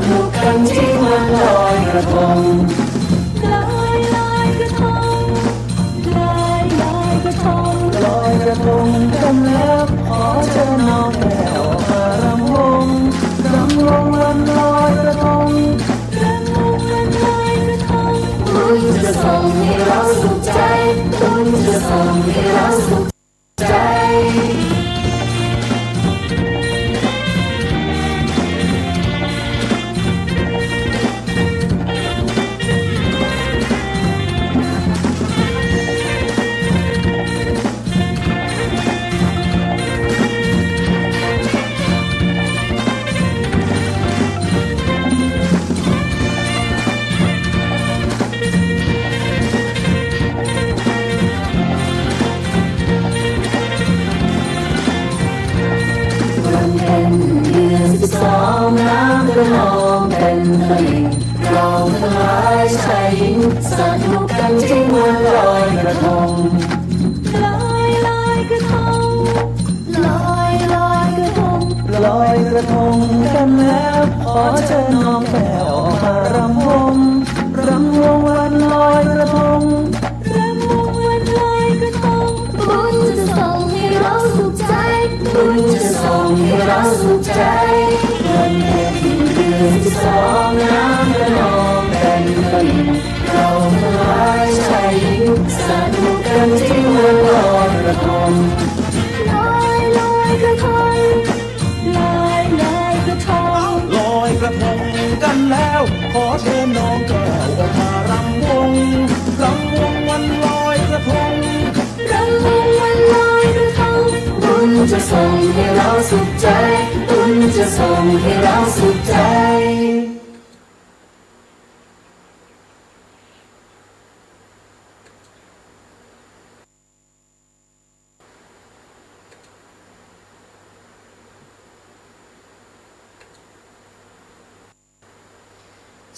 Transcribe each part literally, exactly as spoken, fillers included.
นุกกันเที่ยงวันลอยกระทง ลอย ลอยกระทง ลอย ลอยกระทง ลอยกระทงกันแล้ว ขอเชิญน้องแก้วมารำวง รำวงวันลอยกระทง รำวงวันลอยกระทง บุญจะส่งให้เราสุขใจ บุญจะส่งให้เราสุขใจ วันเพ็ญเดือนสิบสอง น้ำกระนองเต็มตลิ่ง เราทั้งหลายชายหญิง สนุกกันเที่ยงวันลอยกระทง ลอย ลอยกระทง ลอย ลอยกระทง ลอยกระทงกันแล้ว ขอเชิญน้องแก้วมารำวง รำวงวันลอยกระทง รำวงวันลอยกระทง บุญจะส่งให้เราสุขใจ บุญจะส่งให้เราสุขใจ วันเพ็ญเดือนสิบสอง น้ำกระนองเต็มตลิ่ง เราทั้งหลายชายหญิง สนุกกันเที่ยงวันลอยกระทง ลอย ลอยกระทง ลอย ลอยกระทง ลอยกระทงกันแล้ว ขอเชิญน้องแก้วออกมารำวง รำวงวันลอยกระทง รำวงวันลอยกระทง บุญจะส่งให้เราสุขใจ บุญจะส่งให้เราสุขใจ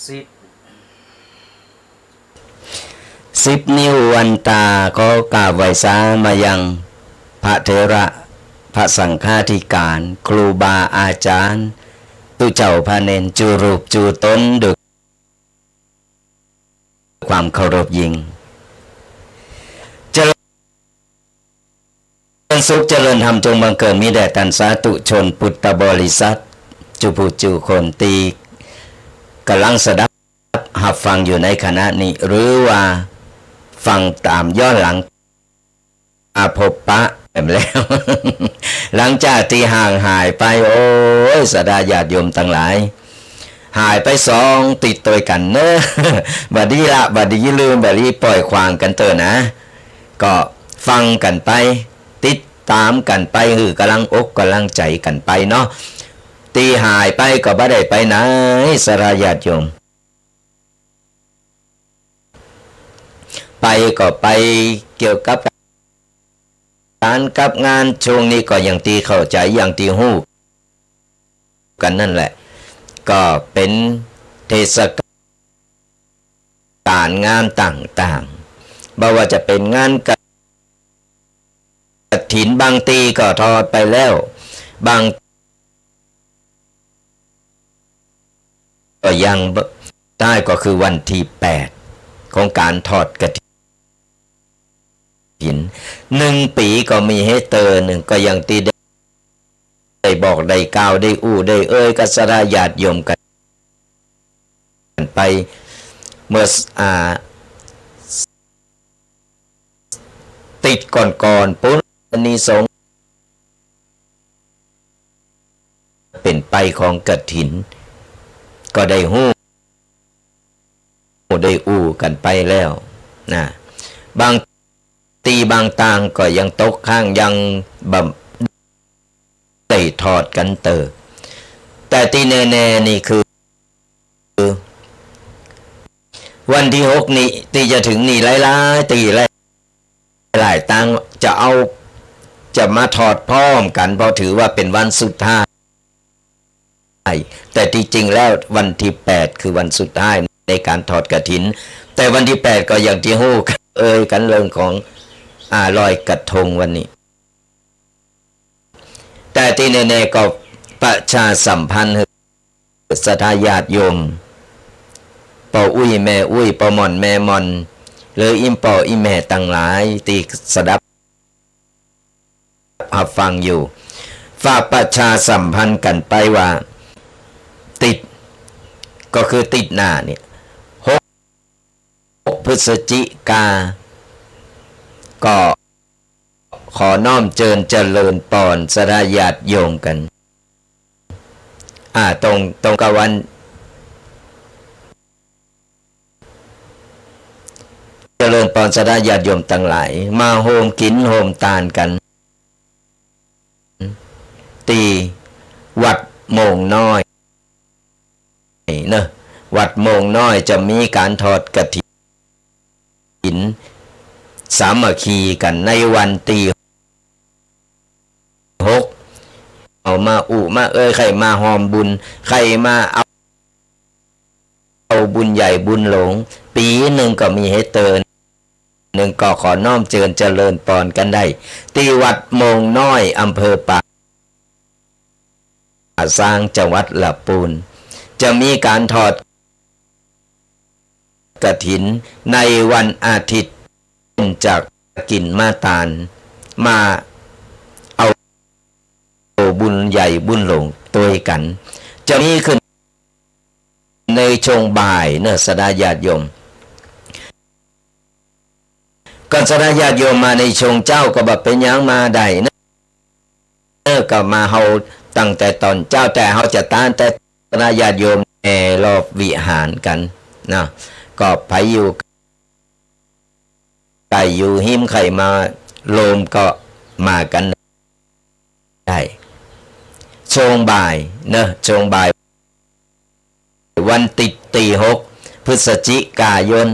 สิบ สิบ นิ้ววันตา ขอกราบไหว้สามายังพระเถระ พระสังฆาธิการ ครูบาอาจารย์ ตุ๊เจ้าพระเณร จู๋รูปจู๋ต๋น ด้วยความเคารพยิ่ง เจริญสุขเจริญธรรมจงบังเกิดมีแด่ต้านสาธุชนพุทธบริษัท จุผู้จุคนตี้ก่ำลังสดับฮับฟังอยู่ในขณะนี้ หรือว่าฟังต๋ามย้อนหลัง อาพบปะแหมแล้ว หลังจากตี้ห่างหายไป โอ้ย ศรัทธาญาติโยมตังหลาย หายไปสองติ๊ดตวยกั๋นเนาะ บ่ดีละ บ่ดีลืม บ่ดีป่อยขว้างกั๋นเต๊อะนะ ก็ฟังกั๋นไป ติดต๋ามกั๋นไป หื้อก่ำลังอกก่ำลังใจ๋กั๋นไปเนาะ ตี้หายไปก็บ่ได้ไปไหน ศรัทธาญาติโยม ไปก็ไปเกี่ยวกับก๋านกับงาน ช่วงนี้ก็อย่างตี้เข้าใจ๋ อย่างตี้ฮู้กั๋นนั่นแหละ ก็เป๋นเทศกาลงานต่างๆ บ่ว่าจะเป๋นงานกฐิน บางตี้ก็ทอดไปแล้ว บาง ก็ยังบ่ ได้ก็คือวันตี้แปดของก๋านทอดกฐิน หนึ่งปี๋ก็มีหื้อเตื้อนึ่ง ก็อย่างตี้ได้ ได้บอกได้กล่าวได้อู้ได้เอ่ยกับศรัทธาญาติโยมกั๋นไป เมื่อ อ่า ติ๊ดก่อนๆ ปู้น อานิสงส์เป๋นไปของกฐิน ก็ได้ฮู้ ได้อู้กั๋นไปแล้วนะ บางตี้บางตางก็ยังตกค้าง ยังบ่ได้ทอดกั๋นเต๊อะ แต่ตี้แน่ๆ นี่คือ วันตี้หกนี้ ตี้จะเถิงนี้ หลายๆ ตี้ หลายๆ ตางจะเอา จะมาทอดพร้อมกั๋น เพราะถือว่าเป๋นวันสุดท้าย แต่ตี้จริงแล้ววันตี้แปดคือวันสุดท้ายในก๋านทอดกฐิน แต่วันตี้แปดก็อย่างตี้ฮู้กั๋น เอ่ยกั๋นเรื่องของ อ่า ลอยกระทงวันนี้ แต่ตี้แน่ๆ ก็ประชาสัมพันธ์หื้อ ศรัทธาญาติโยม ป้ออุ๊ยแม่อุ๊ย ป้อหม่อนแม่หม่อน หรืออี่ป้ออี่แม่ตังหลายตี้สดับฮับฟังอยู่ ฝากประชาสัมพันธ์กั๋นไปว่า ติด ก็คือติดหน้าเนี่ย หก พฤศจิกา ก็ขอน้อมเจิญเจริญปอนศรัทธาญาติโยมกั๋น อ่า ตรง ตรงกับวัน เจริญปอนศรัทธาญาติโยมตังหลาย มาโฮมกิ๋นโฮมตานกั๋น ตี้วัดโมงน้อยเนาะ วัดโมงน้อยจะมีก๋านทอดกฐิน สามัคคีกั๋นในวันตี้หก เอามาอู้มาเอ่ย ใค่มาฮอมบุญ ใค่มาเอา เอาบุญใหญ่บุญหลวง ปี๋นึ่งก็มีหื้อเตื้อนึ่ง ก็ขอน้อมเจิญเจริญปอนกั๋นได้ ตี้วัดโมงน้อย อำเภอป่าซาง จังหวัดละปูน จะมีก๋านทอดกฐินในวันอาทิตย์ จากกิ๋นมาตาน มาเอาบุญใหญ่บุญหลวงตวยกั๋น จะมีขึ้นในช่วงบ่ายเนาะ ศรัทธาญาติโยม ก่อนศรัทธาญาติโยมมาในช่วงเจ๊าก็บ่เป๋นหยังมาได้เนาะ เออ ก็มาเฮาตั้งแต่ต๋อนเจ๊า แต่เฮาจะต้านแต่ศรัทธาญาติโยมแอ่รอบวิหารกั๋นเนาะ ก็ใผอยู่ใก้อยู่ฮิม ใค่มาโฮมก็มากั๋นได้ ช่วงบ่ายเนาะ ช่วงบ่าย วันตี้หก พฤศจิกายน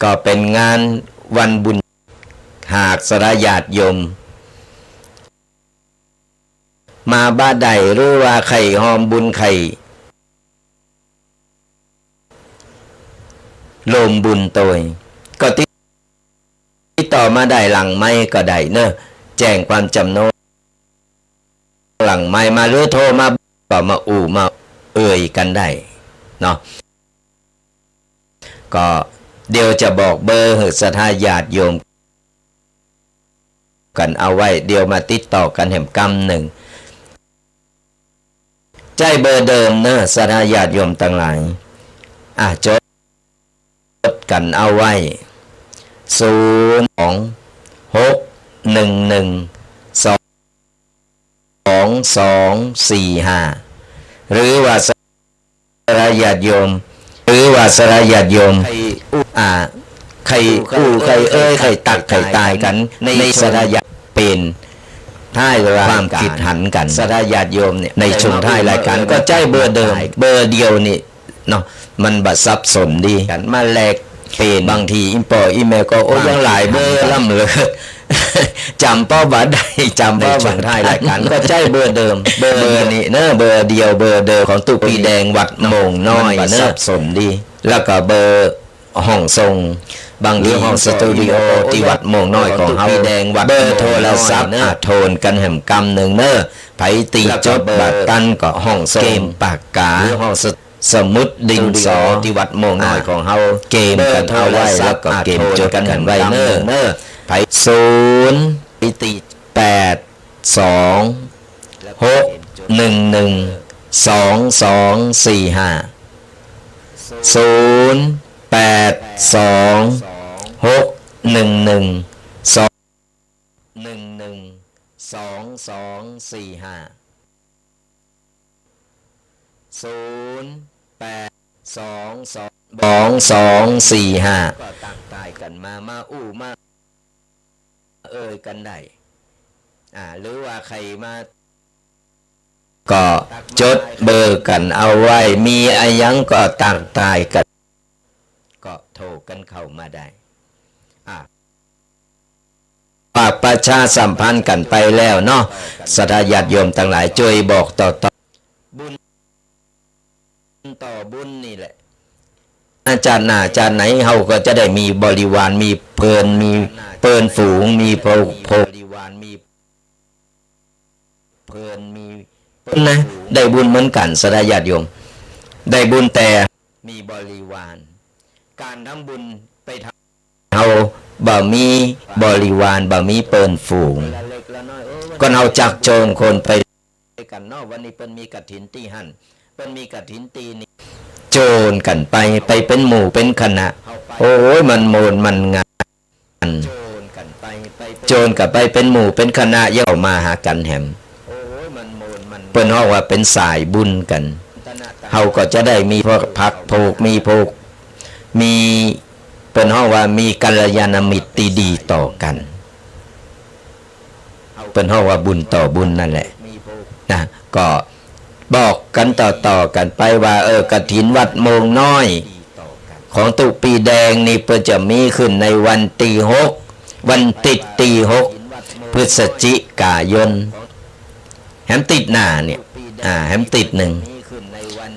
ก็เป๋นงานวันบุญ หากศรัทธาญาติโยม มาบ่ได้ หรือว่าใค่ฮอมบุญ ใค่ โฮมบุญตวย ก็ติดต่อมาได้หลังไมค์ก็ได้เนาะ แจ้งความจ๋ำนงหลังไมค์มา หรือโทรมา ก็มาอู้มาเอ่ยกั๋นได้เนาะ ก็เดี๋ยวจะบอกเบอร์หื้อศรัทธาญาติโยมกั๋นเอาไว้ เดี๋ยวมาติดต่อกั๋นแหมกำนึ่ง ใจ๊เบอร์เดิมเนาะ ศรัทธาญาติโยมตังหลาย อ่ะ จดกั๋นเอาไว้ ศูนย์ สอง หก หนึ่ง หนึ่ง สอง สอง สี่ ห้า หรือว่าศรัทธาญาติโยม หรือว่าศรัทธาญาติโยม ใค่อู้ อ่า ใค่อู้ ใค่เอ่ย ใค่ตัก ใค่ตายกั๋น ในศรัทธาญาติ เป๋นท้ายความกึ๊ดหันกั๋น ศรัทธาญาติโยมเนี่ย ในช่วงท้ายรายก๋าน ก็ใจ๊เบอร์เดิม เบอร์เดียวนี่เนาะ มันบ่สับสนดีกั๋น มาแลกเป๋น บางทีอี่ป้ออี่แม่ก็ โอ้ ยังหลายเบอร์ล้ำเหลือ จ๋ำป้อบ่ได้ จ๋ำป้อบ่ได้ ในช่วงท้ายรายก๋าน ก็ใจ๊เบอร์เดิม เบอร์นี้เนาะ เบอร์เดียว เบอร์เดิมของตุ๊ปี้แดงวัดโมงน้อยเนาะ มันบ่สับสนดี แล้วก็เบอร์ห้องส่ง บางทีห้องสตูดิโอตี้วัดโมงน้อยของเฮา เบอร์โทรศัพท์ อ่ะ โทนกั๋นแหมกำนึ่งเนาะ ใผตี้จดบ่ตันก็ห้องส่ง เกมปากกา หรือห้องส สมุดดินสอตี้วัดโมงน้อยของเฮา เกมกั๋นเอาไว้ แล้วก็เกมจดกั๋นไว้เน้อ ไผ ศูนย์ แปด สอง หก หนึ่ง หนึ่ง สอง สอง สี่ ห้า ศูนย์ แปด สอง หก หนึ่ง หนึ่ง สอง หนึ่ง หนึ่ง สอง สอง สี่ ห้า ศูนย์ แปด สอง สอง สอง สอง สี่ ห้า ก็ตักทายกั๋นมา มาอู้มาเอ่ยกั๋นได้ อ่า หรือว่าใค่มา ก็จดเบอร์กั๋นเอาไว้ มีอะหยังก็ตักทายกั๋น ก็โทรกั๋นเข้ามาได้ อ่า ฝากประชาสัมพันธ์กั๋นไปแล้วเนาะ ศรัทธาญาติโยมตังหลาย จ้วยบอกต่อๆ บุญต่อบุญนี่แหละ อาจารย์หน้าอาจารย์ไหน เฮาก็จะได้มีบริวาร มีเพื่อน มีเพื่อนฝูง มีโพ โพ บริวาร มีเพื่อน มี นะ ได้บุญเหมือนกั๋น ศรัทธาญาติโยม ได้บุญแต่มีบริวาร ก๋านทำบุญไปทำ เฮาบ่มีบริวาร บ่มีเปิ้นฝูง ก่อนเฮาจักโจนคนไปกั๋นเนาะ วันนี้เปิ้นมีกฐินตี้หั้น เปิ้นมีกฐินตี้นี่ โจนกั๋นไป ไปเป๋นหมู่เป๋นคณะ โอ้ย มันโมนมันงาน โจนกั๋นไปเป๋นหมู่เป๋นคณะ เย้ามาหากั๋นแหม เปิ้นฮ้องว่าเป๋นสายบุญกั๋น เฮาก็จะได้มีพักผูก มีผูก มี เปิ้นฮ้องว่ามีกัลยาณมิตรตี้ดีต่อกั๋น เปิ้นฮ้องว่าบุญต่อบุญนั่นแหละ นะ ก็บอกกั๋นต่อๆ กั๋นไปว่า เออ กฐินวัดโมงน้อย ของตุ๊ปีแดงนี่เปิ้นจะมีขึ้นในวันตี้หก วันติ๊ดตี้หก พฤศจิกายน แหมติ๊ดหน้าเนี่ย อ่า แหมติ๊ดนึ่ง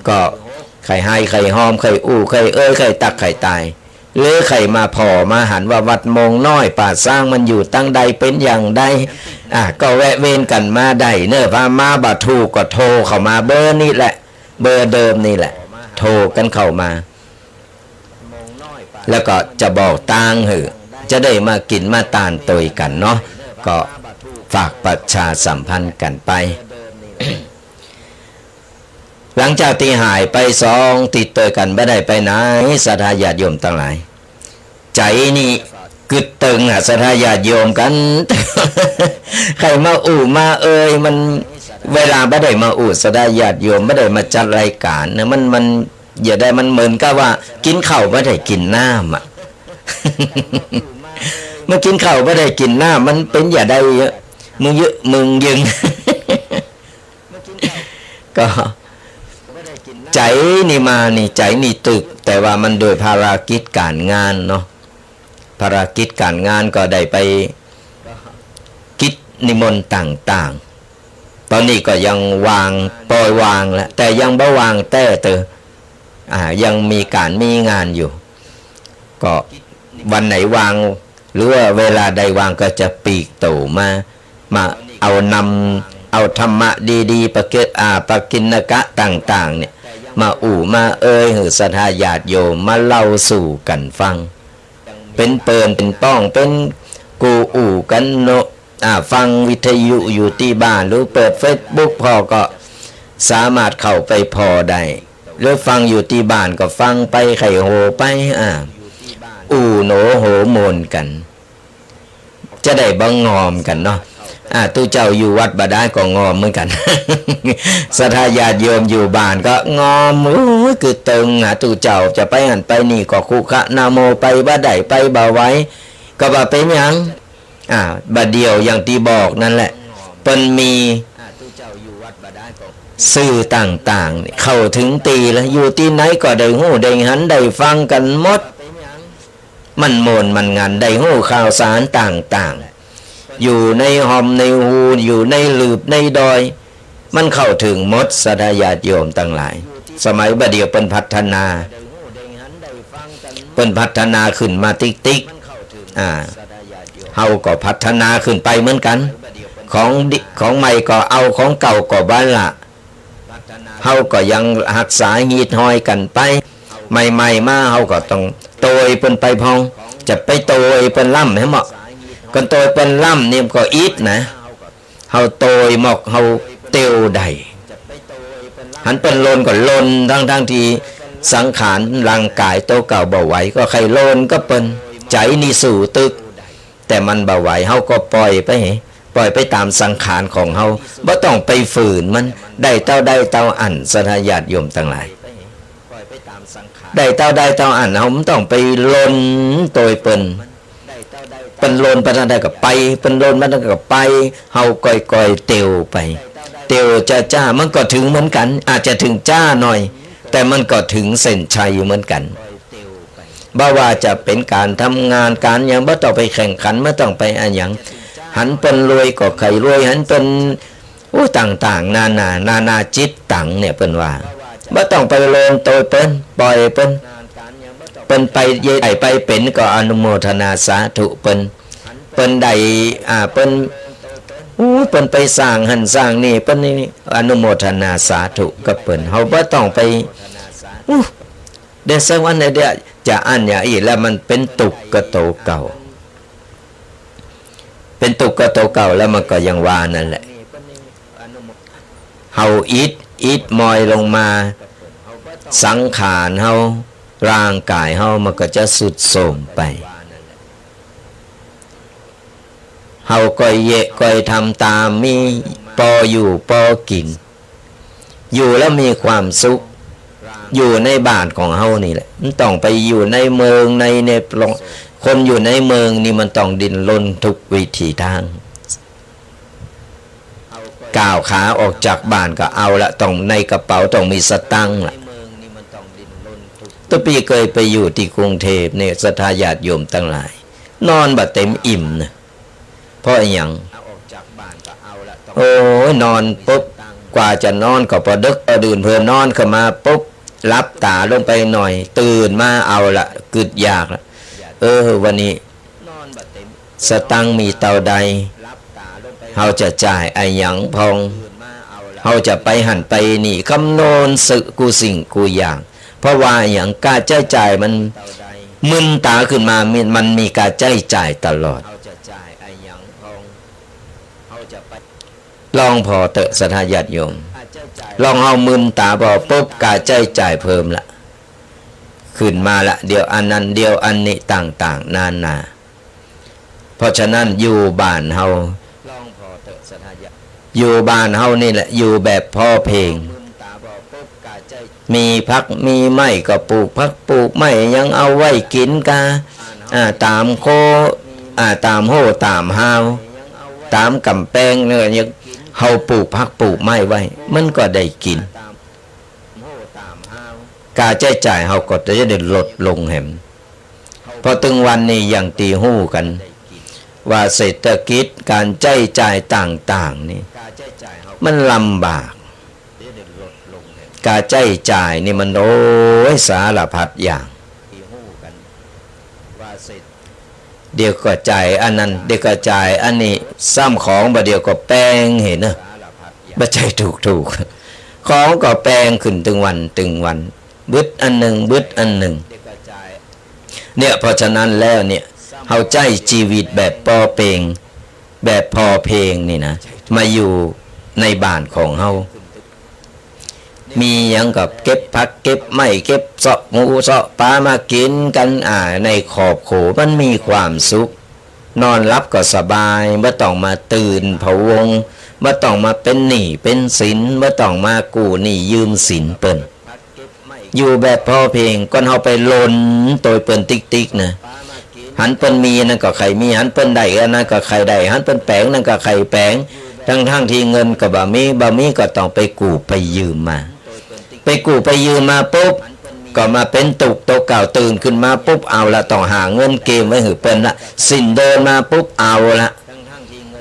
ก็ใค่ไห้ใค่ฮอม ใค่อู้ใค่เอย ใค่ตักใค่ตาย หรือใค่มาผ่อมาหันว่าวัดโมงน้อย ป่าจ๊างมันอยู่ตังใด เป๋นอย่างใด อ่า ก็แวะเวียนกั๋นมาได้เน่อ ถ้ามาบ่ถูกก็โทรเข้ามาเบอร์นี้แหละ เบอร์เดิมนี่แหละ โทรกั๋นเข้ามา แล้วก็จะบอกตางหื้อ จะได้มากิ๋นมาตานตวยกั๋นเนาะ ก็ฝากประชาสัมพันธ์กั๋นไป หลังจากตี้หายไปสองติ๊ดตวยกั๋น บ่ได้ไปไหน ศรัทธาญาติโยมตังหลาย ใจ๋นี่กึ๊ดตึงอะ ศรัทธาญาติโยมกั๋น ใค่มาอู้มาเอย มัน เวลาบ่ได้มาอู้ ศรัทธาญาติโยม บ่ได้มาจัดรายก๋านนะ มัน มัน อย่าได้ มันเหมือนกับว่ากิ๋นข้าวบ่ได้กิ๋นน้ำอะ เมื่อกิ๋นข้าวบ่ได้กิ๋นน้ำ มันเป๋นอย่าได้ มึงเยอะ มึงยึง ก็ ใจ๋นี่มานี่ ใจ๋นี่ตึก แต่ว่ามันโดยภารกิจก๋านงานเนาะ ภารกิจก๋านงานก็ได้ไปกิจนิมนต์ต่างๆ ต๋อนนี้ก็ยังวาง ปล่อยวางแล้ว แต่ยังบ่วางแต๊เต๊อะ อ่า ยังมีก๋านมีงานอยู่ ก็วันไหนวาง หรือว่าเวลาใดวางก็จะปลีกตั๋วมา มาเอานำ เอาธรรมะดีๆ ปะเกอะ อ่า ปกิณกะต่างๆ เนี่ย มาอู้มาเอยหื้อศรัทธาญาติโยม มาเล่าสู่กั๋นฟัง เป๋นเปิ้นเป๋นป้อง เป๋นกู้อู้กั๋นเนาะ อ่า ฟังวิทยุอยู่ตี้บ้าน หรือเปิดเฟซบุ๊กผ่อก็สามารถเข้าไปผ่อได้ หรือฟังอยู่ตี้บ้านก็ฟังไป ใค่โหไป อ่า อู้โหนโหมนกั๋น จะได้บ่งอมกั๋นเนาะ อ่า ตุ๊เจ้าอยู่วัดบ่ดายก็งอมเหมือนกั๋น ศรัทธาญาติโยมอยู่บ้านก็งอม โอ้ย กึ๊ดตึงหาตุ๊เจ้า จะไปหั้นไปนี่ก็คุขะนะโม ไปบ่ได้ ไปบ่ไหว ก็บ่เป๋นหยัง อ่า บ่าเดี่ยวอย่างตี้บอกนั่นแหละ เปิ้นมีสื่อต่างๆ เข้าเถิงตี้แล้ว อยู่ตี้ไหนก็ได้ฮู้ได้หันได้ฟังกั๋นหมด มันโมนมันงัน ได้ฮู้ข่าวสารต่างๆ อยู่ในฮ่อมในฮู อยู่ในหลืบในดอย มันเข้าเถิงหมด ศรัทธาญาติโยมตังหลาย สมัยบ่าเดี่ยวเปิ้นพัฒนา เปิ้นพัฒนาขึ้นมาติ๊กๆ อ่า เฮาก็พัฒนาขึ้นไปเหมือนกั๋น ของดิ ของใหม่ก็เอา ของเก่าก็บ่ละ เฮาก็ยังฮักษาฮีตฮอยกั๋นไป ใหม่ๆ มาเฮาก็ต้องโตยเปิ้นไปพ่อง จะไปโตยเปิ้นล้ำแหมเนาะ ก็โตยเปิ้นล้ำนี่มันก็อิดนะ เฮาโตยหมอก เฮาเตียวได้ หันเปิ้นลนก็ลน ทั้งๆ ตี้สังขารร่างก๋ายโตเก่าบ่ไหว ก็ใค่ลนกับเปิ้น ใจ๋นี่สู้ตึก แต่มันบ่ไหว เฮาก็ปล่อยไป ปล่อยไปต๋ามสังขารของเฮา บ่ต้องไปฝืนมัน ได้เต้าใดเต้าอั้น ศรัทธาญาติโยมตังหลาย ได้เต้าใดเต้าอั้น เฮาบ่ต้องไปลนโตยเปิ้น เปิ้นลนไปตางใดก็ไป เปิ้นลนไปตางใดก็ไป เฮาก่อยๆ เตียวไป เตียวจ๊าๆ มันก็เถิงเหมือนกั๋น อาจจะเถิงจ๊าหน่อย แต่มันก็เถิงเส้นชัยเหมือนกั๋น บ่ว่าจะเป๋นก๋านทำงานก๋านหยัง บ่ต้องไปแข่งขัน บ่ต้องไปอะหยัง หันเปิ้นรวยก็ใค่รวย หันเปิ้น อู้ ต่างๆ นานา นานาจิตตังเนี่ย เปิ้นว่า บ่ต้องไปลนโตยเปิ้น ปล่อยเปิ้น เปิ้นไปเยใดไปเป๋นก็อนุโมทนาสาธุเปิ้น เปิ้นได้ อ่า เปิ้น อู้ เปิ้นไปสร้างหั้นสร้างนี่ เปิ้นนี่ อนุโมทนาสาธุกับเปิ้น เฮาบ่ต้องไป อู้ เดี๋ยวสักวันเนี่ย เดี๋ยวจะอั้นอย่างอี้ แล้วมันเป๋นตุ๊กข์กับตั๋วเก่า เป๋นตุ๊กข์กับตั๋วเก่า แล้วมันก็ยังว่านั่นแหละ เฮาอิด อิดมอยลงมา สังขารเฮา ร่างกายเฮา มันก็จะทรุดโทรมไป เฮาก็เยียะก็ทำต๋าม มีปออยู่ปอกิ๋น อยู่แล้วมีความสุข อยู่ในบ้านของเฮานี่แหละ บ่ต้องไปอยู่ในเมืองใน ในปล้อง คนอยู่ในเมืองนี่มันต้องดิ้นรนทุกวิถีตาง ก้าวขาออกจากบ้านก็เอาละ ต้องในกระเป๋าต้องมีสตางค์ละ ตุ๊ปี้เกยไปอยู่ตี้กรุงเทพฯเนี่ย ศรัทธาญาติโยมตังหลาย นอนบ่เต็มอิ่มนะ เพราะอะหยัง โอ้ย นอนปุ๊บ กว่าจะนอนก็ปอดึก ปอดื่น เผลอนอนขึ้นมาปุ๊บ หลับต๋าลงไปหน่อย ตื่นมาเอาละ กึ๊ดอยากละ เออ วันนี้ สตางค์มีเต้าใด เฮาจะจ่ายอะหยังพ่อง เฮาจะไปหั้นไปนี่ คำนวณซื้อกู้สิ่งกู้อย่าง เพราะว่าอะหยัง ก้าใจ๊จ่ายมัน มึนต๋าขึ้นมา มัน มันมีก้าใจ๊จ่ายตลอด ลองผ่อเต๊อะศรัทธาญาติโยม ลองเฮามึนต๋าผ่อปุ๊บ ก้าใจ๊จ่ายเพิ่มละ ขึ้นมาละ เดี๋ยวอันนั้น เดี๋ยวอันนี้ ต่างๆ นานา เพราะฉะนั้นอยู่บ้านเฮา อยู่บ้านเฮานี่แหละ อยู่แบบพอเพียง มีผักมีไม้ก็ปลูกผักปลูกไม้ ยังเอาไว้กิ๋นกา อ่า ต๋ามโค อ่า ต๋ามโฮ่ต๋ามฮาว ต๋ามก๋ำแปงเนี่ย เฮาปลูกผักปลูกไม้ไว้ มันก็ได้กิ๋น ก้าใจ๊จ่ายเฮาก็จะได้ลดลงแหม เพราะตึงวันนี้อย่างตี้ฮู้กั๋น ว่าเศรษฐกิจ การใจ๊จ่ายต่างๆ นี่ มันลำบาก ก้าใจ๊จ่ายนี่มัน โอ้ย สารพัดอย่าง เดี๋ยวก็จ่ายอันนั้น เดี๋ยวก็จ่ายอันนี้ ซ้ำของบ่าเดี่ยวก็แปงหั้นเน่อ บ่ใจ้ถูกๆ ของก็แปงขึ้นตึงวันตึงวัน บึดอันนึ่ง บึดอันนึ่ง เนี่ย เพราะฉะนั้นแล้วเนี่ย เฮาใจ๊จีวิตแบบปอเปียง แบบพอเพียงนี่นะ มาอยู่ในบ้านของเฮา มีหยังก็เก็บผักเก็บไม้ เก็บเซาะหมูเซาะป๋ามากิ๋นกั๋น อ่า ในครอบครัวมันมีความสุข นอนหลับก็สบาย บ่ต้องมาตื่นพะวง บ่ต้องมาเป๋นหนี้เป๋นสิน บ่ต้องมากู้หนี้ยืมสินเปิ้น อยู่แบบพอเพียง ก่อนเฮาไปหล่นโตยเปิ้นติ๊กๆ นะ หันเปิ้นมีอันนั้นก็ใค่มี หันเปิ้นได้อันนั้นก็ใค่ได้ หันเปิ้นแป๋งอันนั้นก็ใค่แป๋ง ตึงๆ ตี้เงินก็บ่มี บ่มีก็ต้องไปกู้ไปยืมมา ไปกู้ไปยืมมาปุ๊บ ก็มาเป๋นตุ๊กข์ตั๋วเก่า ตื่นขึ้นมาปุ๊บ เอาละ ต้องหาเงินเก็บไว้หื้อเปิ้นละ สิ้นเดือนมาปุ๊บ เอาละ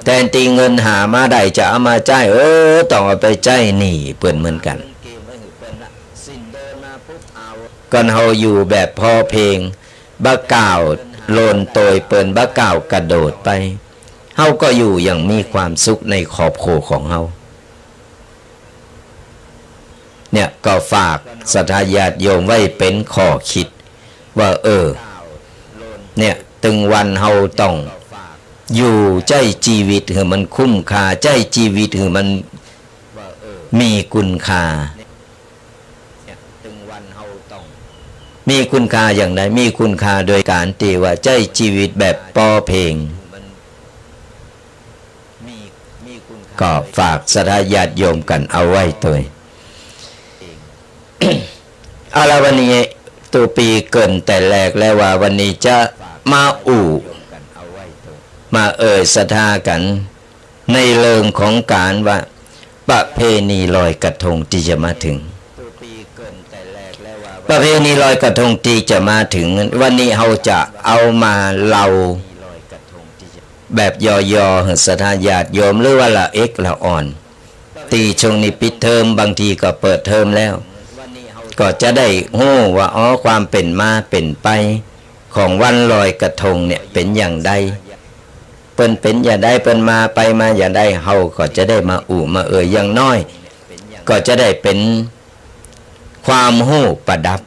แทนตี้เงินหามาได้จะเอามาใจ๊ เออ ต้องเอาไปใจ๊หนี้เปิ้นเหมือนกั๋น ก่อนเฮาอยู่แบบพอเพียง บ่ก้าวหล่นโตยเปิ้น บ่ก้าวกระโดดไป เฮาก็อยู่อย่างมีความสุขในครอบครัวของเฮา เนี่ย ก็ฝากศรัทธาญาติโยมไว้เป๋นข้อคิด ว่า เออ เนี่ย ตึงวันเฮาต้องอยู่ใจ๊จีวิตหื้อมันคุ้มค่า ใจ๊จีวิตหื้อมันมีคุณค่า มีคุณค่าอย่างใด มีคุณค่าโดยการตี้ว่าใจ๊จีวิตแบบปอเพียง ก็ฝากศรัทธาญาติโยมกั๋นเอาไว้ตวย เอาละ วันนี้ตุ๊ปี้เกริ่นแต่แรกแล้วว่าวันนี้จะมาอู้ มาเอ่ยศรัทธากั๋น ในเรื่องของการว่าประเพณีลอยกระทงตี้จะมาเถิง ประเพณีลอยกระทงตี้จะมาเถิง วันนี้เฮาจะเอามาเล่าแบบย่อๆ หื้อศรัทธาญาติโยม หรือว่าละเอกละอ่อน ตี้ช่วงนี้ปิดเทอม บางทีก็เปิดเทอมแล้ว ก็จะได้ฮู้ว่า อ๋อ ความเป๋นมาเป๋นไปของวันลอยกระทงเนี่ยเป๋นอย่างใด เปิ้นเป๋นจะใด เปิ้นมาไปมาจะใด เฮาก็จะได้มาอู้มาเอ่ย อย่างน้อยก็จะได้เป๋นความฮู้ประดับ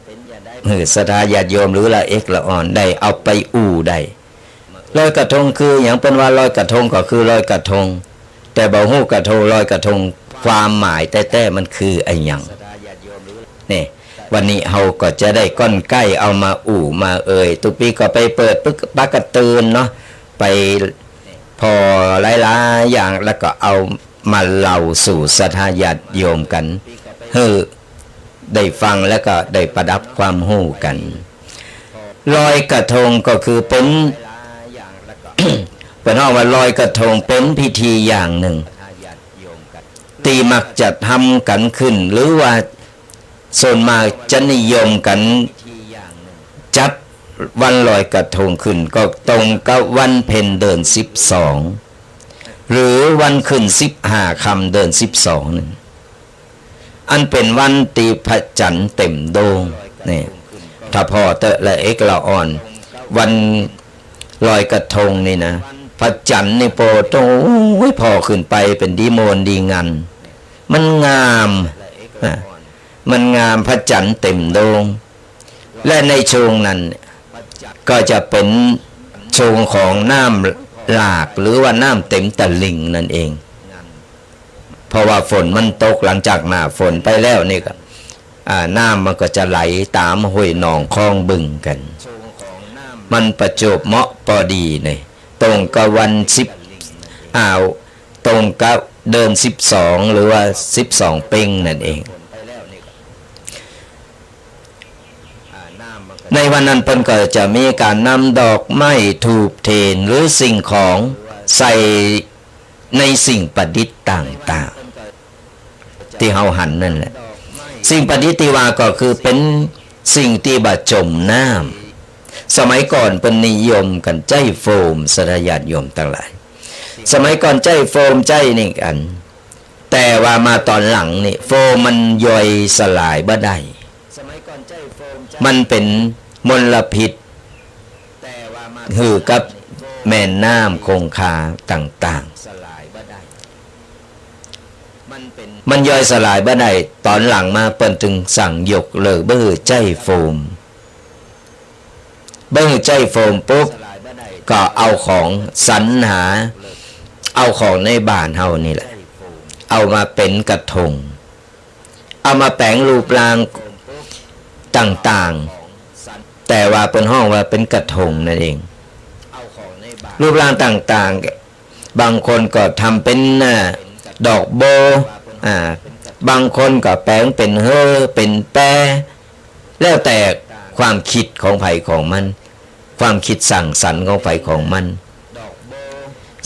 หื้อศรัทธาญาติโยมหรือละเอกละอ่อนได้เอาไปอู้ได้ ลอยกระทงคือหยัง เปิ้นว่าลอยกระทงก็คือลอยกระทง แต่บ่ฮู้กระทง ลอยกระทงความหมายแต๊ๆ มันคืออะหยัง นี่ วันนี้เฮาก็จะได้ก้อนใก้เอามาอู้มาเอ่ย ตุ๊กปี้ก็ไปเปิดปึกปากกระเตือนเนาะ ไปผ่อหลายๆ อย่าง แล้วก็เอามาเล่าสู่ศรัทธาญาติโยมกั๋น หื้อได้ฟังแล้วก็ได้ประดับความฮู้กั๋น ลอยกระทงก็คือเป๋น เปิ้นฮ้องว่าลอยกระทงเป๋นพิธีอย่างนึ่ง ตี้มักจะทำกั๋นขึ้น หรือว่าส่วนมากจะนิยมกั๋นจัดวันลอยกระทงขึ้น ก็ตรงกับวันเพ็ญเดือนสิบสอง หรือวันขึ้นสิบห้าค่ำเดือนสิบสองนั่น อันเป๋นวันตี้พระจั๋นทร์เต็มดวง นี่ ถ้าผ่อเต๊อะละเอกละอ่อน วันลอยกระทงนี่นะ พระจั๋นทร์นี่โปรด โอ้ย ผ่อขึ้นไปเป๋นดีโมนดีงัน มันงาม นะ มันงาม พระจั๋นทร์เต็มดวง และในช่วงนั้นก็จะเป๋นช่วงของน้ำหลาก หรือว่าน้ำเต็มตลิ่งนั่นเอง เพราะว่าฝนมันตก หลังจากหน้าฝนไปแล้วนี่ก็ อ่า น้ำมันก็จะไหลต๋ามห้วยหนองคลองบึงกั๋น มันประจวบเหมาะปอดีนี่ ตรงกับวันสิบ อ้าว ตรงกับเดือนสิบสอง หรือว่าสิบสองเป็งนั่นเอง ในวันนั้นเปิ้นก็จะมีก๋านนำดอกไม้ ธูปเทียน หรือสิ่งของใส่ในสิ่งประดิษฐ์ต่างๆ ตี้เฮาหันนั่นแหละ สิ่งประดิษฐ์ตี้ว่าก็คือเป๋นสิ่งตี้บ่จมน้ำ สมัยก่อนเปิ้นนิยมกั๋นใจ๊โฟม ศรัทธาญาติโยมตังหลาย สมัยก่อนใจ๊โฟมใจ๊นี่กั๋น แต่ว่ามาต๋อนหลังนี่ โฟมมันย่อยสลายบ่ได้ มันเป๋นมลพิษหื้อกับแม่น้ำคงคาต่างๆ มันย่อยสลายบ่ได้ ต๋อนหลังมาเปิ้นจึงสั่งยกเลิกบ่หื้อใจ๊โฟม บ่หื้อใจ๊โฟมปุ๊บ ก็เอาของสรรหา เอาของในบ้านเฮานี่แหละ เอามาเป๋นกระทง เอามาแป๋งรูปร่างต่างๆ แต่ว่าเปิ้นฮ้องว่าเป๋นกระทงนั่นเอง รูปร่างต่างๆ บางคนก็ทำเป๋น อ่า ดอกโบ อ่า บางคนก็แป๋งเป๋นเฮ่อ เป๋นแป แล้วแต่ความคิดของใผของมัน ความคิดสร้างสรรค์ของใผของมัน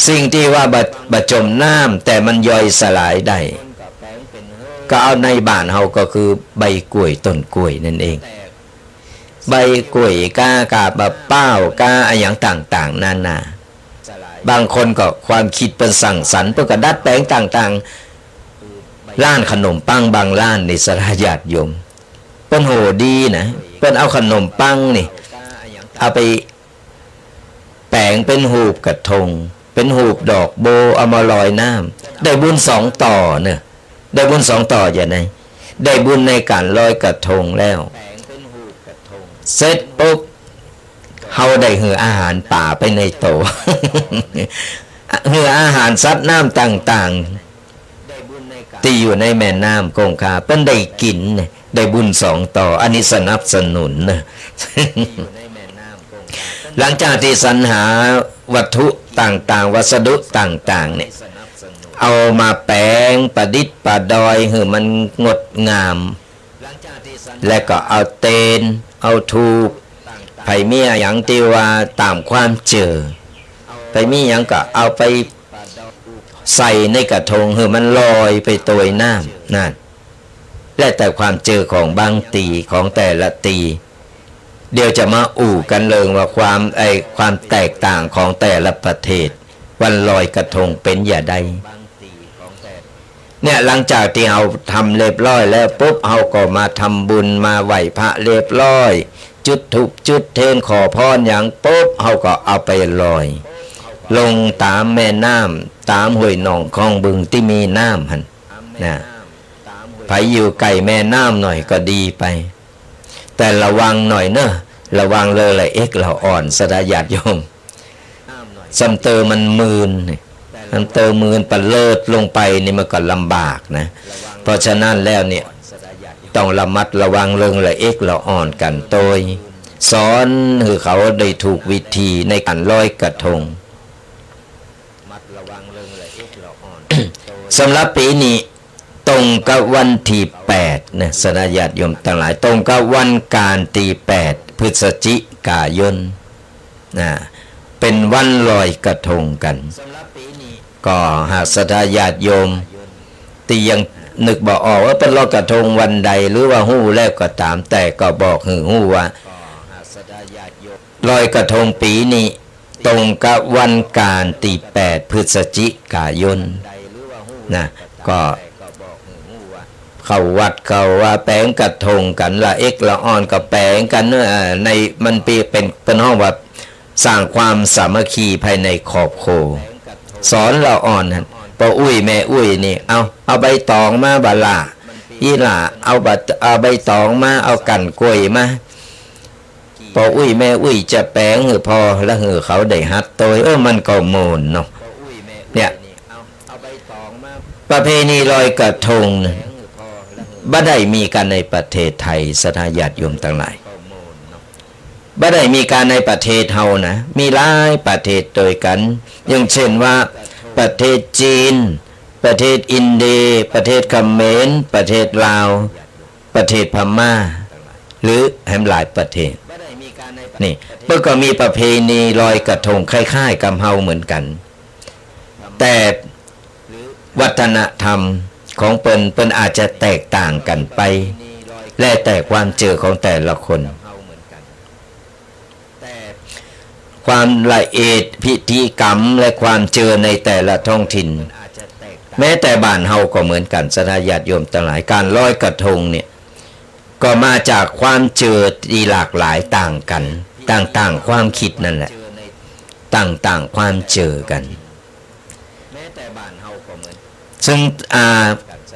สิ่งตี้ว่าบ่ บ่จมน้ำ แต่มันย่อยสลายได้ ก็เอาในบ้านเฮาก็คือใบกล้วยต้นกล้วยนั่นเอง ใบกล้วยก้า ก้าบ่าป๊าว ก้าอะหยังต่างๆ นานา บางคนก็ความคิดเปิ้นสร้างสรรค์ เปิ้นก็ดัดแป๋งต่างๆ ร้านขนมปังบางร้านนี่ ศรัทธาญาติโยม เปิ้นโหดีนะ เปิ้นเอาขนมปังนี่ เอาไปแป๋งเป๋นฮูปกระทง เป๋นฮูปดอกโบ เอามาลอยน้ำ ได้บุญสองต่อเน่อ ได้บุญสองต่อจะได ได้บุญในก๋านลอยกระทงแล้ว เสร็จปุ๊บ เฮาได้หื้ออาหารป๋าไปในโต หื้ออาหารสัตว์น้ำต่างๆ ตี้อยู่ในแม่น้ำคงคา เปิ้นได้กิ๋น ได้บุญสองต่อ อันนี้สนับสนุนเน่อ หลังจากตี้สรรหาวัตถุต่างๆ วัสดุต่างๆ เนี่ย เอามาแป๋งประดิษฐ์ประดอยหื้อมันงดงาม และก็เอาเตียน เอาธูป ใผมีอะหยังตี้ว่าต๋ามความเจื้อ ใผมีหยังก็เอาไปใส่ในกระทงหื้อมันลอยไปตวยน้ำนั่น แล้วแต่ความเจื้อของบางตี้ ของแต่ละตี้ เดี๋ยวจะมาอู้กั๋นเลิงว่าความ ไอ้ความแตกต่างของแต่ละประเทศ วันลอยกระทงเป๋นจะได เนี่ย หลังจากตี้เฮาทำเรียบร้อยแล้วปุ๊บ เฮาก็มาทำบุญ มาไหว้พระเรียบร้อย จุดธูปจุดเตียนขอพรหยังปุ๊บ เฮาก็เอาไปลอย ลงต๋ามแม่น้ำ ต๋ามห้วยหนองคองบึงตี้มีน้ำหั้น นะ ใผอยู่ใก้แม่น้ำหน่อยก็ดีไป แต่ระวังหน่อยเน่อ ระวังเรื่องละเอกละอ่อน ศรัทธาญาติโยม ซ้ำเตอมันมืน ซ้ำเตอมืนปะเลิดลงไปนี่มันก็ลำบากนะ เพราะฉะนั้นแล้วเนี่ย ต้องระมัดระวังเรื่องละเอกละอ่อนกั๋นโตย สอนหื้อเขาได้ถูกวิธีในก๋านลอยกระทง สำหรับปี๋นี้ตรงกับวันตี้แปดนะ ศรัทธาญาติโยมตังหลาย ตรงกับวันก๋านตี้แปดพฤศจิกายนนะ เป๋นวันลอยกระทงกั๋น ก็หากศรัทธาญาติโยมตี้ยังนึกบ่ออกว่าเปิ้นลอยกระทงวันใด หรือว่าฮู้แล้วก็ต๋าม แต่ก็บอกหื้อฮู้ว่า ลอยกระทงปี๋นี้ตรงกับวันก๋านตี้แปดพฤศจิกายนนะ ก็เข้าวัดเข้าวาแป๋งกระทงกั๋น ละเอกละอ่อนก็แป๋งกั๋นเน่อ ในมันเป๋น เปิ้นฮ้องว่าสร้างความสามัคคีภายในครอบครัว สอนละอ่อนหั้น ป้ออุ๊ยแม่อุ๊ยนี่ เอา เอาใบตองมาบ่าหล้า อี่หล้า เอาใบ เอาใบตองมา เอาก้านกล้วยมา ป้ออุ๊ยแม่อุ๊ยจะแป๋งหื้อพ่อ และหื้อเขาได้หัดโตย เออ มันก็ม่วนเนาะ เนี่ย ประเพณีลอยกระทงนะ บ่ได้มีกั๋นในประเทศไทย ศรัทธาญาติโยมตังหลาย บ่ได้มีกั๋นในประเทศเฮานะ มีหลายประเทศโตยกั๋น อย่างเช่นว่าประเทศจีน ประเทศอินเดีย ประเทศเขมร ประเทศลาว ประเทศพม่า หรือแหมหลายประเทศ นี่ เปิ้นก็มีประเพณีลอยกระทงคล้ายๆ กับเฮาเหมือนกั๋น แต่วัฒนธรรมของเปิ้น เปิ้นอาจจะแตกต่างกั๋นไป แล้วแต่ความเจื้อของแต่ละคน ความละเอียดพิธีกรรมและความเจื้อในแต่ละท้องถิ่น แม้แต่บ้านเฮาก็เหมือนกั๋น ศรัทธาญาติโยมตังหลาย ก๋านลอยกระทงเนี่ย ก็มาจากความเจื้อตี้หลากหลายต่างกั๋น ต่างๆ ความคิดนั่นแหละ ต่างๆ ความเจื้อกั๋น ซึ่ง อ่า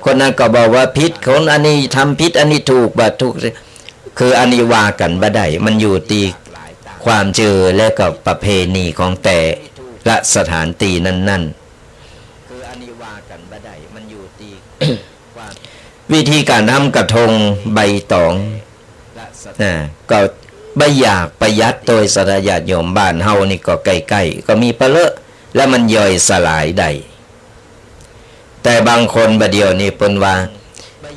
คนนั้นก็บอกว่าผิด คนอันนี้ทำผิด อันนี้ถูก บ่าถูก คืออันนี้ว่ากั๋นบ่ได้ มันอยู่ตี้ความเจื้อและก็ประเพณีของแต่ละสถานตี้นั้นๆ วิธีก๋านทำกระทงใบตอง นะ ก็บ่อยากประหยัดโตย ศรัทธาญาติโยม บ้านเฮานี่ก็ใก้ๆ ก็มีปะเลอะ และมันย่อยสลายได้ แต่บางคนบ่าเดี่ยวนี้เปิ้นว่า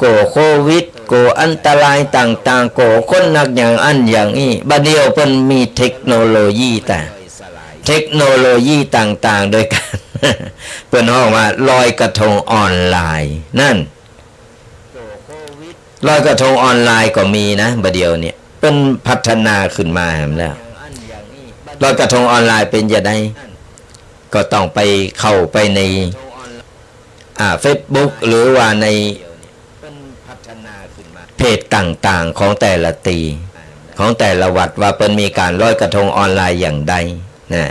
กั๋วโควิด กั๋วอันตรายต่างๆ กั๋วคนนักหยังอั้นหยังอี้ บ่าเดี่ยวเปิ้นมีเทคโนโลยี แต่เทคโนโลยีต่างๆ โดยก๋าน เปิ้นฮ้องว่าลอยกระทงออนไลน์นั่น ลอยกระทงออนไลน์ก็มีนะ บ่าเดี่ยวเนี่ย เปิ้นพัฒนาขึ้นมาแหมแล้ว ลอยกระทงออนไลน์เป๋นจะใด ก็ต้องไปเข้าไปใน อ่า เฟซบุ๊ก หรือว่าในเพจต่างๆ ของแต่ละตี้ ของแต่ละวัด ว่าเปิ้นมีก๋านลอยกระทงออนไลน์อย่างใดนะ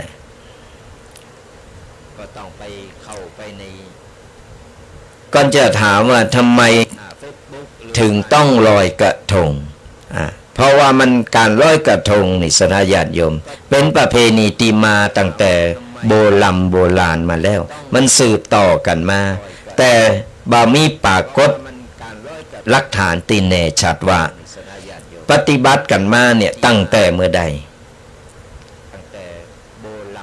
ก่อนจะถามว่าทำไมถึงต้องลอยกระทง อ่า เพราะว่ามันก๋านลอยกระทงนี่ ศรัทธาญาติโยม เป๋นประเพณีตี้มาตั้งแต่โบร่ำโบราณมาแล้ว มันสืบต่อกั๋นมา แต่บ่มีปรากฏหลักฐานตี้แน่ชัดว่าปฏิบัติกั๋นมาเนี่ยตั้งแต่เมื่อใด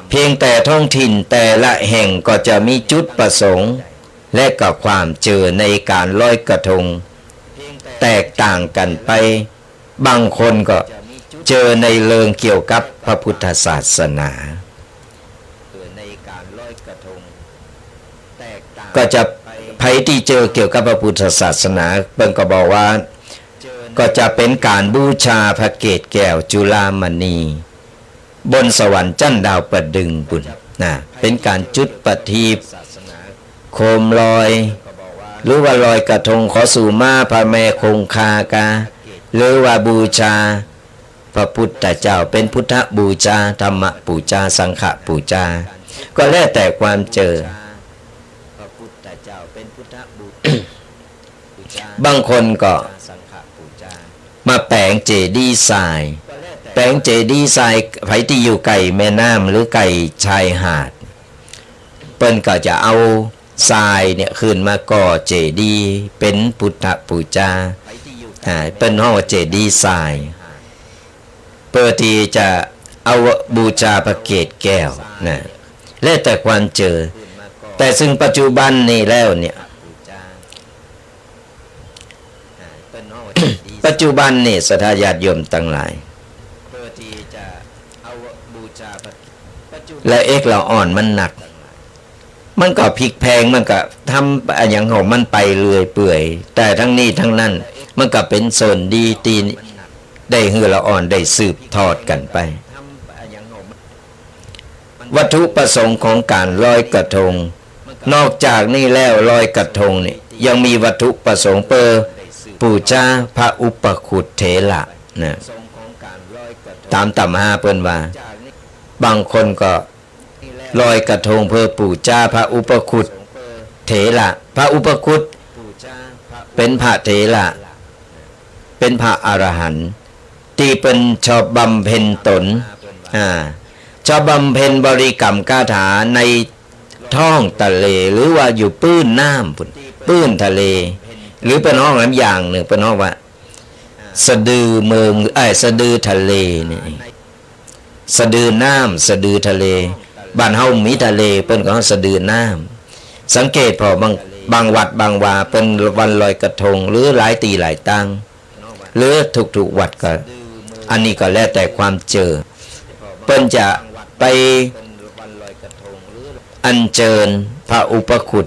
เพียงแต่ท้องถิ่นแต่ละแห่งก็จะมีจุดประสงค์ และก็ความเจื้อในก๋านลอยกระทง แตกต่างกั๋นไป บางคนก็เจื้อในเรื่องเกี่ยวกับพระพุทธศาสนา ก็จะ ใผตี้เจื้อเกี่ยวกับพระพุทธศาสนา เปิ้นก็บอกว่า ก็จะเป๋นก๋านบูชาพระเกศแก้วจุฬามณี บนสวรรค์จั้นดาวประดึงปุ้นนะ เป๋นก๋านจุดประทีป โคมลอย หรือว่าลอยกระทงขอสู่ม้าพระแม่คงคากา หรือว่าบูชาพระพุทธเจ้า เป๋นพุทธบูชา ธรรมปูชา สังฆปูชา ก็แล้วแต่ความเจอ บางคนก็มาแป๋งเจดีย์ทราย แป๋งเจดีย์ทราย ใผตี้อยู่ใก้แม่น้ำหรือใก้ชายหาด เปิ้นก็จะเอาทรายเนี่ยขึ้นมาก่อเจดีย์เป๋นพุทธปู๋จา อ่า เปิ้นฮ้องว่าเจดีย์ทราย เปื้อตี้จะเอาบูชาพระเกศแก้วนะ แล้วแต่ความเจอ แต่ซึ่งปัจจุบันนี้แล้วเนี่ย ปัจจุบันนี้ศรัทธาญาติโยมตังหลาย และเอกละอ่อนมันหนัก มันก็พลิกแพลง มันก็ทำอะหยังของมันไปเรื่อยเปื่อย แต่ทั้งนี้ทั้งนั้น มันก็เป๋นส่วนดีตี้ได้หื้อละอ่อนได้สืบทอดกั๋นไป วัตถุประสงค์ของก๋านลอยกระทง นอกจากนี้แล้วลอยกระทงนี่ยังมีวัตถุประสงค์เปื้อปู๋จาพระอุปคุตเถระนะ ต๋ามตำราเปิ้นว่า บางคนก็ลอยกระทงเปื้อปู๋จาพระอุปคุตเถระ พระอุปคุตเป๋นพระเถระ เป๋นพระอรหันต์ ตี้เปิ้นชอบบำเพ็ญต๋น อ่า ชอบบำเพ็ญบริกรรมคาถาในท้องทะเล หรือว่าอยู่ปื้นน้ำปู๊น ปื้นทะเล หรือเปิ้นฮ้องแหมอย่างนึ่ง เปิ้นฮ้องว่า สะดือเมือง เอ้ย สะดือทะเลนี่ สะดือน้ำ สะดือทะเล บ้านเฮามีทะเล เปิ้นก็ฮ้องสะดือน้ำ สังเกตผ่อ บาง บางวัดบางวา เปิ้นวันลอยกระทง หรือหลายตี้หลายตัง หรือทุกๆวัดก็ อันนี้ก็แล้วแต่ความเจอ เปิ้นจะไปอัญเจิญพระอุปคุต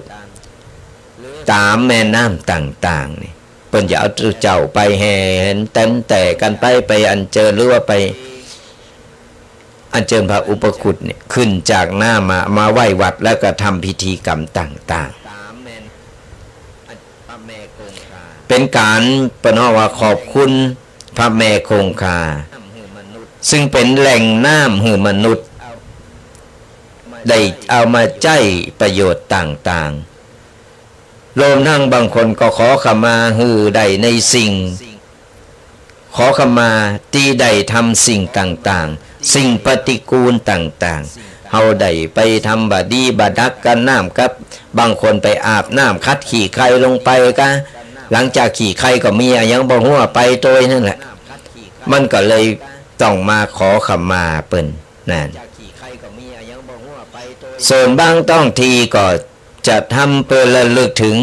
ต๋ามแม่น้ำต่างๆ นี่ เปิ้นจะเอาเจ้าไปแห่แหนแต๋นแต๋กั๋นไป ไปอัญเจิญ หรือว่าไปอัญเจิญพระอุปคุตเนี่ย ขึ้นจากน้ำมา มาไหว้วัด แล้วก็ทำพิธีกรรมต่างๆ เป๋นก๋าน เปิ้นฮ้องว่าขอบคุณพระแม่คงคา ซึ่งเป๋นแหล่งน้ำหื้อมนุษย์ ได้เอามาใจ๊ประโยชน์ต่างๆ รวมทั้งบางคนก็ขอขมาหื้อได้ในสิ่ง ขอขมาตี้ได้ทำสิ่งต่างๆ สิ่งปฏิกูลต่างๆ เฮาได้ไปทำบ่ดีบ่ดักกับน้ำกับ บางคนไปอาบน้ำขัดขี้ใครลงไปกะ หลังจากขี้ใครก็มีอะหยังบ่ฮู้ไปโตยนั่นแหละ มันก็เลยต้องมาขอขมาเปิ้นนั่น ส่วนบางท้องที่ก็ จะทำเปื้อระลึกเถิง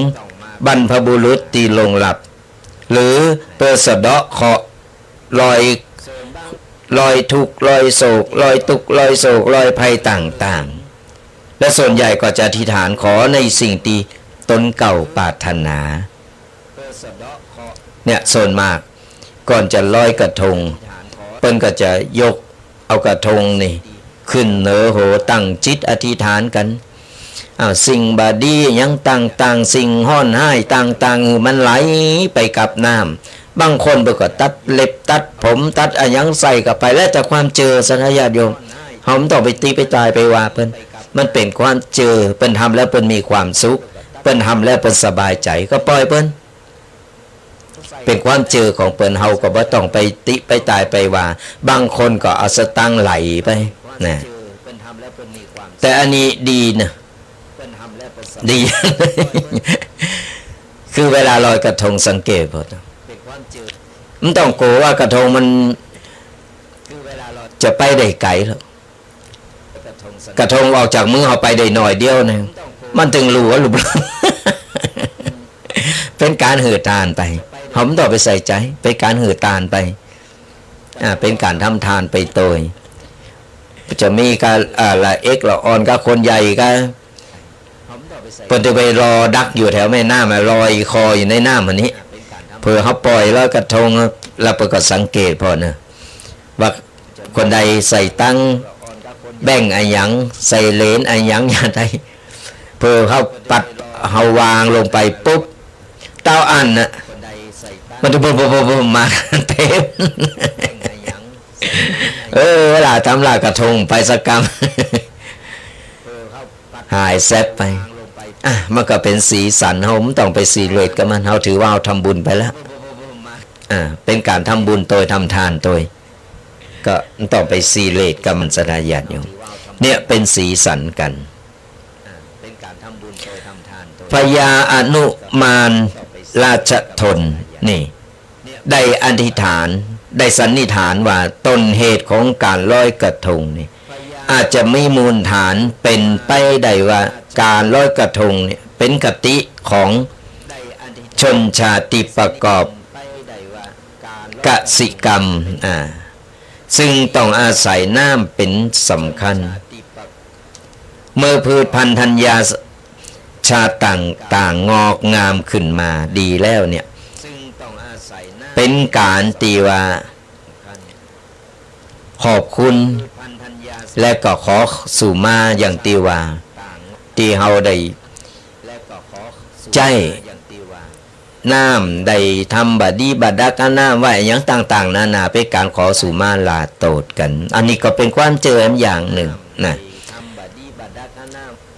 บรรพบุรุษตี้ล่วงลับ หรือเปื้อสะเดาะเคราะห์ ลอย ลอยทุกข์ ลอยโศก ลอยตุ๊กข์ ลอยโศก ลอยภัยต่างๆ และส่วนใหญ่ก็จะอธิษฐานขอในสิ่งตี้ตนเก่าปรารถนา เนี่ย ส่วนมาก ก่อนจะลอยกระทง เปิ้นก็จะยกเอากระทงนี่ขึ้นเหนือหัว ตั้งจิตอธิษฐานกั๋น อ้าว สิ่งบ่ดีหยังต่างๆ สิ่งฮ้อนฮ้ายต่างๆ หื้อมันไหลไปกับน้ำ บางคนเปิ้นก็ตัดเล็บตัดผมตัดอะหยังใส่เข้าไป แล้วแต่ความเจอศรัทธาญาติโยม เฮาบ่ต้องไปติไปตายไปว่าเปิ้น มันเป๋นความเจอ เปิ้นทำแล้วเปิ้นมีความสุข เปิ้นทำแล้วเปิ้นสบายใจ๋ ก็ปล่อยเปิ้น เป๋นความเจอของเปิ้น เฮาก็บ่ต้องไปติไปตายไปว่า บางคนก็เอาสตางค์ไหลไปนะ แต่อันนี้ดีนะ ดี คือเวลาลอยกระทงสังเกตผ่อ บ่ต้องกั๋วว่ากระทงมันจะไปได้ไก๋หรอก กระทงออกจากมือเฮาไปได้หน้อยเดียวนะ มันตึงหลัวหลุบ เป๋นก๋านหื้อตานไป เฮาบ่ต้องไปใส่ใจ๋ เป๋นก๋านหื้อตานไป อ่า เป๋นก๋านทำตานไปโตย จะมีก๋าน อ่า ละเอกละอ่อนกับคนใหญ่กะ เปิ้นจะไปรอดักอยู่แถวแม่น้ำอะ ลอยคออยู่ในน้ำอันนี้ เผื่อเฮาปล่อยลอยกระทง แล้วเปิ้นก็สังเกตผ่อเนอะ ว่าคนใดใส่ตังค์แบงก์อะหยัง ใส่เหรียญอะหยังอย่างใด เผื่อเฮาปัด เฮาวางลงไปปุ๊บ เต้าอั้นน่ะ มันจะปุ๊บปุ๊บปุ๊บปุ๊บมาเต็ม เออ เวลาทำลอยกระทงไปสักกำ หายแซ็บไป อ่ะ มันก็เป๋นสีสัน เฮาบ่ต้องไปซีเรียสกับมัน เฮาถือว่าเฮาทำบุญไปแล้ว อ่ะ เป๋นก๋านทำบุญโตย ทำตานโตย ก็บ่ต้องไปซีเรียสกับมัน ศรัทธาญาติโยม เนี่ยเป๋นสีสันกั๋น พญาอนุมานราชทนนี่ ได้อธิษฐาน ได้สันนิษฐานว่าต้นเหตุของก๋านลอยกระทงนี่ อาจจะมีมูลฐานเป๋นไปได้ว่าก๋านลอยกระทงนี่เป๋นคติของชนชาติประกอบกสิกรรม อ่า ซึ่งต้องอาศัยน้ำเป๋นสำคัญ เมื่อพืชพันธุ์ธัญญาชาติต่างๆ งอกงามขึ้นมาดีแล้วเนี่ย เป๋นก๋านตี้ว่าขอบคุณ และก็ขอสุมาอย่างตี้ว่า ตี้เฮาได้ใจ๊ น้ำได้ทำบ่ดีบ่ดัก เอาน้ำไว้อะหยังต่างๆ นานา เป๋นก๋านขอสุมาลาโตษกั๋น อันนี้ก็เป๋นความเจื้ออย่างนึ่งนะ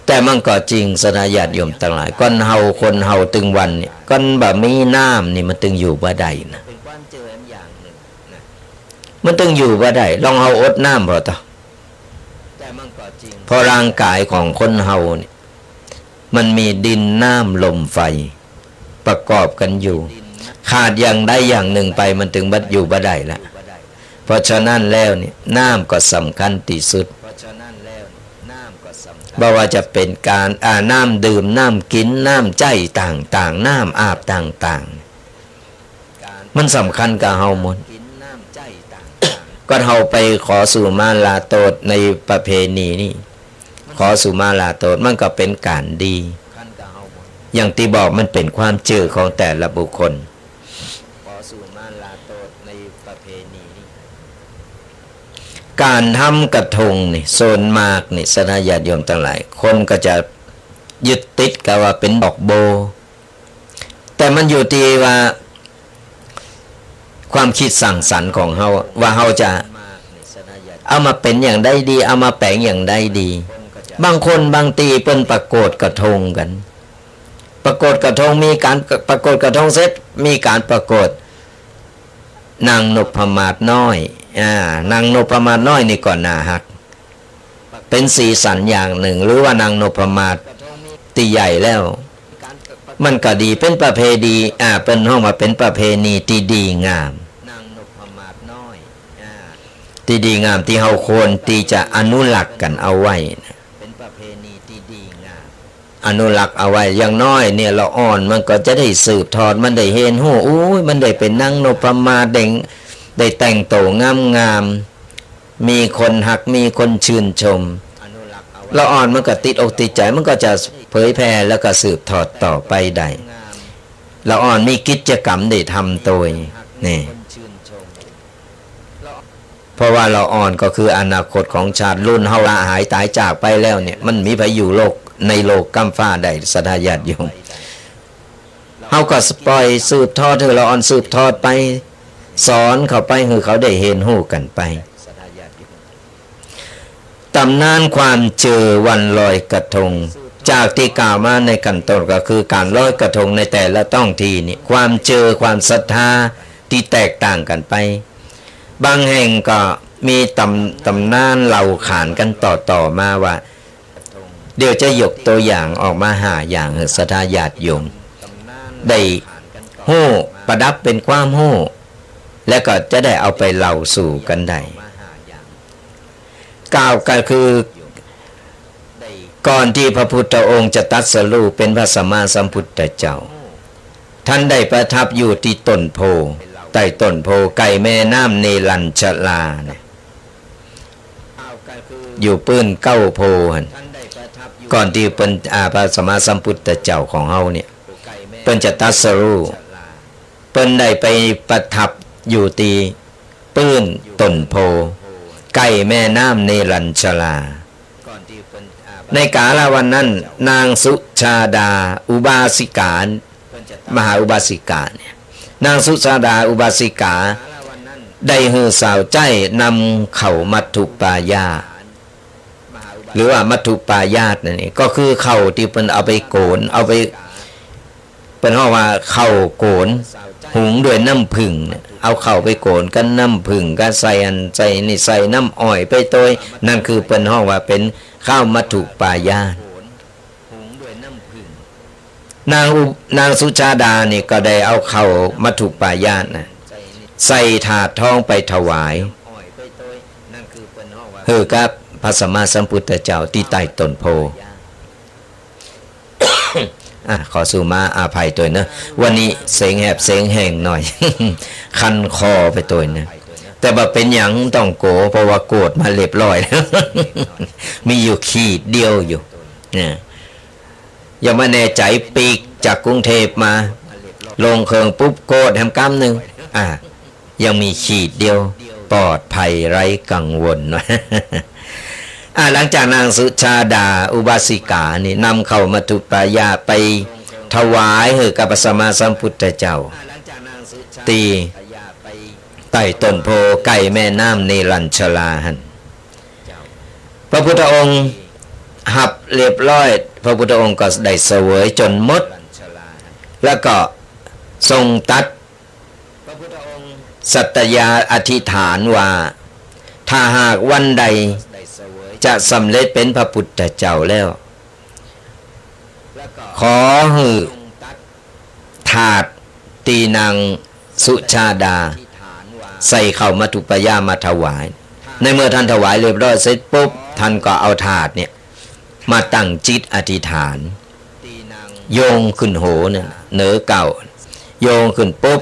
แต่มันก็จริง ศรัทธาญาติโยมตังหลาย คนเฮา คนเฮาตึงวันเนี่ย คันบ่มีน้ำนี่มันตึงอยู่บ่ได้นะ มันตึงอยู่บ่ได้ ลองเฮาอดน้ำผ่อเต๊อะ เพราะร่างก๋ายของคนเฮาเนี่ย มันมีดินน้ำลมไฟประกอบกั๋นอยู่ ขาดอย่างใดอย่างนึ่งไปมันตึงบ่ อยู่บ่ได้ละ เพราะฉะนั้นแล้วเนี่ย น้ำก็สำคัญตี้สุด บ่ว่าจะเป๋นก๋าน อ่า น้ำดื่ม น้ำกิ๋น น้ำใจ๊ต่างๆ น้ำอาบต่างๆ มันสำคัญกับเฮาหมด ก็เฮาไปขอสุมาลาโตษในประเพณีนี่ ขอสุมาลาโตษมันก็เป๋นก๋านดี อย่างตี้บอกมันเป๋นความเจื้อของแต่ละบุคคล ก๋านทำกระทงนี่ ส่วนมากนี่ ศรัทธาญาติโยมตังหลาย คนก็จะยึดติดกับว่าเป๋นดอกโบ แต่มันอยู่ตี้ว่า ความกึ๊ดสร้างสรรค์ของเฮา ว่าเฮาจะเอามาเป๋นอย่างใดดี เอามาแป๋งอย่างใดดี บางคนบางตี้เปิ้นประกวดกระทงกั๋น ประกวดกระทง มีก๋านประกวดกระทงเสร็จ มีก๋านประกวดนางนพมาศน้อย อ่า นางนพมาศน้อยนี่ก็น่าฮัก เป๋นสีสันอย่างนึ่ง หรือว่านางนพมาศตี้ใหญ่แล้ว มันก็ดี เป๋นประเพณี อ่า เปิ้นฮ้องว่าเป๋นประเพณีตี้ดีงาม ตี้ดีงามตี้เฮาควรตี้จะอนุรักษ์กั๋นเอาไว้นะ อนุรักษ์เอาไว้ อย่างน้อยเนี่ยละอ่อนมันก็จะได้สืบทอด มันได้เฮียนฮู้ อู้ย มันได้เป๋นนางนพมาศ ได้ ได้แต่งตั๋วงามๆ มีคนฮัก มีคนชื่นชม ละอ่อนมันก็ติดอกติดใจ๋ มันก็จะเผยแผ่แล้วก็สืบทอดต่อไปได้ ละอ่อนมีกิจกรรมได้ทำโตย นี่ เพราะว่าละอ่อนก็คืออนาคตของชาติ รุ่นเฮาละหายต๋ายจากไปแล้วเนี่ย มันมีใผอยู่โลก ในโลกก้ำฟ้าได้ ศรัทธาญาติโยม เฮาก็ปล่อยสืบทอด หื้อละอ่อนสืบทอดไป สอนเขาไป หื้อเขาได้เฮียนฮู้กั๋นไป ต๋ำนานความเจื้อวันลอยกระทง จากตี้กล่าวมาในขั้นต้นก็คือก๋านลอยกระทงในแต่ละท้องถิ่นนี่ ความเจื้อความศรัทธาตี้แตกต่างกั๋นไป บางแห่งก็มีต๋ำ ต๋ำนานเล่าขานกั๋นต่อๆ มาว่า เดี๋ยวจะยกตั๋วอย่างออกมาห้าอย่างหื้อศรัทธาญาติโยมได้ฮู้ ประดับเป๋นความฮู้ และก็จะได้เอาไปเล่าสู่กั๋นได้ กล่าวก็คือ ก่อนตี้พระพุทธองค์จะตรัสรู้เป๋นพระสัมมาสัมพุทธเจ้า ท่านได้ประทับอยู่ตี้ต้นโพธิ์ ใต้ต้นโพธิ์ใก้แม่น้ำเนรัญชราเนี่ย อยู่ปื้นเก๊าโพธิ์หั้น ก่อนตี้เปิ้น อ่า พระสัมมาสัมพุทธเจ้าของเฮาเนี่ย เปิ้นจะตรัสรู้ เปิ้นได้ไปประทับอยู่ตี้ปื้นต้นโพธิ์ ใก้แม่น้ำเนรัญชรา ในกาลวันนั้น นางสุชาดาอุบาสิกา มหาอุบาสิกาเนี่ย นางสุชาดาอุบาสิกา ได้หื้อสาวใจ๊นำเข้ามัทธุปายาต หรือว่ามัทธุปายาสนั่นเอง ก็คือข้าวตี้เปิ้นเอาไปโก๋น เอาไป เปิ้นฮ้องว่าข้าวโก๋น หุงด้วยน้ำผึ้งเนี่ย เอาข้าวไปโก๋นกับน้ำผึ้ง ก็ใส่อันใส่นี่ ใส่น้ำอ้อยไปตวย นั่นคือเปิ้นฮ้องว่าเป๋นข้าวมัทธุปายาส นางอุ- นางสุชาดานี่ก็ได้เอาข้าวมัทธุปายาสนะ ใส่ถาดทองไปถวาย หื้อกับพระสัมมาสัมพุทธเจ้าตี้ใต้ต้นโพธิ์ อ่ะ ขอสุมาอภัยตวยเนอะ วันนี้เสียงแหบเสียงแห้งหน่อย คันคอไปตวยเนอะ แต่บ่เป๋นหยังต้องโก๋ เพราะว่าโกรธมาเรียบร้อยแล้ว มีอยู่ขีดเดียวอยู่ เนี่ย ยังบ่แน่ใจ๋ ปีกจากกรุงเทพฯมา ลงเครื่องปุ๊บ โกรธแหมกำนึ่ง อ่ะ ยังมีขีดเดียว ปลอดภัยไร้กังวล อ่ะ หลังจากนางสุชาดาอุบาสิกานี่นำข้าวมัทธุปายาสไปถวายหื้อกับพระสัมมาสัมพุทธเจ้า ตี้ใต้ต้นโพธิ์ใก้แม่น้ำเนรัญชราหั้น พระพุทธองค์ฮับเรียบร้อย พระพุทธองค์ก็ได้เสวยจ๋นหมด แล้วก็ทรงตรัสสัตยาอธิษฐานว่า ถ้าหากวันใดจะสำเร็จเป๋นพระพุทธเจ้าแล้ว ขอหื้อถาดตี้นางสุชาดาใส่ข้าวมัทธุปายาสมาถวาย ในเมื่อท่านถวายเรียบร้อยเสร็จปุ๊บ ท่านก็เอาถาดเนี่ยมาตั้งจิตอธิษฐาน โยงขึ้นโหนเนี่ย เหนือเกล้า โยงขึ้นปุ๊บ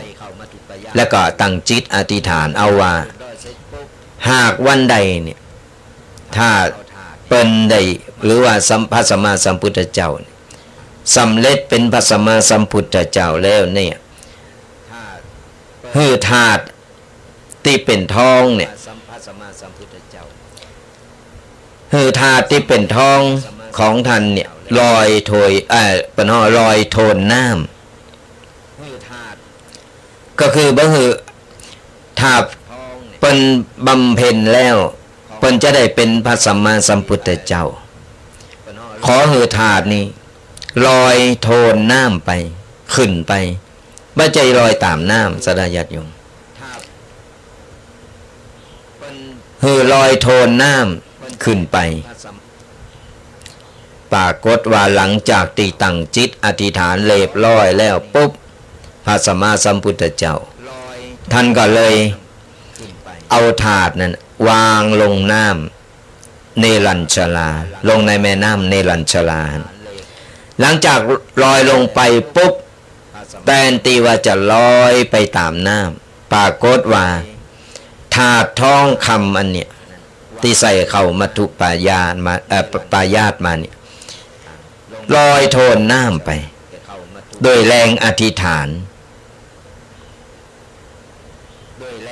แล้วก็ตั้งจิตอธิษฐานเอาว่า หากวันใดเนี่ย ถ้าเปิ้นได้ หรือว่าสัม- พระสัมมาสัมพุทธเจ้าเนี่ย สำเร็จเป๋นพระสัมมาสัมพุทธเจ้าแล้วเนี่ย หื้อถาดตี้เป๋นทองเนี่ย หื้อถาดตี้เป๋นทองของท่านเนี่ย ลอยโถย เอ่อ เปิ้นฮ้องลอยโทนน้ำ ก็คือบ่หื้อ ถ้าเปิ้นบำเพ็ญแล้ว เปิ้นจะได้เป๋นพระสัมมาสัมพุทธเจ้า ขอหื้อถาดนี้ลอยโทนน้ำไป ขึ้นไป บ่ใจ้ลอยต๋ามน้ำ ศรัทธาญาติโยม หื้อลอยโทนน้ำขึ้นไป ปรากฏว่าหลังจากตี้ตั้งจิตอธิษฐานเรียบร้อยแล้วปุ๊บ พระสัมมาสัมพุทธเจ้า ท่านก็เลยเอาถาดนั้นวางลงน้ำเนรัญชรา ลงในแม่น้ำเนรัญชรา หลังจากลอยลงไปปุ๊บ แตนตี้ว่าจะลอยไปต๋ามน้ำ ปรากฏว่าถาดทองคำอันเนี้ย ตี้ใส่ข้าวมัทธุปายาสมา เอ่อ ป- ปายาสมาเนี่ย ลอยโทนน้ำไป โดยแรงอธิษฐาน โดยแ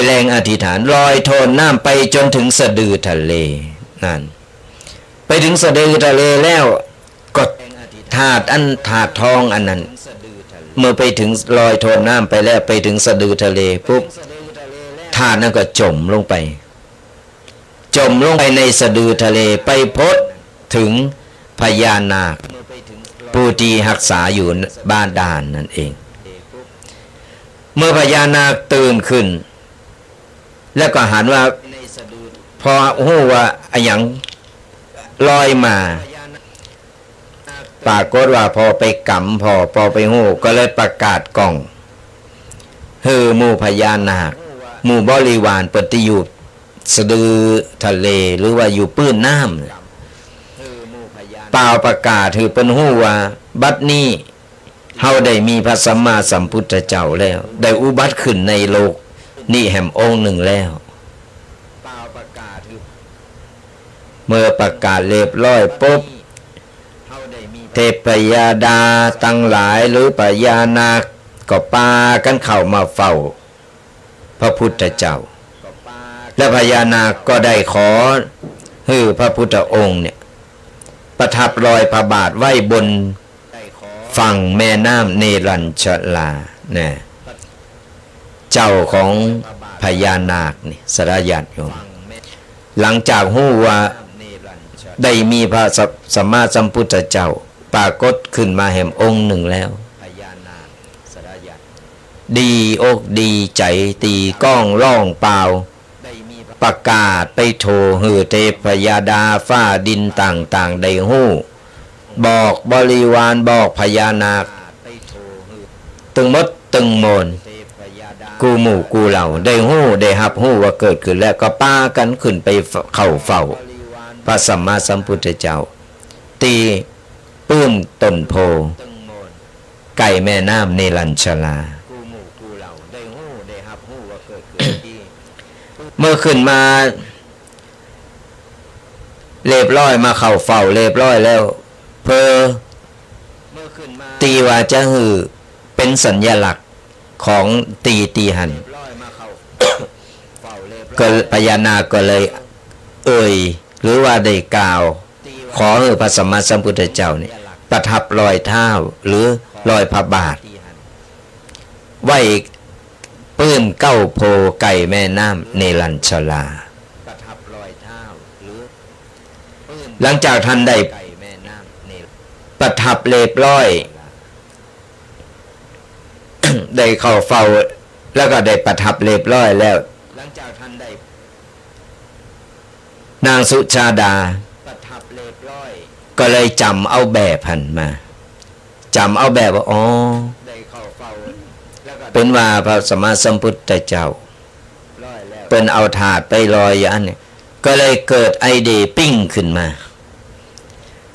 รงอธิษฐาน ลอยโทนน้ำไปจ๋นเถิงสะดือทะเล นั่น ไปเถิงสะดือทะเลแล้ว ก็ถาดอัน ถาดทองอันนั้น เมื่อไปเถิง ลอยโทนน้ำไปแล้ว ไปเถิงสะดือทะเลปุ๊บ ถาดนั้นก็จ๋มลงไป จ๋มลงไปในสะดือทะเล ไปพบเถิงพญานาค ผู้ตี้ฮักษาอยู่บาดาลนั่นเอง เมื่อพญานาคตื่นขึ้น แล้วก็หันว่า พอฮู้ว่าอะหยังลอยมา ปรากฏว่าพอไปกำผ่อ พอไปฮู้ ก็เลยประกาศก้อง หื้อหมู่พญานาค หมู่บริวารเปิ้นตี้อยู่สะดือทะเล หรือว่าอยู่ปื้นน้ำ เป่าประกาศหื้อเปิ้นฮู้ว่า บัดนี้ เฮาได้มีพระสัมมาสัมพุทธเจ้าแล้ว ได้อุบัติขึ้นในโลกนี้แหมองค์หนึ่งแล้ว เมื่อประกาศเรียบร้อยปุ๊บ เทพยดาตังหลายหรือพญานาคก็ปากั๋นเข้ามาเฝ้า พระพุทธเจ้า และพญานาคก็ได้ขอหื้อพระพุทธองค์เนี่ย ประทับรอยพระบาทไว้บนฝั่งแม่น้ำเนรัญชรา นะ เจ้าของพญานาคนี่ ศรัทธาญาติโยม หลังจากฮู้ว่าได้มีพระสัมมาสัมพุทธเจ้าปรากฏขึ้นมาแหมองค์หนึ่งแล้ว ดีอกดีใจ๋ ตี๋ก้องร้องเป่า ประกาศไปโถ่หื้อเทพยดาฟ้าดินต่างๆ ได้ฮู้ บอกบริวาร บอกพญานาค ตึงหมดตึงมวล กู้หมู่กู้เหล่า ได้ฮู้ ได้ฮับฮู้ว่าเกิดขึ้นแล้ว ก็ปากั๋นขึ้นไปเข้าเฝ้าพระสัมมาสัมพุทธเจ้า ตี้ปื้นต้นโพธิ์ ใก้แม่น้ำเนรัญชรา เมื่อขึ้นมาเรียบร้อย มาเข้าเฝ้าเรียบร้อยแล้ว เพื่อตี้ว่าจะหื้อเป๋นสัญลักษณ์ของตี้ ตี้หั้น ก็พญานาคก็เลยเอ่ย หรือว่าได้กล่าว ขอหื้อพระสัมมาสัมพุทธเจ้านี่ประทับรอยเท้าหรือรอยพระบาท ไว้ปื้นเก๊าโพธิ์ใก้แม่น้ำเนรัญชรา หลังจากท่านได้ประทับเรียบร้อย ได้เข้าเฝ้า แล้วก็ได้ประทับเรียบร้อยแล้ว นางสุชาดาก็เลยจ๋ำเอาแบบหั้นมา จ๋ำเอาแบบว่า อ๋อ เป๋นว่าพระสัมมาสัมพุทธเจ้า เปิ้นเอาถาดไปลอยอยู่อั้นนี่ ก็เลยเกิดไอเดียปิ๊งขึ้นมา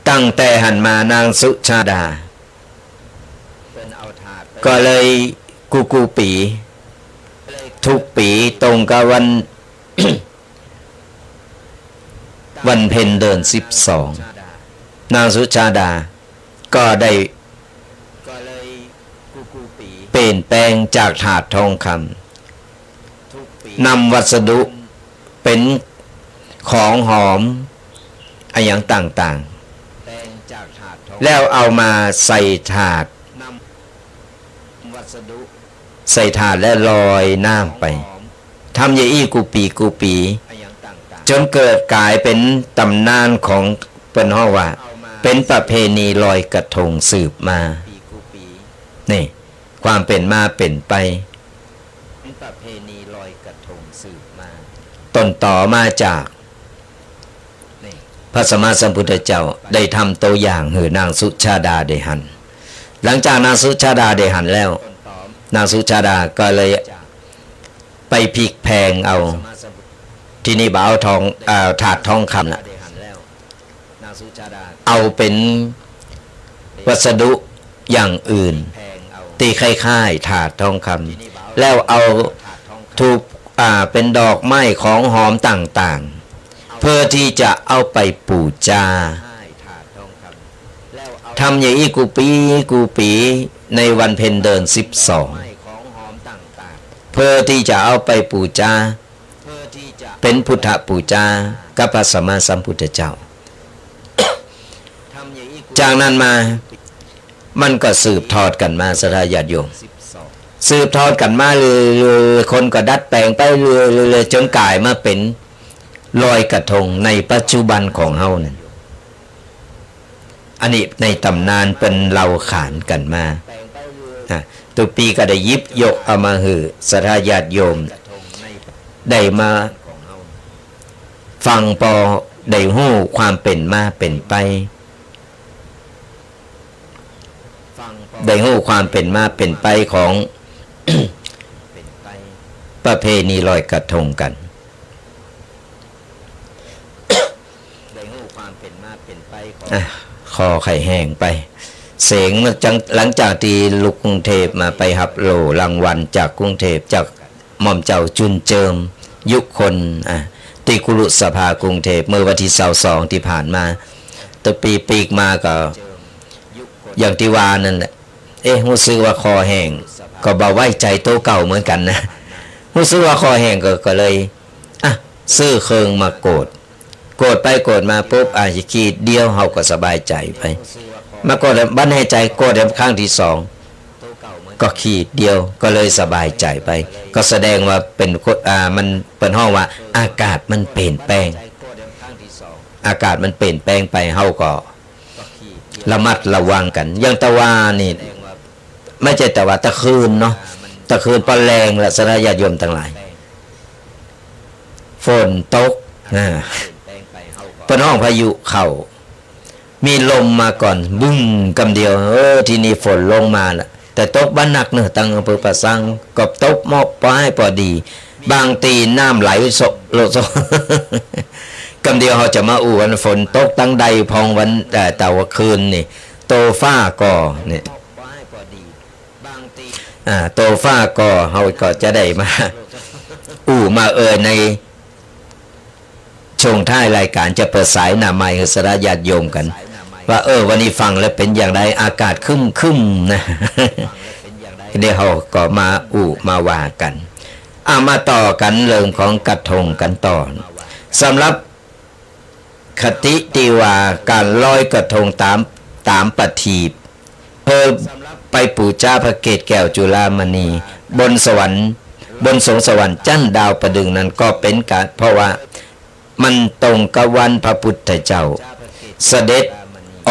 ตั้งแต่หั้นมานางสุชาดา ก็เลยกู้ๆ ปี๋ ทุกปี๋ตรงกับวัน วันเพ็ญเดือนสิบสอง นางสุชาดาก็ได้เปลี่ยนแปลงจากถาดทองคำ นำวัสดุเป๋นของหอมอะหยังต่างๆ แล้วเอามาใส่ถาด ใส่ถาดและลอยน้ำไป ทำอย่างอี้กู้ปี๋กู้ปี๋ จ๋นเกิดก๋ายเป๋นต๋ำนานของเปิ้นฮ้องว่า เป๋นประเพณีลอยกระทงสืบมา นี่ ความเป๋นมาเป๋นไป ต้นตอมาจาก พระสัมมาสัมพุทธเจ้าได้ทำตัวอย่างหื้อนางสุชาดาได้หัน หลังจากนางสุชาดาได้หันแล้ว นางสุชาดาก็เลยไปพลิกแพลงเอา ทีนี้บ่เอาทอง เอ่อ ถาดทองคำละ เอาเป๋นวัสดุอย่างอื่น ตี้คล้ายๆ ถาดทองคำ แล้วเอาธูป อ่า เป๋นดอกไม้ของหอมต่างๆ เพื่อตี้จะเอาไปปู๋จา ทำอย่างอี้กู้ปี๋กู้ปี๋ ในวันเพ็ญเดือนสิบสอง เพื่อตี้จะเอาไปปู๋จา เป๋นพุทธปู๋จากับพระสัมมาสัมพุทธเจ้า จากนั้นมา มันก็สืบทอดกั๋นมา ศรัทธาญาติโยม สืบทอดกั๋นมาเรื่อยๆ คนก็ดัดแปลงไปเรื่อยๆ จ๋นก๋ายมาเป๋นลอยกระทงในปัจจุบันของเฮานั่น อันนี้ในต๋ำนานเปิ้นเล่าขานกั๋นมา อ่ะ ตุ๊ปี๋ก็ได้หยิบยกเอามาหื้อศรัทธาญาติโยม ได้มาฟังปอได้ฮู้ความเป๋นมาเป๋นไป ได้ฮู้ความเป๋นมาเป๋นไปของ ประเพณีลอยกระทงกั๋น ได้ฮู้ความเป๋นมาเป๋นไปของ อ่ะ คอใค่แห้งไป เสียงหลังจาก หลังจากตี้ลุกกรุงเทพฯมาไปฮับโล่รางวัลจากกรุงเทพฯ จากหม่อมเจ้าจุนเจิม ยุคน อ่ะ ตี้คุรุสภากรุงเทพฯ เมื่อวันตี้ซาวสองตี้ผ่านมา ตุ๊ปี๋ปีกมาก็ อย่างตี้ว่านั่นแหละ เอ๊ะ ฮู้สึกว่าคอแห้ง ก็บ่ไว้ใจ๋โตเก่าเหมือนกั๋นนะ ฮู้สึกว่าคอแห้งก็ ก็เลย อ่ะ ซื้อเครื่องมากวด กวดไปกวดมาปุ๊บ อ่ะ ขีดเดียวเฮาก็สบายใจ๋ไป มากวดบั้นแหใจ๋ กวดครั้งตี้สอง ก็ขีดเดียว ก็เลยสบายใจ๋ไป ก็แสดงว่าเป๋นคน อ่า มัน เปิ้นฮ้องว่าอากาศมันเปลี่ยนแปลง อากาศมันเปลี่ยนแปลงไป เฮาก็ระมัดระวังกั๋น อย่างตะวานี่ ไม่ใจ้ตะวา ตะคืนเนาะ ตะคืนปอแลงละ ศรัทธาญาติโยมตังหลาย ฝนตก อ่า เปิ้นฮ้องพายุเข้า มีลมมาก่อน บึ้ง กำเดียว เออ ทีนี้ฝนลงมาละ แต่ตกบ่หนักเนาะ ตังอำเภอป่าซาง ก็ตกเหมาะปอให้ปอดี บางตี้น้ำไหลโซะโลโซะ กำเดียวเฮาจะมาอู้กั๋น ฝนตกตังใดพ่องวัน เอ่อ ตะวาคืนนี่ โตฟ้าก่อเนี่ย อ่า โตฟ้าก่อ เฮาก็จะได้มา อู้มาเอ่ยใน ช่วงท้ายรายก๋านจะเปิดสายหน้าไมค์หื้อศรัทธาญาติโยมกั๋น ว่า เออ วันนี้ฟังแล้วเป๋นอย่างไร อากาศครึ้มๆ นะ เดี๋ยวเฮาก็มาอู้มาว่ากั๋น อ่ะ มาต่อกั๋นเรื่องของกระทงกั๋นต่อ สำหรับคติตี้ว่าก๋านลอยกระทงต๋าม ต๋ามประทีป เพื่อไปปู๋จาพระเกศแก้วจุฬามณี บนสวรรค์ บนสวงสวรรค์จั๊นดาวปะดึงนั้นก็เป๋นก๋าน เพราะว่ามันตรงกับวันพระพุทธเจ้า เสด็จ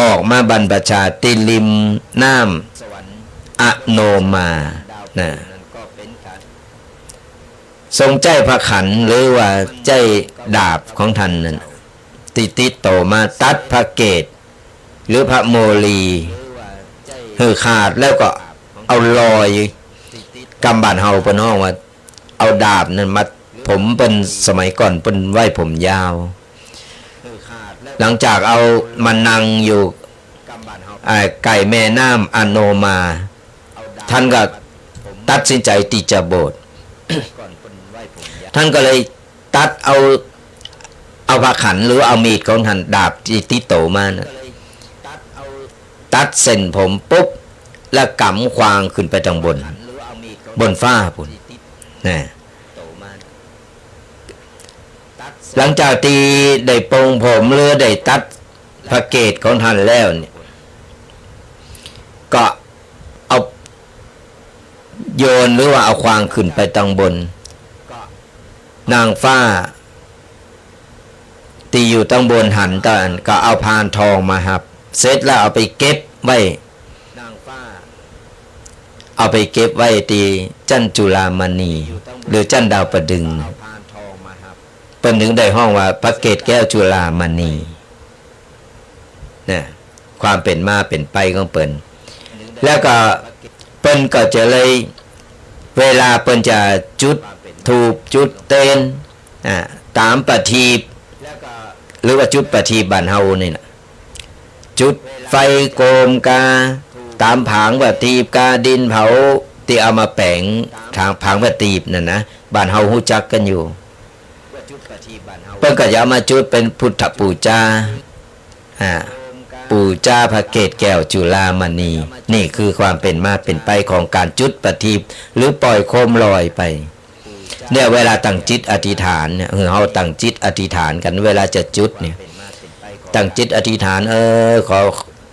ออกมาบรรพชาตี้ริมน้ำอโนมา นะ ทรงใจ๊พระขันหรือว่าใจ๊ดาบของท่านนั้น ตี้ติดโตมาตัดพระเกศ หรือพระโมลี หื้อขาด แล้วก็เอาลอย กำบ้านเฮาเปิ้นฮ้องว่า เอาดาบนั้นมา ผมเปิ้นสมัยก่อนเปิ้นไว้ผมยาว หลังจากเอามานั่งอยู่ อ่า ใก้แม่น้ำอโนมา ท่านก็ตัดสินใจ๋ตี้จะบวช ท่านก็เลยตัดเอา เอาพระขันหรือเอามีดของท่าน ดาบตี้ติดโตมานะ ตัดเส้นผมปุ๊บ แล้วก๋ำขว้างขึ้นไปตังบน บนฟ้าปู้น นะ หลังจากตี้ได้ปลงผมหรือได้ตัดพระเกศของท่านแล้วเนี่ย ก็เอาโยนหรือว่าเอาขว้างขึ้นไปตังบน นางฟ้าตี้อยู่ตังบนหันตาอั้นก็เอาพานทองมาฮับ เสร็จแล้วเอาไปเก็บไว้ เอาไปเก็บไว้ตี้จั๊นจุฬามณี หรือจั๊นดาวปะดึง เปิ้นถึงได้ฮ้องว่าพระเกศแก้วจุฬามณี นะ ความเป๋นมาเป๋นไปของเปิ้น แล้วก็เปิ้นก็จะเลย เวลาเปิ้นจะจุดธูปจุดเตียน อ่า ต๋ามประทีป หรือว่าจุดประทีปบ้านเฮานี่นะ จุดไฟโกมกา ต๋ามผางประทีป กาดินเผา ตี้เอามาแป๋ง ผาง ผางประทีปนั่นนะ บ้านเฮาฮู้จักกั๋นอยู่ เปิ้นก็จะเอามาจุดเป๋นพุทธปู๋จา อ่า ปู๋จาพระเกศแก้วจุฬามณี นี่คือความเป๋นมาเป๋นไปของก๋านจุดประทีป หรือป่อยโคมลอยไป เนี่ย เวลาตั้งจิตอธิษฐานเนี่ย เออ เฮาตั้งจิตอธิษฐานกั๋น เวลาจะจุดเนี่ย ตั้งจิตอธิษฐาน เออ ขอ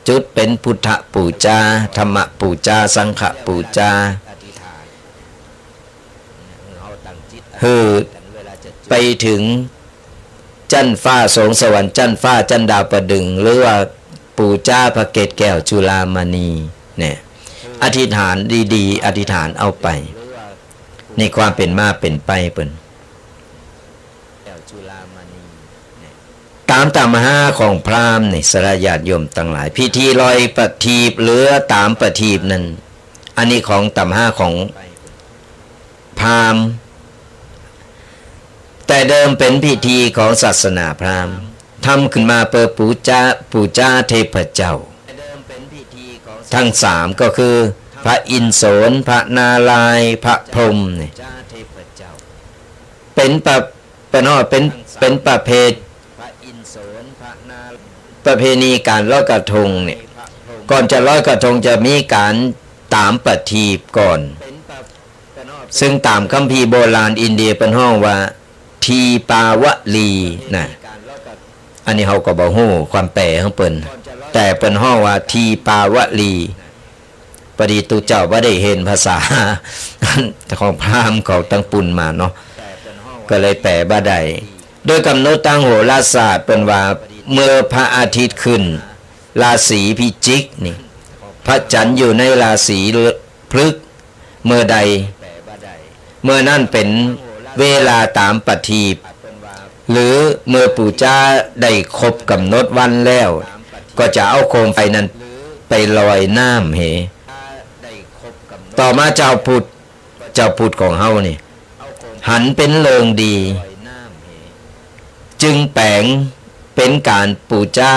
จุดเป๋นพุทธปู๋จา ธรรมปู๋จา สังฆปู๋จา หื้อไปเถิงจั๊นฟ้า สวงสวรรค์จั๊นฟ้า จั๊นดาวปะดึง หรือว่าปู๋จาพระเกศแก้วจุฬามณี เนี่ย อธิษฐานดีๆ อธิษฐานเอาไป นี่ความเป๋นมาเป๋นไปเปิ้น ต๋ามตำราของพราหมณ์นี่ ศรัทธาญาติโยมตังหลาย พิธีลอยประทีปหรือต๋ามประทีปนั้น อันนี้ของตำราของพราหมณ์ แต่เดิมเป๋นพิธีของศาสนาพราหมณ์ ทำขึ้นมาเปื้อปู๋จา ปู๋จาเทพเจ้า ทั้งสามก็คือพระอินทร์โสน พระนารายณ์ พระพรหมนี่ เป๋นประ เป๋น เป๋น เป๋นประเพ ประเพณีก๋านลอยกระทงเนี่ย ก่อนจะลอยกระทงจะมีก๋านต๋ามประทีปก่อน ซึ่งต๋ามคัมภีร์โบราณอินเดียเปิ้นฮ้องว่า ทีปาวลี นะ อันนี้เฮาก็บ่ฮู้ความแปลของเปิ้น แต่เปิ้นฮ้องว่า ทีปาวลี ปอดีตุ๊เจ้าบ่ได้เฮียนภาษาของพราหมณ์ของตังปุ้นมาเนาะ ก็เลยแปลบ่ได้ โดยกำหนดตางโหราศาสตร์เปิ้นว่า เมื่อพระอาทิตย์ขึ้นราศีพิจิกนี่ พระจันทร์อยู่ในราศีพฤกษ์ เมื่อใด เมื่อนั้นเป๋นเวลาต๋ามประทีป หรือเมื่อปู่จ้าได้ครบก๋ำหนดวันแล้ว ก็จะเอาโคมไฟนั้นไปลอยน้ำเห ต่อมาจาวพุทธ จาวพุทธของเฮานี่ หันเป๋นเรื่องดี จึงแป๋งเป๋นก๋านปู๋จา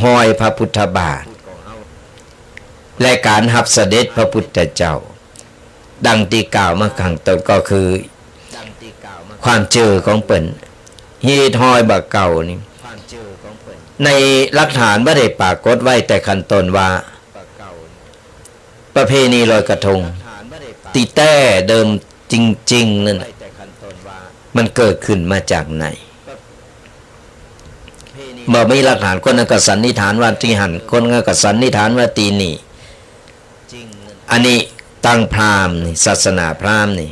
ฮอยพระพุทธบาท และก๋านฮับเสด็จพระพุทธเจ้า ดังตี้กล่าวมาข้างต้นก็คือ ความเจื้อของเปิ้น ฮีตฮอยบ่าเก่านี่ ในหลักฐานบ่ได้ปรากฏไว้แต่ขั้นต้นว่า ประเพณีลอยกระทง ตี้แต๊เดิมจริงๆ นั้นน่ะ มันเกิดขึ้นมาจากไหน บ่มีหลักฐาน คนนั้นก็สันนิษฐานว่าตี้หั้น คนนั้นก็สันนิษฐานว่าตี้นี่ อันนี้ตังพราหมณ์นี่ ศาสนาพราหมณ์นี่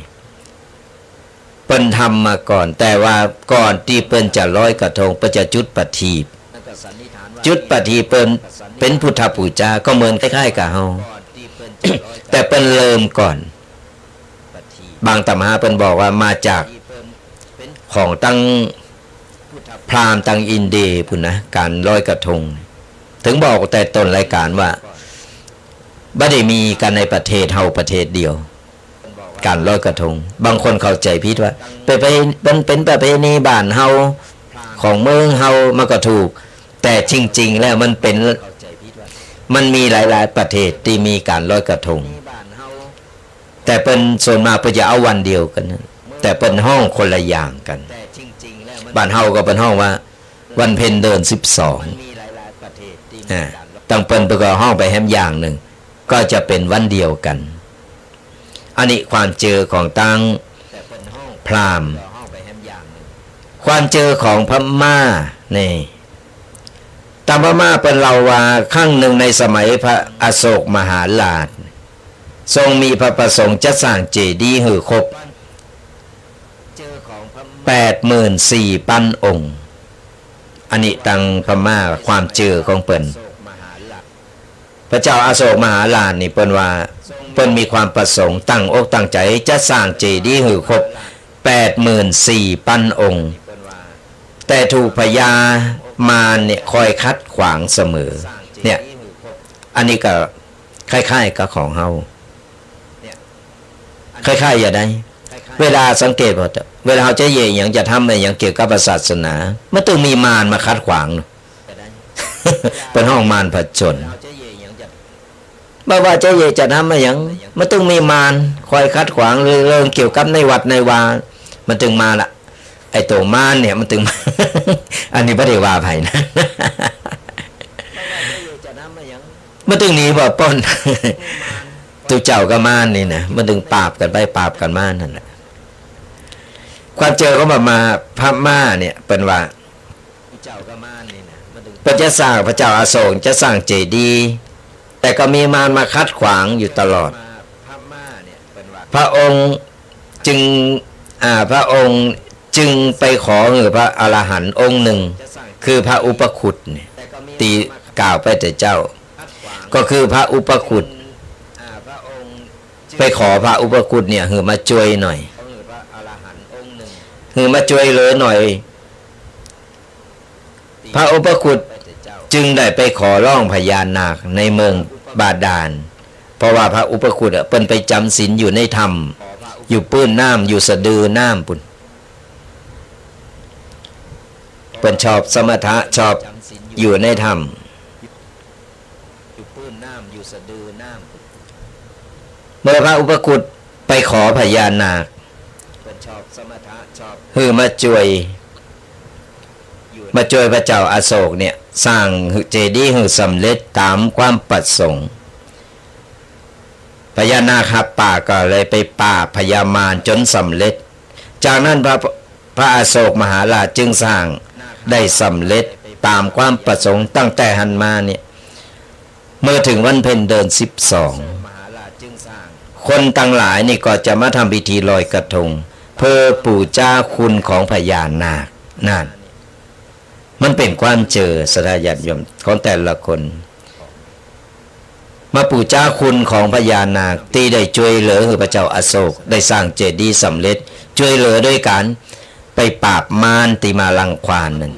เปิ้นทำมาก่อน แต่ว่าก่อนตี้เปิ้นจะลอยกระทง เปิ้นจะจุดประทีป จุดประทีปเปิ้นเป๋นพุทธปู๋จา ก็เหมือนคล้ายๆ กับเฮา แต่เปิ้นเริ่มก่อน บางตำราเปิ้นบอกว่ามาจากของตังพราหมณ์ตังอินเดียปู้นนะ ก๋านลอยกระทง เถิงบอกแต่ต้นรายการว่า บ่ได้มีกั๋นในประเทศเฮาประเทศเดียว ก๋านลอยกระทง บางคนเข้าใจ๋ผิดว่า เป๋น เป๋น เป๋นประเพณีบ้านเฮา ของเมืองเฮา มันก็ถูก แต่จริงๆ แล้วมันเป๋น มันมีหลายๆ ประเทศตี้มีก๋านลอยกระทง แต่เปิ้นส่วนมากเปิ้นจะเอาวันเดียวกั๋นนะ แต่เปิ้นฮ้องคนละอย่างกั๋น บ้านเฮาก็เปิ้นฮ้องว่า วันเพ็ญเดือนสิบสอง อ่า ตังเปิ้น เปิ้นก็ฮ้องไปแหมอย่างนึ่ง ก็จะเป๋นวันเดียวกั๋น อันนี้ความเจื้อของตังพราหมณ์ ความเจื้อของพม่านี่ ตังพม่าเปิ้นเล่าว่า ครั้งนึ่งในสมัยพระอโศกมหาราช ทรงมีพระประสงค์จะสร้างเจดีย์หื้อครบ แปดหมื่นสี่ปันองค์ อันนี้ตังพม่าความเจื้อของเปิ้น พระเจ้าอโศกมหาราชนี่เปิ้นว่า เปิ้นมีความประสงค์ตั้งอกตั้งใจ๋จะสร้างเจดีย์หื้อครบ แปดหมื่นสี่ปันองค์ แต่ถูกพญามารเนี่ยคอยขัดขวางเสมอ เนี่ย อันนี้ก็คล้ายๆ กับของเฮา คล้ายๆ อย่างใด เวลาสังเกตบ่า เวลาเฮาจะเยียะหยังจะทำอะหยังเกี่ยวกับศาสนา มันตึงมีมารมาขัดขวางเนาะ เปิ้นฮ้องมารผจญ บ่ว่าจะเยียะจะทำอะหยัง มันตึงมีมารคอยขัดขวางเรื่องเกี่ยวกับในวัดในวา มันตึงมาละ ไอ้ตั๋วมารเนี่ยมันตึงมา อันนี้บ่ได้ว่าใผนะ มันตึงหนีบ่ป๊น ตุ๊เจ้ากับมารนี่นะ มันตึงปราบกั๋นไปปราบกั๋นมานั่นแหละ ความเจื้อของพม่า พม่าเนี่ยเปิ้นว่า เปิ้นจะสร้าง พระเจ้าอโศกจะสร้างเจดีย์ แต่ก็มีมารมาขัดขวางอยู่ตลอด พระองค์จึง อ่า พระองค์จึงไปขอหื้อพระอรหันต์องค์นึ่ง คือพระอุปคุตเนี่ย ตี้กล่าวไปแต่เจ๊า ก็คือพระอุปคุต ไปขอพระอุปคุตเนี่ย หื้อมาจ้วยหน่อย หื้อมาจ้วยเหลือหน่อย พระอุปคุตจึงได้ไปขอร้องพญานาคในเมืองบาดาล เพราะว่าพระอุปคุตอะ เปิ้นไปจ๋ำศีลอยู่ในถ้ำ อยู่ปื้นน้ำ อยู่สะดือน้ำปู้น เปิ้นชอบสมถะ ชอบอยู่ในถ้ำ เมื่อพระอุปคุตไปขอพญานาค หื้อมาจ้วย มาจ้วยพระเจ้าอโศกเนี่ย สร้างเจดีย์หื้อสำเร็จต๋ามความประสงค์ พญานาคฮับปากก็เลยไปปราบพญามารจ๋นสำเร็จ จากนั้นพระ พระอโศกมหาราชจึงสร้างได้สำเร็จต๋ามความประสงค์ ตั้งแต่หั้นมาเนี่ย เมื่อเถิงวันเพ็ญเดือนสิบสอง คนตังหลายนี่ก็จะมาทำพิธีลอยกระทง เพื่อปู๋จาคุณของพญานาคนั่น มันเป๋นความเจอ ศรัทธาญาติโยมของแต่ละคน มาปู๋จาคุณของพญานาคตี้ได้จ้วยเหลือหื้อพระเจ้าอโศกได้สร้างเจดีย์สำเร็จ จ้วยเหลือโดยก๋านไปปราบมารตี้มารังควานนั้น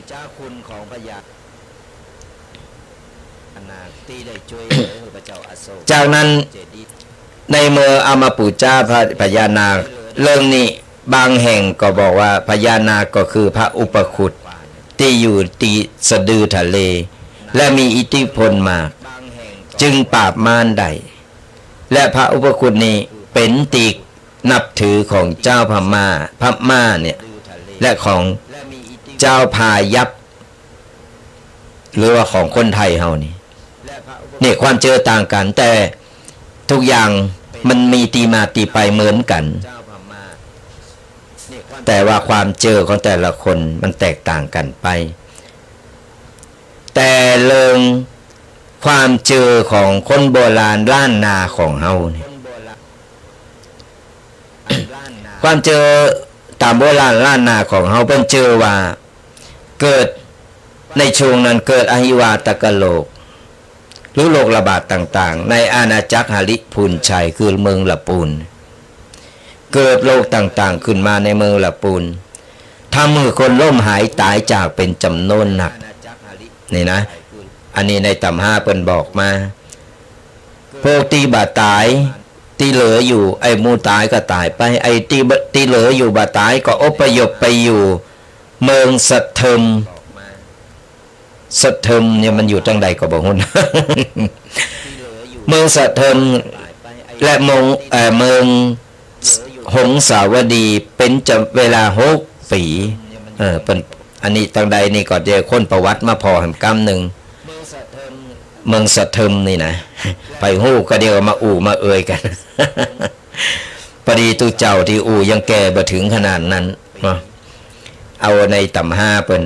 จากนั้นในเมื่อเอามาปู๋จาพระ พญานาค เรื่องนี้บางแห่งก็บอกว่าพญานาคก็คือพระอุปคุตตี้อยู่ตี้สะดือทะเล และมีอิทธิพลมาก จึงปราบมารได้ และพระอุปคุตนี้เป๋นตี้นับถือของจาวพม่า พม่าเนี่ย และของจาวพายัพ หรือว่าของคนไทยเฮานี่ นี่ความเจอต่างกั๋น แต่ทุกอย่างมันมีตี้มาตี้ไปเหมือนกั๋น แต่ว่าความเจอของแต่ละคนมันแตกต่างกั๋นไป แต่เรื่องความเจอของคนโบราณล้านนาของเฮานี่ ความเจอต๋ามโบราณล้านนาของเฮา เปิ้นเจอว่าเกิดในช่วงนั้นเกิดอหิวาตกโรค หรือโรคระบาดต่างๆ ในอาณาจักรหริภุญชัย คือเมืองละปูน เกิดโรคต่างๆ ขึ้นมาในเมืองละปูน ทำหื้อคนล้มหายต๋ายจากเป๋นจ๋ำนวนนัก นี่นะ อันนี้ในต๋ำฮาเปิ้นบอกมา พวกตี้บ่ต๋าย ตี้เหลืออยู่ ไอ้หมู่ต๋ายก็ต๋ายไป ไอ้ตี้บ่ ตี้เหลืออยู่บ่ต๋ายก็อพยพไปอยู่เมืองสะเทิม สะเทิมเนี่ยมันอยู่ตางใดก็บ่ฮู้ เมืองสะเทิมและเมือง เอ่อ เมืองหงสาวดีเป๋นจะเวลาหกปี๋ เออ เปิ้น อันนี้ตางใดนี่ก็เดี๋ยวค้นประวัติมาผ่อแหมกำนึ่ง เมืองสะเทิมนี่นะ ใผฮู้ก็เดี๋ยวมาอู้มาเอ่ยกั๋น ปอดีตุ๊เจ้าตี้อู้ยังแก่บ่เถิงขนาดนั้นเนาะ เอาในต๋ำฮาเปิ้น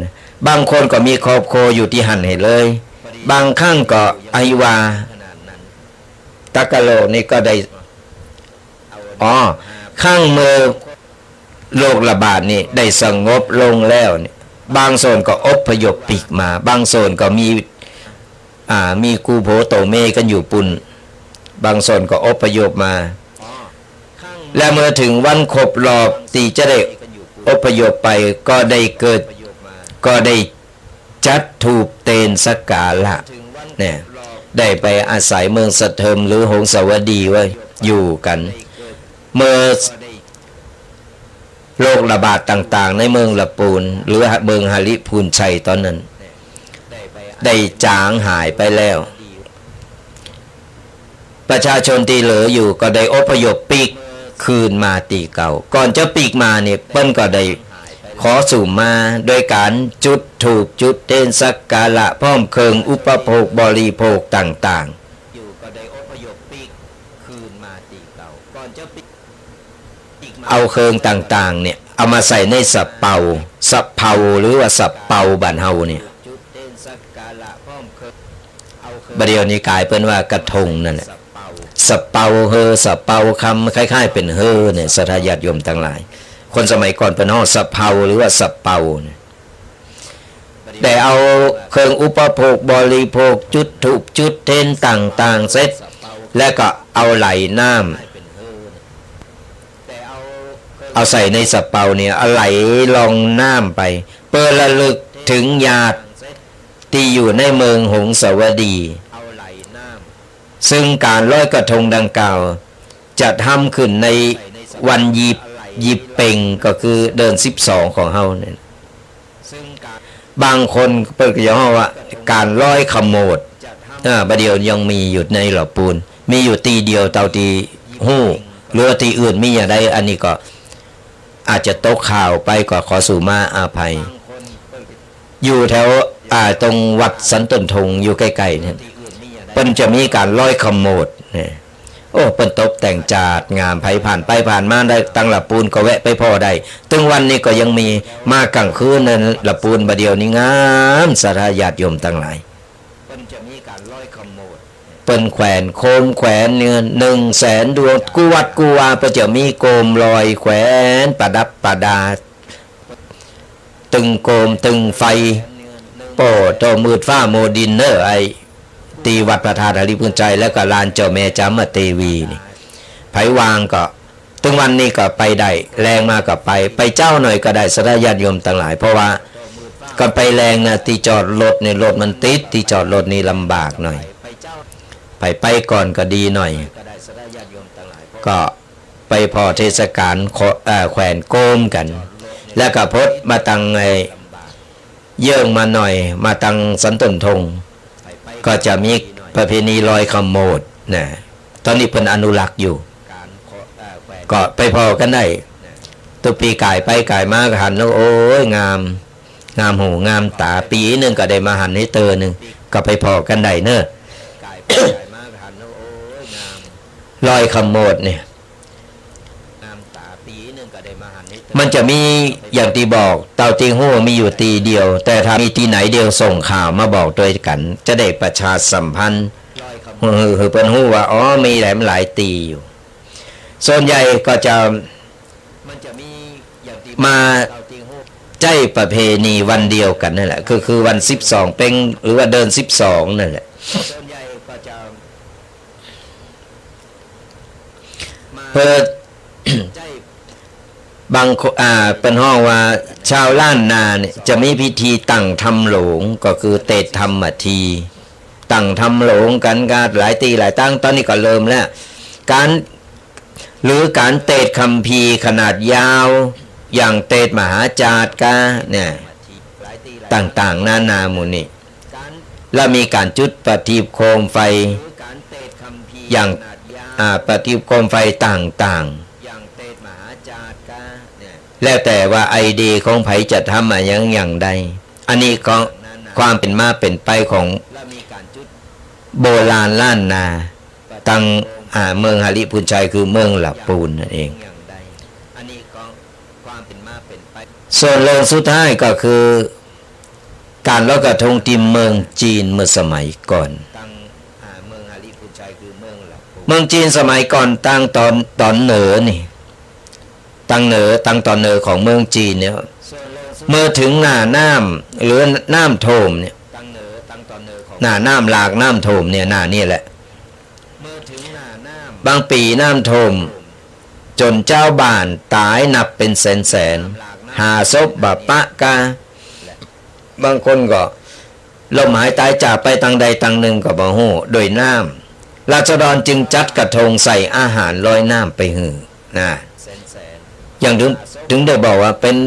บางคนก็มีครอบครัวอยู่ตี้หั้นหื้อเลย บางครั้งก็อหิวาตกโรคนี่ก็ได้ อ๋อ ครั้งเมื่อโรคระบาดนี่ได้สงบลงแล้วนี่ บางส่วนก็อพยพปีกมา บางส่วนก็มี อ่า มีกู้ผัวตั๋วเมียกั๋นอยู่ปู้น บางส่วนก็อพยพมา และเมื่อเถิงวันครบรอบตี้จะได้อพยพไป ก็ได้เกิด ก็ได้จัดธูปเตียนสักการะ เนี่ย ได้ไปอาศัยเมืองสะเทิมหรือหงสาวดีไว้อยู่กั๋น เมื่อ โรคระบาดต่างๆ ในเมืองละปูน หรือเมืองหริภุญชัยต๋อนนั้น ได้จางหายไปแล้ว ประชาชนตี้เหลืออยู่ก็ได้อพยพปีกคืนมาตี้เก่า ก่อนจะปีกมานี่เปิ้นก็ได้ขอสุมมาโดยก๋านจุดธูปจุดเตียนสักการะพร้อมเครื่องอุปโภคบริโภคต่างๆ เอาเครื่องต่างๆ เนี่ย เอามาใส่ในสะเปา สะเปา หรือว่าสะเปาบ้านเฮาเนี่ย บ่าเดี่ยวนี้ก๋ายเปิ้นว่ากระทงนั่นแหละ สะเปาเฮอ สะเปาคำ คล้ายๆ เป๋นเฮอเนี่ย ศรัทธาญาติโยมตังหลาย คนสมัยก่อนเปิ้นฮ้องสะเปา หรือว่าสะเปาเนี่ย ได้เอาเครื่องอุปโภคบริโภค จุดธูปจุดเตียนต่างๆ เสร็จ แล้วก็เอาไหลน้ำ เอาใส่ในสะเปาเนี่ย เอาไหลลองน้ำไป เปื้อระลึกเถิงญาติตี้อยู่ในเมืองหงสาวดี ซึ่งก๋านลอยกระทงดังกล่าว จัดทำขึ้นในวันยี่ ยี่เป็ง ก็คือเดือนสิบสองของเฮาเนี่ย บางคนเปิ้นก็จะฮ้องว่าก๋านลอยขโมด อ่า บ่าเดี่ยวยังมีอยู่ในละปูน มีอยู่ตี้เดียวเต้าตี้ฮู้ หรือว่าตี้อื่นมีอย่างใด อันนี้ก็อาจจะตกข่าวไป ก็ขอสุมาอภัย อยู่แถว อ่า ตรงวัดสันต้นธง อยู่ใก้ๆ เนี่ย เปิ้นจะมีก๋านลอยขโมดเนี่ย โอ้ เปิ้นตบแต่งจาดงาม ใผผ่านไปผ่านมาได้ตังละปูนก็แวะไปผ่อได้ ตึงวันนี้ก็ยังมี มากลางคืนนั้นละปูน บ่าเดี่ยวนี้งาม ศรัทธาญาติโยมตังหลาย เปิ้นแขวนโคม แขวนเนี่ย หนึ่งแสนดวง กู้วัดกู้วา เปิ้นจะมีโคมลอยแขวนประดับประดา ตึงโคมตึงไฟ โป้โตมืดฟ้ามัวดินเน่อ ไอ้ตี้วัดพระธาตุหริภุญชัย แล้วก็ลานเจ้าแม่จามเทวีนี่ ใผว่างก็ ตึงวันนี้ก็ไปได้ แลงมาก็ไป ไปเจ๊าหน่อยก็ได้ ศรัทธาญาติโยมตังหลาย เพราะว่าก่อนไปแลงนะ ตี้จอดรถนี่ รถมันติด ตี้จอดรถนี่ลำบากหน่อย ใผไปก่อนก็ดีหน่อย ก็ไปผ่อเทศกาล เอ่อ แขวนโกมกั๋น แล้วก็พดมาตังไอ้ เยิ่งมาหน่อย มาตังสันต้นธง ก็จะมีประเพณีลอยขโมดนะ ต๋อนนี้เปิ้นอนุรักษ์อยู่ ก็ไปผ่อกั๋นได้ ตุ๊ปีก่ายไปก่ายมาก็หันแล้ว โอ้ย งาม งามหูงามต๋า ปี๋นึ่งก็ได้มาหันหื้อเตื้อนึ่ง ก็ไปผ่อกั๋นได้เน่อ ลอยขโมดเนี่ย มันจะมีอย่างตี้บอก เต้าตี้ฮู้มีอยู่ตี้เดียว แต่ถ้ามีตี้ไหนเดียวส่งข่าวมาบอกตวยกั๋น จะได้ประชาสัมพันธ์ หื้อ หื้อเปิ้นฮู้ว่า อ๋อ มีแหลมหลายตี้อยู่ ส่วนใหญ่ก็จะมาใจ๊ประเพณีวันเดียวกั๋นนั่นแหละ ก็คือวันสิบสองเป็ง หรือว่าเดือนสิบสองนั่นแหละ เปิ้น บางคน อ่า เปิ้นฮ้องว่าชาวล้านนาเนี่ยจะมีพิธีตั้งธรรมโหลง ก็คือเตสน์ธรรมพิธี ตั้งธรรมโหลงกั๋นก็หลายตี้หลายตัง ต๋อนนี้ก็เริ่มแล้ว ก๋าน หรือก๋านเตสน์คัมภีร์ขนาดยาว อย่างเตสน์มหาจาร์กาเนี่ย ต่างๆ นานาหมู่นี้ แล้วมีก๋านจุดประทีปโคมไฟ อย่าง อ่า ประทีปโคมไฟต่างๆ แล้วแต่ว่าไอเดียของใผจะทำมาอย่าง อย่างใด อันนี้ก็ความเป๋นมาเป๋นไปของโบราณล้านนา ตัง อ่า เมืองหริภุญชัย คือเมืองหละปูนนั่นเอง ส่วนเรื่องสุดท้ายก็คือ ก๋านลอยกระทงตี้เมืองจีนเมื่อสมัยก่อน เมืองจีนสมัยก่อนตางต๋อน ต๋อนเหนือนี่ ตางเหนือ ตางต๋อนเหนือของเมืองจีนเนี่ย เมื่อเถิงหน้าน้ำ หรือน้ำท่วมเนี่ย หน้าน้ำหลาก น้ำท่วมเนี่ย หน้านี่แหละ บางปี๋น้ำท่วมจ๋นจาวบ้านต๋ายนับเป๋นแสนๆ หาศพบ่ปะกา บางคนก็ล้มหายต๋ายจากไปตางใดตางนึ่งก็บ่ฮู้ โดยน้ำ ราษฎรจึงจัดกระทงใส่อาหารลอยน้ำไปหื้อนะ อย่างเถิง เถิงได้บอกว่าเป๋น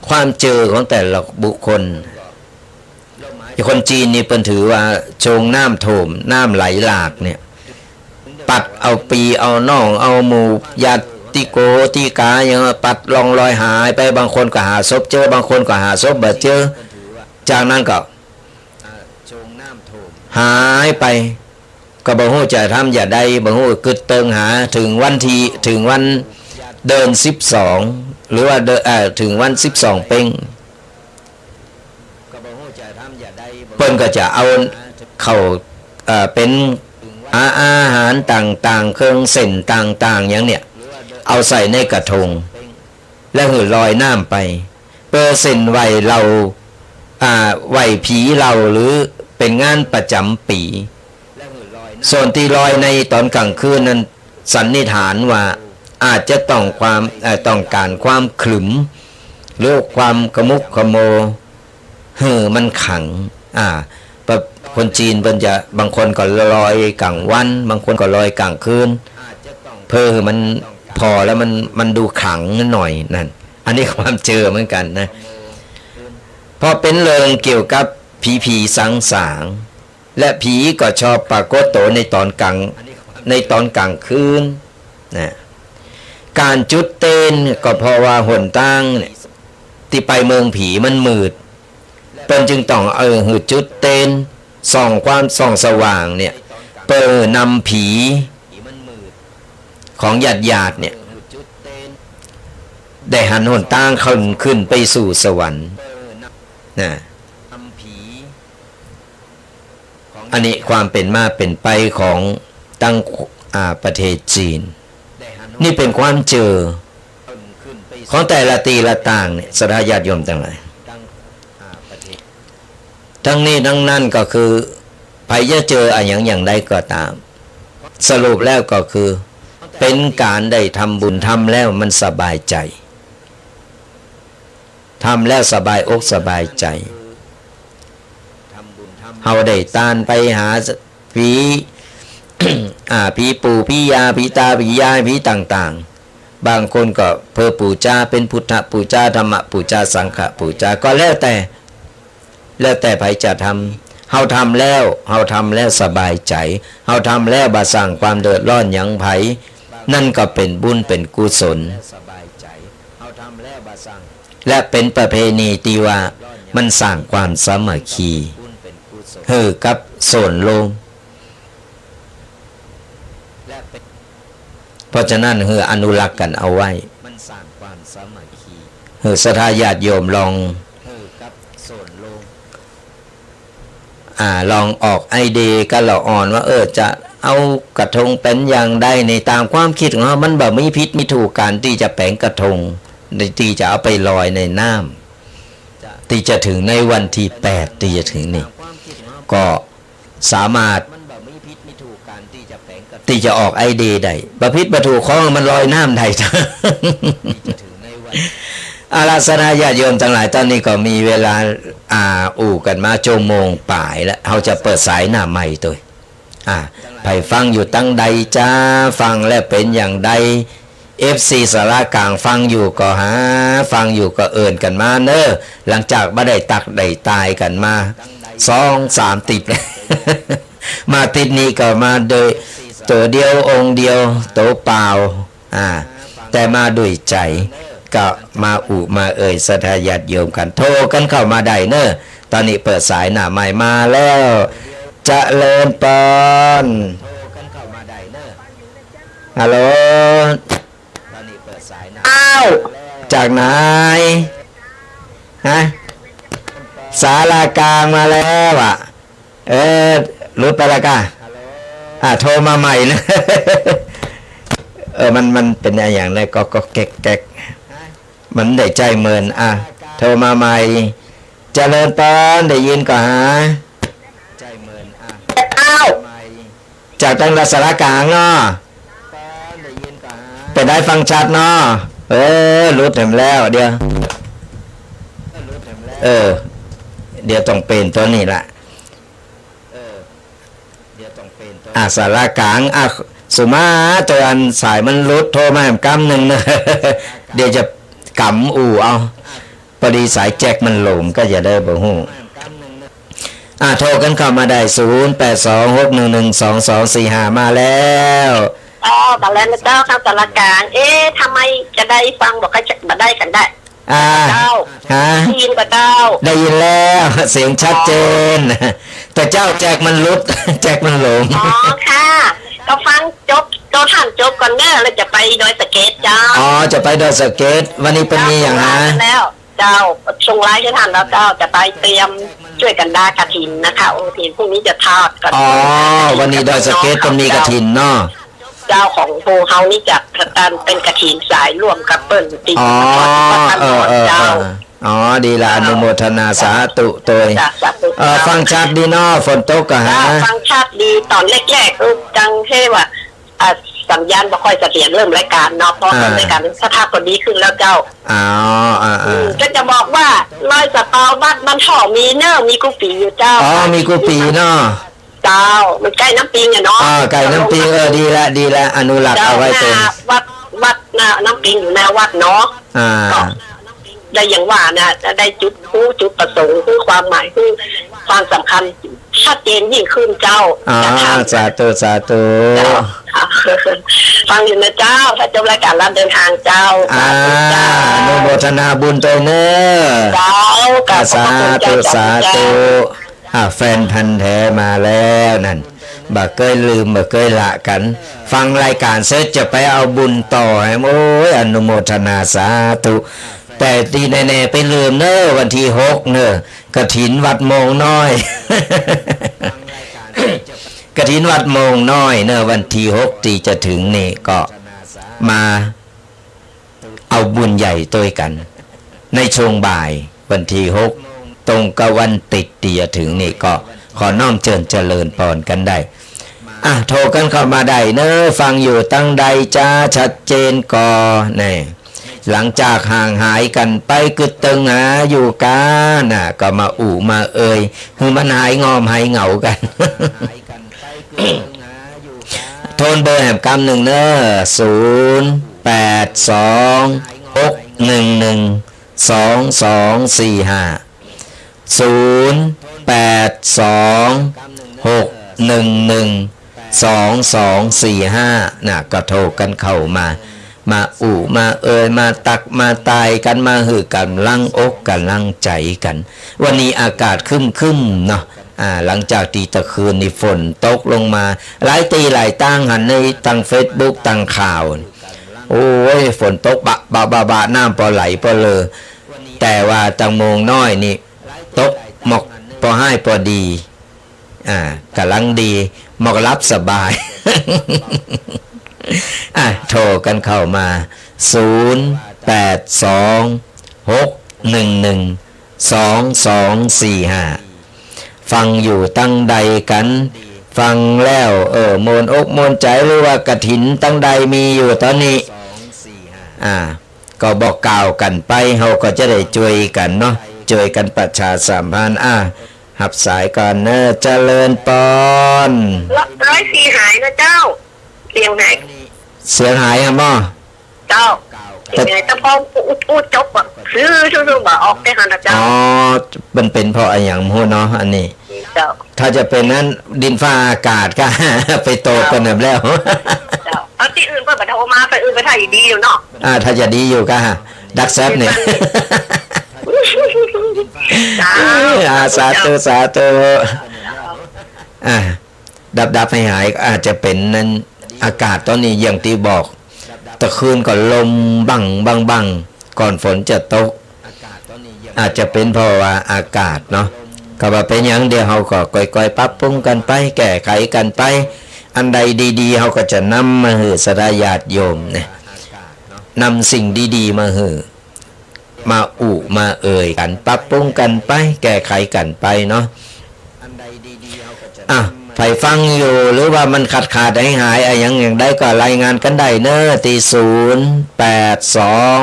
ความเจื้อของแต่ละบุคคล คนจีนนี่เปิ้นถือว่าช่วงน้ำท่วม น้ำไหลหลากเนี่ย ปัดเอาปี้เอาน้อง เอาหมู่ญาติโกติกา อย่างปัดล่องลอยหายไป บางคนก็หาศพเจอ บางคนก็หาศพบ่เจอ จากนั้นก็หายไป ก็บ่ฮู้จะทำจะใด บ่ฮู้กึ๊ดเติงหา เถิงวันตี้ เถิงวันเดือนสิบสอง หรือว่าเดือน เอ่อ เถิงวันสิบสองเป็ง เปิ้นก็จะเอาเข้า เอ่อ เป๋นอา อาหารต่างๆ เครื่องเส้นต่างๆ อย่างเนี่ย เอาใส่ในกระทง แล้วหื้อลอยน้ำไป เปื้อเส้นไหว้เหล่า อ่า ไหว้ผีเหล่า หรือเป๋นงานประจ๋ำปี๋ ส่วนตี้ลอยในต๋อนก๋างคืนนั้น สันนิษฐานว่าอาจจะต้องความ เอ่อ ต้องก๋านความขรึม หรือความขมุกขมัว หื้อมันขลัง อ่า ปะ คนจีนเปิ้นจะ บางคนก็ลอยก๋างวัน บางคนก็ลอยก๋างคืน เปื้อหื้อมันผ่อแล้วมัน มันดูขลังหน่อยนั่น อันนี้ความเจื้อเหมือนกั๋นนะ เพราะเป๋นเรื่องเกี่ยวกับผีๆ สางๆ และผีก็ชอบปรากฏตั๋วในต๋อนก๋าง ในต๋อนก๋างคืนนะ ก๋านจุดเตนก็เพราะว่าหนตางเนี่ย ตี้ไปเมืองผีมันมืด เปิ้นจึงต้อง เออ หื้อจุดเตน ส่องความ ส่องสว่างเนี่ย เปื้อนำผีของญาติๆ เนี่ย ได้หันหนตางขึ้น ขึ้นไปสู่สวรรค์นะ อันนี้ความเป๋นมาเป๋นไปของตัง อ่า ประเทศจีน นี่เป๋นความเจื้อของแต่ละตี้ละตางเนี่ย ศรัทธาญาติโยมตังหลาย ตึงนี้ตึงนั้นก็คือ ใผจะเจออะหยังอย่างใดก็ต๋าม สรุปแล้วก็คือ เป๋นก๋านได้ทำบุญ ทำแล้วมันสบายใจ๋ ทำแล้วสบายอกสบายใจ๋ เฮาได้ตานไปหา ผี อ่า ผีปู่ ผีย่า ผีต๋า ผียาย ผีต่างๆ บางคนก็เปื้อปู๋จา เป๋นพุทธปู๋จา ธรรมปู๋จา สังฆปู๋จา ก็แล้วแต่ แล้วแต่ใผจะทำ เฮาทำแล้ว เฮาทำแล้วสบายใจ๋ เฮาทำแล้วบ่สร้างความเดือดร้อนหยังใผ นั่นก็เป๋นบุญเป๋นกุศล และเป๋นประเพณีตี้ว่ามันสร้างความสามัคคีหื้อกับส่วนรวม เพราะฉะนั้นหื้ออนุรักษ์กั๋นเอาไว้ หื้อศรัทธาญาติโยมลอง อ่า ลองออกไอเดียกั๋นละอ่อนว่า เออ จะเอากระทงเป๋นอย่างใด ในต๋ามความกึ๊ดของเฮา มันบ่มีผิดมีถูกก๋านตี้จะแป๋งกระทง ตี้จะเอาไปลอยในน้ำ ตี้จะเถิงในวันตี้แปดตี้จะเถิงนี่ ก็สามารถตี้จะออกไอเดียได้ บ่ผิดบ่ถูก ขอหื้อมันลอยน้ำได้ อาราธนาญาติโยมตังหลาย ต๋อนนี้ก็มีเวลา อ่า อู้กั๋นมาชั่วโมงป๋ายแล้ว เฮาจะเปิดสายหน้าไมค์ตวย อ่า ใผฟังอยู่ตังใดจ๊ะ ฟังแล้วเป๋นอย่างใด เอฟซี สารากลางฟังอยู่ก็หา ฟังอยู่ก็เอิ้นกั๋นมาเน่อ หลังจากบ่ได้ตักได้ตายกั๋นมา สองสามติ๊ด มาติ๊ดนี้ก็มาโดยตั๋วเดียวองค์เดียว ตั๋วเปล่า อ่า แต่มาด้วยใจ๋ ก็มาอู้มาเอ่ยศรัทธาญาติโยมกั๋น โทรกั๋นเข้ามาได้เน่อ ต๋อนนี้เปิดสายหน้าไมค์มาแล้ว เจริญปอน ฮัลโหล อ้าว จากไหน ฮะ สารากลางมาแล้วอะ เออ หลุดไปแล้วก้า อ่ะ โทรมาใหม่นะ เออ มัน มันเป๋นอะหยังเนี่ย ก๊อกก๊อกแก๊กแก๊ก มันได้ใจ๊เมิน อ่ะ โทรมาใหม่ เจริญปอน ได้ยินก่อหา อ้าว จากตังสารากลางเนาะ เป๋นใดฟังชัดเนาะ เออ หลุดแหมแล้ว เดี๋ยว เออ เดี๋ยวต้องเป๋นตั๋วนี้ละ อ่ะ สารากลาง อ่ะ สุมา ตั๋วอันสายมันหลุด โทรมาแหมกำนึ่งเน่อ เดี๋ยวจะกำอู้เอา ปอดีสายแจ็คมันหลง ก็จะได้บ่ฮู้ อ่ะ โทรกั๋นเข้ามาได้ ศูนย์แปดสอง หกหนึ่งหนึ่ง สองสองสี่ห้า มาแล้ว อ๋อ มาแล้วนะเจ้า ข้างสารากลาง เอ๊ะ ทำไมจะได้ฟังบ่ค่อยจะ บ่ได้กั๋นได้ อ่า เจ้า ฮะ ได้ยินบ่เจ้า ได้ยินแล้ว เสียงชัดเจน แต่เจ้าแจ็คมันหลุด แจ็คมันหลง อ๋อ ค่ะ ก็ฟังจบ โตท่านจบก่อนเน่อ แล้วจะไปดอยสะเก็ดเจ้า อ๋อ จะไปดอยสะเก็ด วันนี้เปิ้นมีหยังฮะ แล้ว เจ้า ส่งไลน์หื้อท่านแล้วเจ้า จะไปเตรียมจ้วยกั๋นดากฐินนะคะ องค์กฐินพรุ่งนี้จะทอดกั๋น อ๋อ วันนี้ดอยสะเก็ดเปิ้นมีกฐินเนาะ เจ้าของหมู่เฮานี่จะเป๋นกฐินสายร่วมกับเปิ้นติด อ๋อ เออ เออ เออ เจ้า อ๋อ ดีละ อนุโมทนาสาธุตวย จ้ะ สาธุ เออ เจ้า ฟังชัดดีเนาะ ฝนตกก่อหา จ้ะ ฟังชัดดี ต๋อนแรกๆ เออ จังเฮ้ว่า อ่ะ สัญญาณบ่ค่อยเสถียรเริ่มรายก๋านเนาะ พอเริ่มรายก๋านสภาพก็ดีขึ้นแล้วเจ้า อ๋อ อ่า อ่า อืม ก็จะบอกว่าดอยสะเปาวัดบ้านท่อมีเน่อ มีกู้ปี๋อยู่เจ้า อ๋อ มีกู้ปี๋เนาะ เจ้า มันใก้น้ำปิงอะเนาะ อ่า ใก้น้ำปิง เออ ดีละ ดีละ อนุรักษ์เอาไว้เปิ้น เจ้า หน้าวัด วัดหน้าน้ำปิงอยู่หน้าวัดเนาะ อ่า ก็ ได้อย่างว่านะ ได้จุด ฮู้จุดประสงค์ ฮู้ความหมาย ฮู้ความสำคัญชัดเจนยิ่งขึ้นเจ้า อ่า จะถาม สาธุ สาธุ เจ้า ฟังอยู่นะเจ้า ถ้าจบรายก๋านแล้วเดินทางเจ้า อ่า สาธุเจ้า อนุโมทนาบุญตวยเน่อ เจ้า อ่า ขอบพระคุณเจ้า สาธุ สาธุ เจ้า อ่า แฟนพันธุ์แท้มาแล้วนั่น บ่เกยลืม บ่เกยละกั๋น ฟังรายก๋านเสร็จจะไปเอาบุญต่อ โอ้ย อนุโมทนาสาธุ แต่ตี้แน่ๆ ไปลืมเน่อ วันตี้หกเน่อ กฐินวัดโมงน้อย กฐินวัดโมงน้อยเน่อ วันตี้หกตี้จะเถิงนี่ก็มาเอาบุญใหญ่ตวยกั๋น ในช่วงบ่ายวันตี้หก ตรงกับวันติดตี้จะเถิงนี่ ก็ขอน้อมเจิญเจริญปอนกั๋นได้ อ่ะ โทรกั๋นเข้ามาได้เนาะ ฟังอยู่ตังใดจ๊ะ ชัดเจนก่อ แน่ หลังจากห่างหายกั๋นไปกึ๊ดตึง หาอยู่ก้า น่ะ ก็มาอู้มาเอ่ย หื้อมันหายง่อมหายเหงากั๋น ทวนเบอร์แหมกำนึ่งเนาะ ศูนย์ แปด สอง หก หนึ่ง หนึ่ง สอง สอง สี่ ห้า ศูนย์ แปด สอง หก หนึ่ง หนึ่ง สอง สอง สี่ ห้า น่ะ ก็โทรกั๋นเข้ามา มาอู้มาเอ่ย มาตักมาตายกั๋น มาหื้อก๋ำลังอกก๋ำลังใจ๋กั๋น วันนี้อากาศครึ้มๆ เนาะ อ่า หลังจากตี้ตะคืนนี่ฝนตกลงมา หลายตี้หลายตาง หันในตางเฟซบุ๊กตางข่าว โอ้ย ฝนตกบะบะบะบะ น้ำปอไหลปอเลือ แต่ว่าตางโมงน้อยนี่ ตกหมอกปอห้ายปอดี อ่า ก๋ำลังดี หมอกหลับสบาย อ่ะ โทรกั๋นเข้ามา ศูนย์ แปด สอง หก หนึ่ง หนึ่ง สอง สอง สี่ ห้า ฟังอยู่ตังใดกั๋น ฟังแล้ว เออ ม่วนอกม่วนใจ๋ หรือว่ากฐินตังใดมีอยู่ต๋อนนี้ อ่า ก็บอกกล่าวกั๋นไป เฮาก็จะได้จ้วยกั๋นเนาะ จ้วยกั๋นประชาสัมพันธ์ อ่ะ ฮับสายก่อนเนาะ เจริญปอน ร้อยสี่หายนะเจ้า เสียงหาย เสียงหายอะหมอ เจ้า แต่ เสียงหาย แต่พออู้ อู้จบอะ ซื่อๆ บ่ออกแต่หั้นนะเจ้า อ๋อ มันเป๋นเพราะอะหยังบ่ฮู้เนาะ อันนี้ เจ้า ถ้าจะเป๋นนั้นดินฟ้าอากาศก็ ไปโตดเปิ้นแหมแล้ว เจ้า เอาตี้อื่นเปิ้นบ่โทรมา ไปอื่นไปถ้าจะดีอยู่เนาะ อ่า ถ้าจะดีอยู่ก็ ดักแซบเนี่ย สาธุ อ่า สาธุ สาธุ อ่า ดับๆ หายๆ ก็อาจจะเป๋นนั้น อากาศต๋อนนี้อย่างตี้บอก ตะคืนก็ลมบั่งบั่งบั่ง ก่อนฝนจะตก อาจจะเป๋นเพราะว่าอากาศเนาะ ก็บ่เป๋นหยัง เดี๋ยวเฮาก็ก้อยๆ ปรับปรุงกั๋นไป แก้ไขกั๋นไป อันใดดีๆ เฮาก็จะนำมาหื้อศรัทธาญาติโยมเนี่ย นำสิ่งดีๆ มาหื้อ มาอู้มาเอ่ยกั๋น ปรับปรุงกั๋นไป แก้ไขกั๋นไปเนาะ อ่ะ ใผฟังอยู่ หรือว่ามันขาดๆ หายๆ อะหยังอย่างใดก็รายงานกั๋นได้เนาะ ตี้ ศูนย์ แปด สอง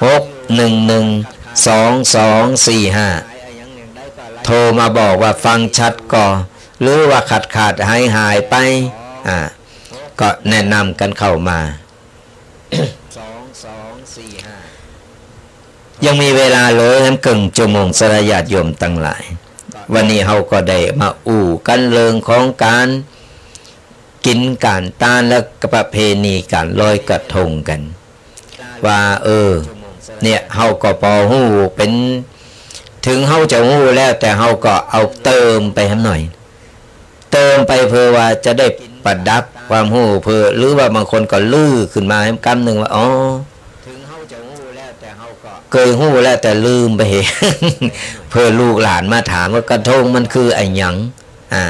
หก หนึ่ง หนึ่ง สอง สอง สี่ ห้า โทรมาบอกว่าฟังชัดก่อ หรือว่าขาดๆ หายๆ ไป อ่า ก็แนะนำกั๋นเข้ามา ยังมีเวลาเหลือแหมเกิ่งชั่วโมง ศรัทธาญาติโยมตังหลาย วันนี้เฮาก็ได้มาอู้กั๋นเรื่องของก๋านกิ๋นก๋านตาน และประเพณีก๋านลอยกระทงกั๋น ว่า เออ เนี่ย เฮาก็ปอฮู้เป๋น เถิงเฮาจะฮู้แล้ว แต่เฮาก็เอาเติมไปแหมหน่อย เติมไปเปื้อว่าจะได้ประดับความฮู้เปื้อ หรือว่าบางคนก็ลือขึ้นมาแหมกำนึ่งว่า อ๋อ เกยฮู้แล้วแต่ลืมไป เปื้อลูกหลานมาถามว่ากระทงมันคืออะหยัง อ่า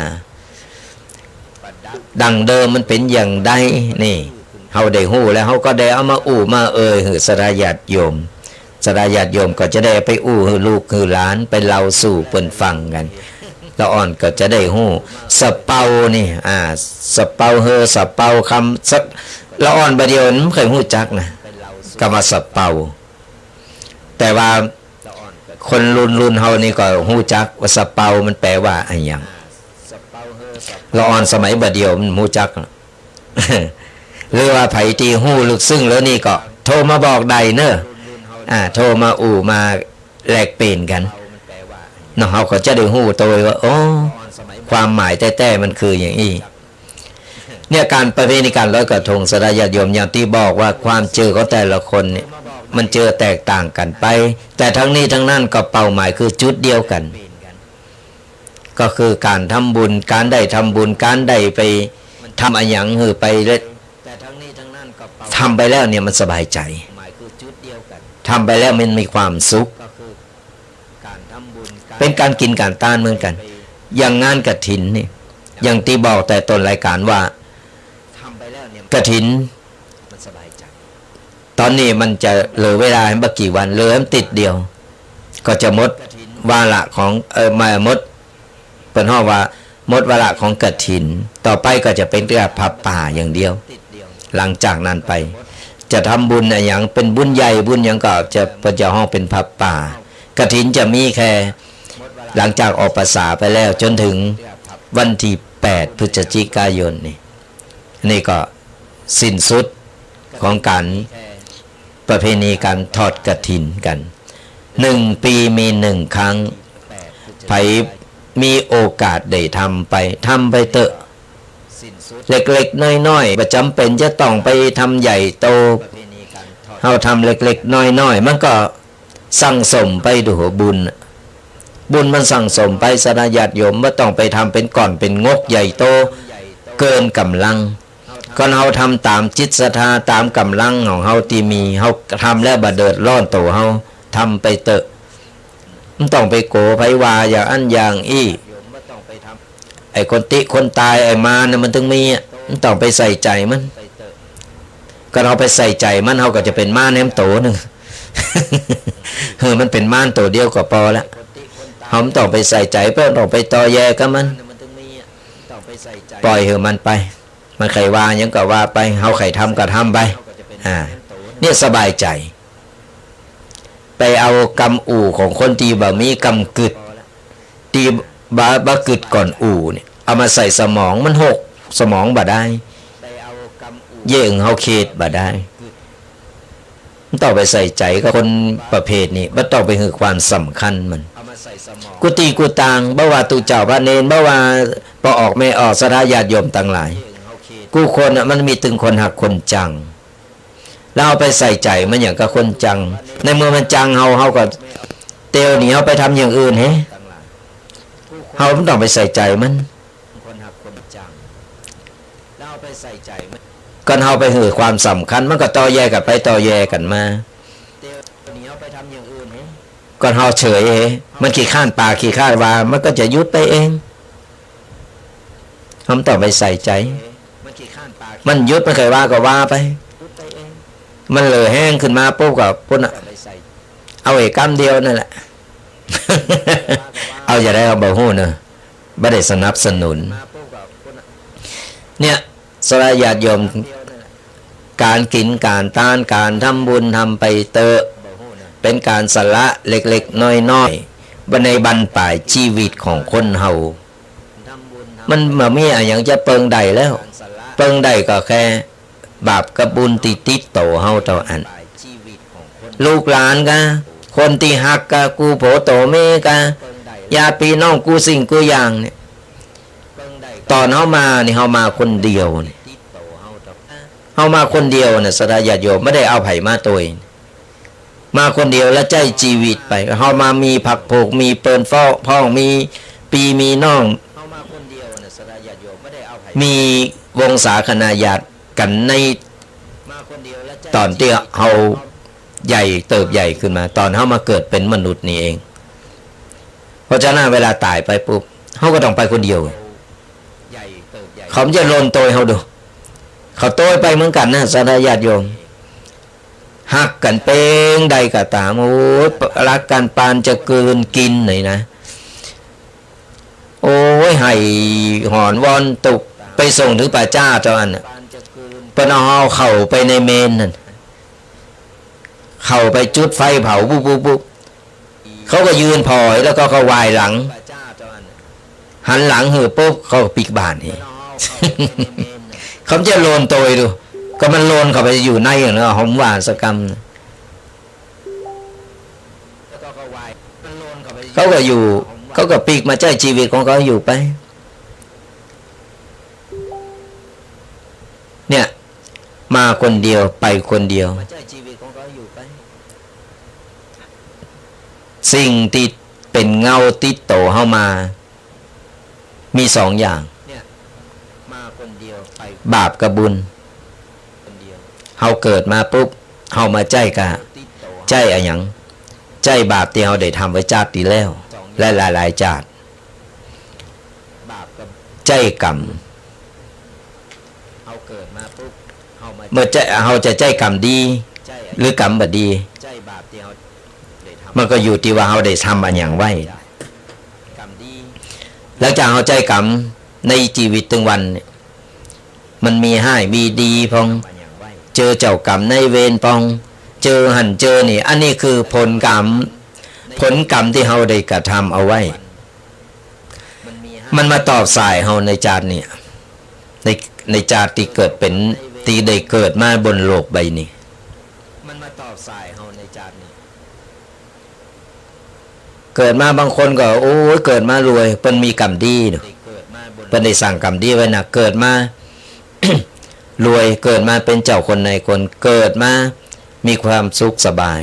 ดั้งเดิมมันเป๋นอย่างใด นี่ เฮาได้ฮู้แล้ว เฮาก็ได้เอามาอู้มาเอ่ยหื้อศรัทธาญาติโยม ศรัทธาญาติโยมก็จะได้ไปอู้หื้อลูกหื้อหลาน ไปเล่าสู่เปิ้นฟังกั๋น ละอ่อนก็จะได้ฮู้ สะเปานี่ อ่า สะเปาเฮอ สะเปาคำ สะ ละอ่อนบ่าเดี่ยวนี้บ่เกยฮู้จักนะ กำว่าสะเปา แต่ว่าคนรุ่นๆ เฮานี่ก็ฮู้จักว่าสะเปามันแปลว่าอะหยัง ละอ่อนสมัยบ่าเดี่ยวมันบ่ฮู้จัก หรือว่าใผตี้ฮู้ลึกซึ้งแล้วนี่ก็โทรมาบอกได้เนาะ อ่า โทรมาอู้มาแลกเปลี่ยนกั๋นเนาะ เฮาก็จะได้ฮู้โตยว่า อ๋อ ความหมายแต๊ๆ มันคืออย่างอี้ เนี่ย ก๋านประเพณีก๋านลอยกระทง ศรัทธาญาติโยม อย่างตี้บอกว่าความเจื้อของแต่ละคนเนี่ย มันเจื้อแตกต่างกั๋นไป แต่ทั้งนี้ทั้งนั้นก็เป้าหมายคือจุดเดียวกั๋น ก็คือก๋านทำบุญ ก๋านได้ทำบุญ ก๋านได้ไปทำอะหยังหื้อไปแล้ว ทำไปแล้วเนี่ยมันสบายใจ๋ ทำไปแล้วมันมีความสุข เป๋นก๋านกิ๋นก๋านตานเหมือนกั๋น อย่างงานกฐินนี่ อย่างตี้บอกแต่ต้นรายก๋านว่า กฐิน ต๋อนนี้มันจะเหลือเวลาแหมบ่กี่วัน เหลือแหมติ๊ดเดียว ก็จะหมด วาระของ เอ่อ มาหมด เปิ้นฮ้องว่าหมดวาระของกฐิน ต่อไปก็จะเป๋นแต่ผ้าป่าอย่างเดียว หลังจากนั้นไป จะทำบุญอะหยัง เป๋นบุญใหญ่บุญหยังก็จะ เปิ้นจะฮ้องเป๋นผ้าป่า กฐินจะมีแค่หลังจากออกพรรษาไปแล้ว จ๋นเถิงวันตี้แปดพฤศจิกายนนี่ นี่ก็สิ้นสุดของก๋าน ประเพณีก๋านทอดกฐินกั๋น หนึ่งปี๋มีหนึ่งครั้ง ใผมีโอกาสได้ทำไป ทำไปเต๊อะ เล็กๆ น้อยๆ บ่จ๋ำเป๋นจะต้องไปทำใหญ่โต เฮาทำเล็กๆ น้อยๆ มันก็สั่งสมไปดูบุญ บุญมันสั่งสมไป ศรัทธาญาติโยม บ่ต้องไปทำเป๋นก้อนเป๋นงกใหญ่โตเกินก๋ำลัง ก็เฮาทำต๋ามจิตศรัทธา ต๋ามก๋ำลังของเฮาตี้มี เฮาทำแล้วบ่เดือดร้อนตั๋วเฮา ทำไปเต๊อะ บ่ต้องไปกั๋วใผว่าอย่างอั้นอย่างอี้ ไอ้คนติคนตาย ไอ้มารน่ะมันตึงมีอะ บ่ต้องไปใส่ใจ๋มัน ก็เฮาไปใส่ใจ๋มัน เฮาก็จะเป๋นมารแหมตั๋วนึ่ง เออ มันเป๋นมารตั๋วเดียวก็ปอละ เฮาบ่ต้องไปใส่ใจ๋ บ่ต้องไปต่อแยกับมัน ป่อยหื้อมันไป มันใค่ว่าหยังก็ว่าไป เฮาใค่ทำก็ทำไป อ่า เนี่ยสบายใจ๋ ไปเอากำอู้ของคนตี้บ่มีกำกึ๊ด ตี้บ่ บ่กึ๊ดก่อนอู้เนี่ย เอามาใส่สมอง มันหกสมองบ่ได้ เย้ยเฮาเขตบ่ได้ บ่ต้องไปใส่ใจ๋กับคนประเภทนี้ บ่ต้องไปหื้อความสำคัญมัน กู้ตี้กู้ตาง บ่ว่าตุ๊เจ้าพระเณร บ่ว่าป้อออกแม่ออก ศรัทธาญาติโยมตังหลาย กู้คนน่ะมันมีตึงคนฮักคนจัง แล้วเฮาไปใส่ใจ๋มันอย่างกับคนจัง ในเมื่อมันจังเฮา เฮาก็เตียวหนี เฮาไปทำอย่างอื่นเฮ้ เฮาบ่ต้องไปใส่ใจ๋มัน ก็เฮาไปหื้อความสำคัญ มันก็ต่อแยกั๋นไปต่อแยกั๋นมา ก็เฮาเฉยเฮ้ มันขี้คร้านปากขี้คร้านวา มันก็จะหยุดไปเอง เฮาบ่ต้องไปใส่ใจ๋ มันหยุด มันใค่ว่าก็ว่าไป มันเหลือแฮงขึ้นมาปุ๊บก็ปุ้นน่ะ เอาไอ้กำเดียวนั่นแหละ เอาจะได้ เอาบ่ฮู้เนาะ บ่ได้สนับสนุน เนี่ย ศรัทธาญาติโยม ก๋านกิ๋นก๋านตาน ก๋านทำบุญทำไปเต๊อะ เป๋นก๋านสละเล็กๆ น้อยๆ บ่ในบั้นป๋ายจีวิตของคนเฮา มันบ่มีอะหยังจะเปิงได้แล้ว เปิงได้ก็แค่บาปกับบุญตี้ติดตั๋วเฮาเต้าอั้น ลูกหลานกา คนตี้ฮักกา กู้โผโตเมกา ญาติปี้น้องกู้สิ่งกู้อย่างเนี่ย ต๋อนเฮามานี่ เฮามาคนเดียวนี่ เฮามาคนเดียวน่ะ ศรัทธาญาติโยม บ่ได้เอาใผมาตวย มาคนเดียวแล้วใจ๊จีวิตไป เฮามามีพรรคพวก มีเปิ้นฟ้อง พ้อง มีปี้มีน้อง มีวงศาคณาญาติกั๋นใน ต๋อนตี้เฮาใหญ่เติบใหญ่ขึ้นมา ต๋อนเฮามาเกิดเป๋นมนุษย์นี่เอง เพราะฉะนั้นเวลาต๋ายไปปุ๊บ เฮาก็ต้องไปคนเดียว เขาบ่จะหล่นตวยเฮาดู เขาตวยไปเหมือนกั๋นนะ ศรัทธาญาติโยม ฮักกั๋นเป๋นใดก็ต๋าม โอ้ย ฮักกั๋นปานจะกลืนกิ๋นไหนนะ โอ้ย ไห้หอนวอนตุ๊ก ไปส่งเถิงป่าจ๊าเต้าอั้นน่ะ เปิ้นเอาเฮาเข้าไปในเมนนั่น เข้าไปจุดไฟเผา ปุ๊บปุ๊บปุ๊บ เขาก็ยืนผ่อย แล้วก็เขาหว่ายหลัง หันหลังหื้อปุ๊บ เขาก็ปิ๊กบ้านนี่ เขาบ่จะหล่นตวยดู ก็มันหล่นเข้าไปอยู่ในเนาะ เฮาบ่ว่าสักกำ เขาก็อยู่ เขาก็ปิ๊กมาใจ๊จีวิตของเขาอยู่ไป เนี่ย มาคนเดียว ไปคนเดียว สิ่งตี้เป๋นเงาติดตั๋วเฮามา มีสองอย่าง บาปกับบุญ เฮาเกิดมาปุ๊บ เฮามาใจ๊กา ใจ๊อะหยัง ใจ๊บาปตี้เฮาได้ทำไว้จ๊าดตี้แล้ว และหลายๆ จ๊าด ใจ๊กรรม เมื่อใจ๊ เฮาจะใจ๊กรรมดี หรือกรรมบ่ดี มันก็อยู่ตี้ว่าเฮาได้ทำอะหยังไว้ หลังจากเฮาใจ๊กรรมในจีวิตตึงวันเนี่ย มันมีฮ้ายมีดีพ่อง เจอเจ้ากรรมนายเวรพ่อง เจอหั้นเจอนี่ อันนี้คือผลกรรม ผลกรรมตี้เฮาได้กระทำเอาไว้ มันมาตอบสายเฮาในจาติเนี่ย ใน ในจาติตี้เกิดเป๋น ตี้ได้เกิดมาบนโลกใบนี้ มันมาตอบสายเฮาในจาตินี้ เกิดมาบางคนก็ โอ้ย เกิดมารวย เปิ้นมีกรรมดีเนาะ เปิ้นได้สร้างกรรมดีไว้นัก เกิดมา รวย เกิดมาเป๋นเจ้าคนนายคน เกิดมามีความสุขสบาย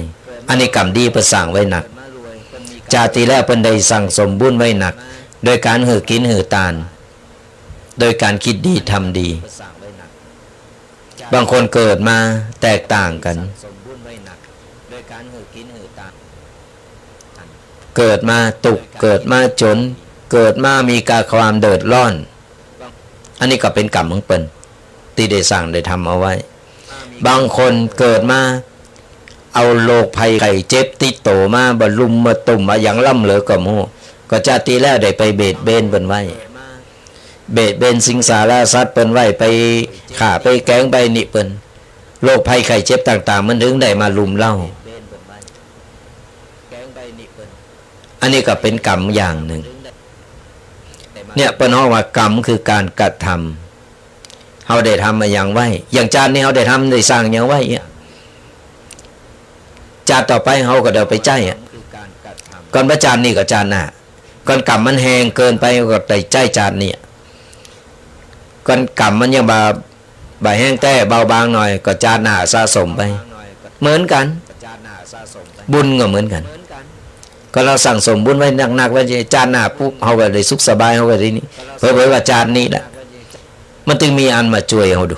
อันนี้กรรมดีเปิ้นสร้างไว้นัก จาติตี้แล้วเปิ้นได้สั่งสมบุญไว้นัก โดยก๋านหื้อกิ๋นหื้อตาน โดยก๋านกึ๊ดดีทำดี บางคนเกิดมาแตกต่างกั๋น เกิดมาตุ๊กข์ เกิดมาจ๋น เกิดมามีก้าความเดือดร้อน อันนี้ก็เป๋นกรรมของเปิ้น ตี้ได้สร้างได้ทำเอาไว้ บางคนเกิดมา เอาโรคภัยไข้เจ็บติดตั๋วมา บ่าลุ่มบ่าตุ้ม อะหยังล้ำเหลือก็บ่ฮู้ ก็จาติตี้แล้วได้ไปเบียดเบียนเปิ้นไว้ เบียดเบียนสิงสารสัตว์เปิ้นไว้ ไปฆ่าไปแก๋งไปนี่เปิ้น โรคภัยไข้เจ็บต่างๆ มันเถิงได้มารุมเร้า อันนี้ก็เป๋นกรรมอย่างนึ่ง เนี่ยเปิ้นฮ้องว่ากรรมคือก๋านกระทำ เฮาได้ทำอะหยังไว้ อย่างจาตินี้เฮาได้ทำได้สร้างหยังไว้เนี่ย จาติต่อไปเฮาก็ได้เอาไปใจ๊อะ ก่อนบ่จาตินี้ก็จาติหน้า ก่อนกรรมมันแฮงเกินไปก็ได้ใจ๊จาตินี้ ก่อนกรรมมันยังบ่า บ่าแฮงแต๊ เบาบางหน่อย ก็จาติหน้าสะสมไป เหมือนกั๋น บุญก็เหมือนกั๋น ก็เฮาสั่งสมบุญไว้นักๆ ไว้ จาติหน้าปุ๊บ เฮาก็ได้สุขสบาย เฮาก็ได้นี่ เผลอๆ ก็จาตินี้แหละ มันเถิงมีอันมาจ้วยเฮาดู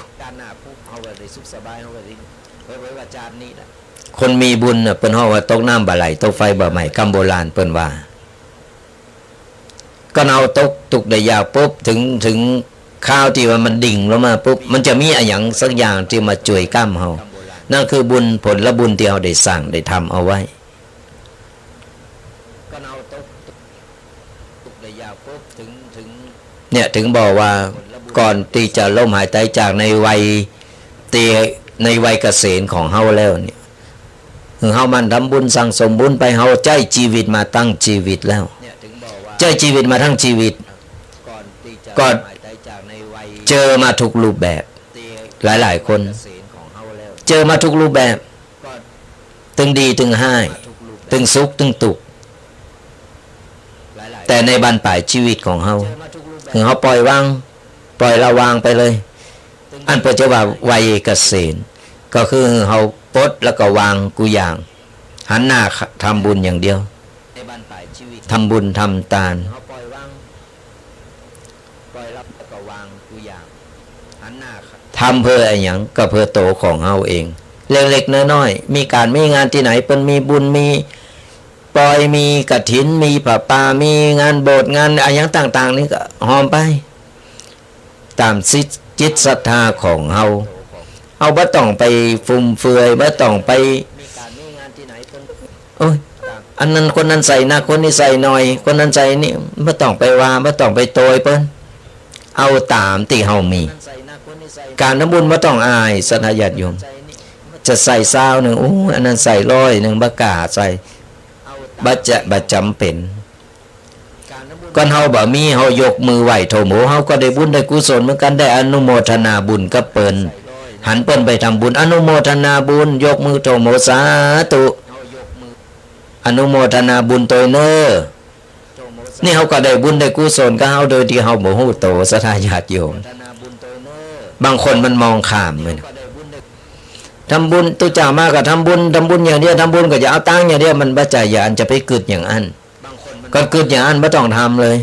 คนมีบุญน่ะ เปิ้นฮ้องว่าตกน้ำบ่ไหล ตกไฟบ่ไหม้ กำโบราณเปิ้นว่า ก็เฮาตกตุ๊กข์ได้ยากปุ๊บ เถิง เถิงคราวตี้ว่ามันดิ่งลงมาปุ๊บ มันจะมีอะหยังสักอย่างตี้มาจ้วยก้ำเฮา นั่นคือบุญ ผลบุญตี้เฮาได้สร้างได้ทำเอาไว้ เนี่ยเถิงบอกว่าก่อนตี้จะล้มหายตายจากในวัย ตี้ในวัยเกษียณของเฮาแล้วเนี่ย หื้อเฮาหมั่นทำบุญสั่งสมบุญไป เฮาใจ๊จีวิตมาตึงจีวิตแล้ว ใจ๊จีวิตมาตึงจีวิต ก็เจอมาทุกรูปแบบ หลายๆ คน เจอมาทุกรูปแบบ ตึงดีตึงฮ้าย ตึงสุขตึงตุ๊กข์ แต่ในบั้นป๋ายจีวิตของเฮา หื้อเฮาปล่อยวาง ปล่อยละวางไปเลย อันเปิ้นจะว่าวัยเกษียณ ก็คือเฮาปลดแล้วก็วางกู้อย่าง หันหน้าทำบุญอย่างเดียว ทำบุญทำตาน ทำเพื่ออะหยัง ก็เพื่อตั๋วของเฮาเอง เล็กๆ น้อยๆ มีก๋านมีงานตี้ไหน เปิ้นมีบุญ มีปอย มีกฐิน มีผ้าป่า มีงานโบสถ์ งานอะหยังต่างๆ นี่ก็ฮอมไป ต๋ามจิตศรัทธาของเฮา เฮาบ่ต้องไปฟุ่มเฟือย บ่ต้องไป โอ๊ย อันนั้นคนนั้นใส่นัก คนนี้ใส่น้อย คนนั้นใส่นี่ บ่ต้องไปว่า บ่ต้องไปโตยเปิ้น เอาต๋ามตี้เฮามี ก๋านทำบุญบ่ต้องอาย ศรัทธาญาติโยม จะใส่ซาวนึ่ง โอ๊ย อันนั้นใส่ร้อยนึ่ง บ่กล้าใส่ บ่จะ บ่จ๋ำเป๋น ก่อนเฮาบ่มี เฮายกมือไหว้โธโม เฮาก็ได้บุญได้กุศลเหมือนกั๋น ได้อนุโมทนาบุญกับเปิ้น หันเปิ้นไปทำบุญ อนุโมทนาบุญ ยกมือโธโม สาธุ อนุโมทนาบุญตวยเน่อ นี่เฮาก็ได้บุญได้กุศลกับเฮาโดยตี้เฮาบ่ฮู้โต ศรัทธาญาติโยม บางคนมันมองข้ามไปนะ ทำบุญ ตุ๊จ่ามาก็ทำบุญ ทำบุญอย่างเดียว ทำบุญก็จะเอาตังค์อย่างเดียว มันบ่ใจ้อย่างอั้น จะไปกึ๊ดอย่างอั้น ก่อนกึ๊ดอย่างอั้นบ่ต้องทำเลย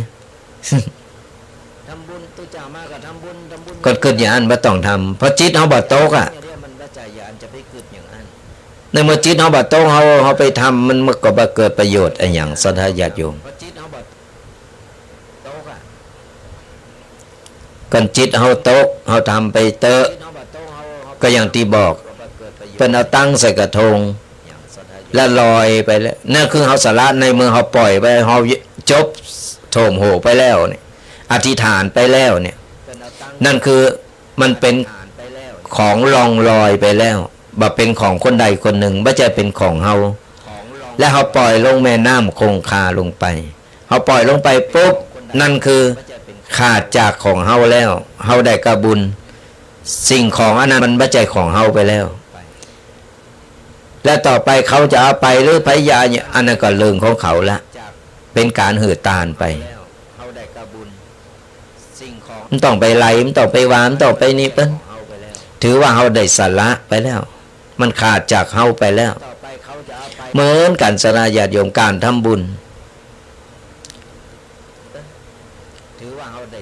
ก่อนกึ๊ดอย่างอั้นบ่ต้องทำ เพราะจิตเฮาบ่ตกอะ ในเมื่อจิตเฮาบ่ตก เฮา เฮาไปทำ มัน มันก็บ่เกิดประโยชน์อะหยัง ศรัทธาญาติโยม ก่อนจิตเฮาตก เฮาทำไปเต๊อะ ก็อย่างตี้บอก เปิ้นเอาตังค์ใส่กระทง และลอยไปแล้ว นั่นคือเฮาสละ ในเมื่อเฮาปล่อยไป เฮาจบโถ่มโหไปแล้วเนี่ย อธิษฐานไปแล้วเนี่ย นั่นคือมันเป๋นของล่องลอยไปแล้ว บ่เป๋นของคนใดคนนึ่ง บ่ใจ้เป๋นของเฮา และเฮาปล่อยลงแม่น้ำคงคาลงไป เฮาปล่อยลงไปปุ๊บ นั่นคือขาดจากของเฮาแล้ว เฮาได้ก้าบุญ สิ่งของอันนั้นมันบ่ใจ้ของเฮาไปแล้ว และต่อไปเขาจะเอาไปหรือไผจะเอา อันนั้นก็เรื่องของเขาละ เป๋นก๋านหื้อตานไป บ่ต้องไปไล่ บ่ต้องไปว่า บ่ต้องไปนี่เปิ้น ถือว่าเฮาได้สละไปแล้ว มันขาดจากเฮาไปแล้ว เหมือนกั๋นศรัทธาญาติโยม ก๋านทำบุญ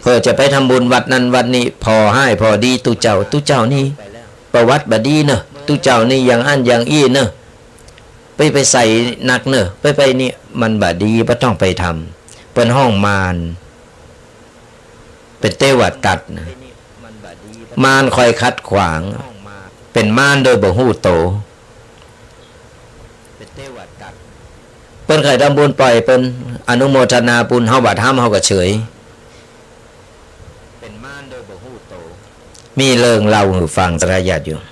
เปื้อจะไปทำบุญวัดนั้นวัดนี้ ผ่อฮ้ายผ่อดีตุ๊เจ้า ตุ๊เจ้านี่ประวัติบ่ดีเน่อ ตุ๊เจ้านี่อย่างอั้นอย่างอี้เน่อ ไป ไปใส่นักเน่อ ไป ไปนี่ มันบ่ดี บ่ต้องไปทำ เปิ้นฮ้องมาร เป๋นเตวตัดนะ มารคอยขัดขวาง เป๋นมารโดยบ่ฮู้โต เปิ้นใค่ทำบุญปล่อย เปิ้นอนุโมทนาบุญ เฮาบ่ทำ เฮาก็เฉย มีเรื่องเล่าหื้อฟังศรัทธาญาติโยม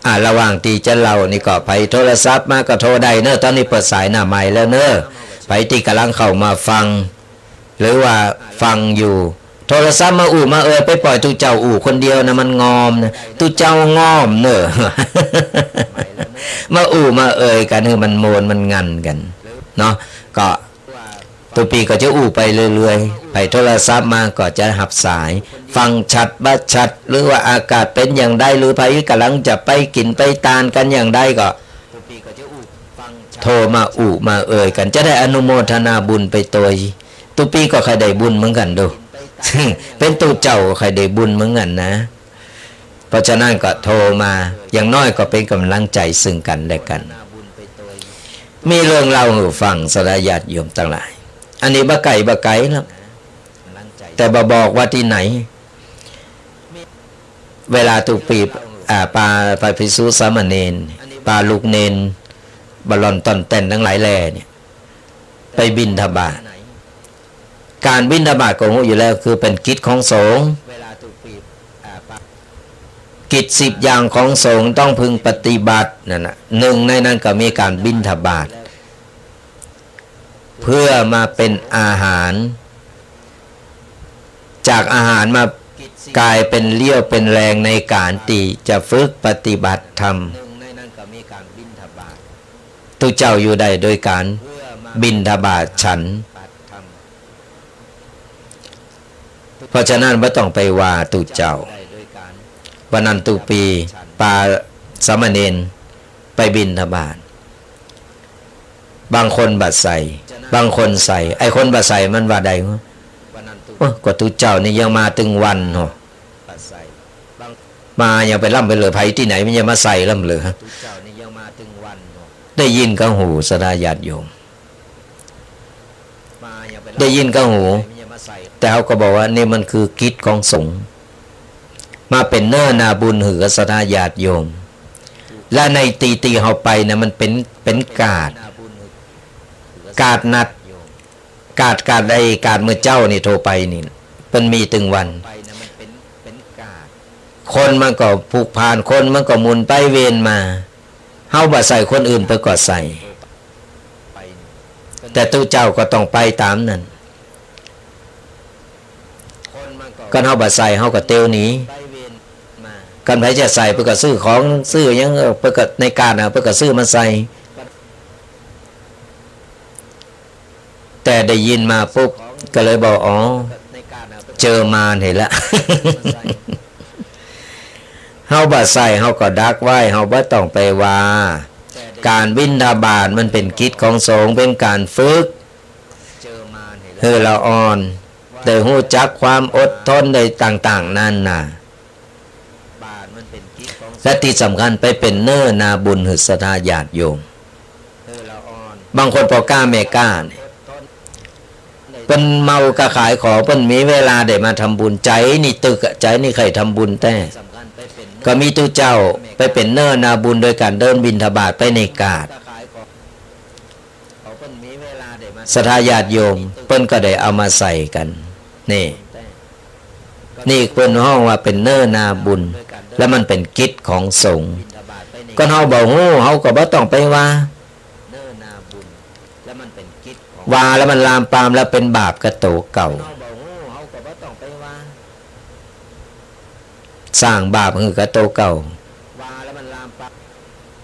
อ่า ระหว่างตี้จะเล่านี่ก็ใผโทรศัพท์มาก็โทรได้เน่อ ต๋อนนี้เปิดสายหน้าไมค์แล้วเน่อ ใผตี้ก่ำลังเข้ามาฟัง หรือว่าฟังอยู่ โทรศัพท์มาอู้มาเอ่ย ไปปล่อยตุ๊เจ้าอู้คนเดียวนะ มันงอมนะ ตุ๊เจ้างอมเน่อ มาอู้มาเอ่ยกั๋นหื้อมันโมนมันงันกั๋นเนาะ ก็ ตุ๊ปี้ก็จะอู้ไปเรื่อยๆ ใผโทรศัพท์มาก็จะฮับสาย ฟังชัดบ่ชัด หรือว่าอากาศเป๋นอย่างใด หรือใผก่ำลังจะไปกิ๋นไปตานกั๋นอย่างใดก็ โทรมาอู้มาเอ่ยกั๋น จะได้อนุโมทนาบุญไปตวย ตุ๊ปี้ก็ใค่ได้บุญเหมือนกั๋นโด เป๋นตุ๊เจ้าก็ใค่ได้บุญเหมือนกั๋นนะ เพราะฉะนั้นก็โทรมา อย่างน้อยก็เป๋นก๋ำลังใจ๋ซึ่งกั๋นและกั๋น มีเรื่องเล่าหื้อฟังศรัทธาญาติโยมตังหลาย อันนี้บ่ไก๋บ่ไก๋หรอก แต่บ่บอกว่าตี้ไหน เวลาตุ๊ปี้ อ่า ปาพระภิกษุสามเณร ปาลูกเณร บ่าล่อนต่อนแต่นตังหลายแหล่เนี่ย ไปบิณฑบาต ก๋านบิณฑบาตก็ฮู้อยู่แล้ว คือเป๋นกิจของสงฆ์ กิจสิบอย่างของสงฆ์ต้องพึงปฏิบัตินั่นน่ะ นึ่งในนั้นก็มีก๋านบิณฑบาต เพื่อมาเป๋นอาหาร จากอาหารมากลายเป๋นเรี่ยวเป๋นแฮงในก๋านตี้จะฝึกปฏิบัติธรรม ตุ๊เจ้าอยู่ได้โดยก๋านบิณฑบาตฉัน เพราะฉะนั้นบ่ต้องไปว่าตุ๊เจ้า วันนั้นตุ๊ปี้ปาสามเณรไปบิณฑบาต บางคนบ่ใส่ บางคนใส่ ไอ้คนบ่ใส่มันว่าใด โอ้ ก็ตุ๊เจ้านี่ยังมาตึงวันเนาะ มายังไปล้ำไปเหลือ ใผตี้ไหนมันยังมาใส่ล้ำเหลือ ได้ยินกับหูศรัทธาญาติโยม ได้ยินกับหู แต่เฮาก็บอกว่านี่มันคือกิจของสงฆ์ มาเป๋นเนื้อนาบุญหื้อศรัทธาญาติโยม และในตี้ตี้เฮาไปนะมันเป๋น เป๋นก๋าด ก๋าดนัด ก๋าด ก๋าดไอ้ก๋าดเมื่อเจ๊านี่โทไปนี่ เปิ้นมีตึงวัน คนมันก็ผูกผ่าน คนมันก็หมุนไปเวียนมา เฮาบ่ใส่คนอื่นเปิ้นก็ใส่ แต่ตุ๊เจ้าก็ต้องไปต๋ามนั้น คันเฮาบ่ใส่เฮาก็เตียวหนี คันใผจะใส่เปิ้นก็ซื้อของซื้อหยัง เปิ้นก็ในก๋าดน่ะ เปิ้นก็ซื้อมาใส่ แต่ได้ยินมาปุ๊บก็เลยบอก อ๋อ เจอมารหั้นละ เฮาบ่ใส่เฮาก็ดักไว้ เฮาบ่ต้องไปว่า ก๋านบิณฑบาตมันเป๋นกิจของสงฆ์ เป๋นก๋านฝึกหื้อละอ่อน ได้ฮู้จักความอดทน ได้ต่างๆ นานา และตี้สำคัญไปเป๋นเนื้อนาบุญหื้อศรัทธาญาติโยม บางคนป้อก๊าแม่ก๊านี่ เปิ้นเมาก็ขายของ เปิ้นมีเวลาได้มาทำบุญ ใจ๋นี่ตึกอะ ใจ๋นี่ใค่ทำบุญแต๊ ก็มีตุ๊เจ้าไปเป๋นเน่อนาบุญโดยก๋านเดินบิณฑบาตไปในกาด ศรัทธาญาติโยมเปิ้นก็ได้เอามาใส่กั๋น นี่ นี่เปิ้นฮ้องว่าเป๋นเน่อนาบุญ และมันเป๋นกิจของสงฆ์ ก็เฮาบ่ฮู้ เฮาก็บ่ต้องไปว่า ว่าแล้วมันลามปามแล้วเป๋นบาปกับตั๋วเก่า สร้างบาปหื้อกับตั๋วเก่า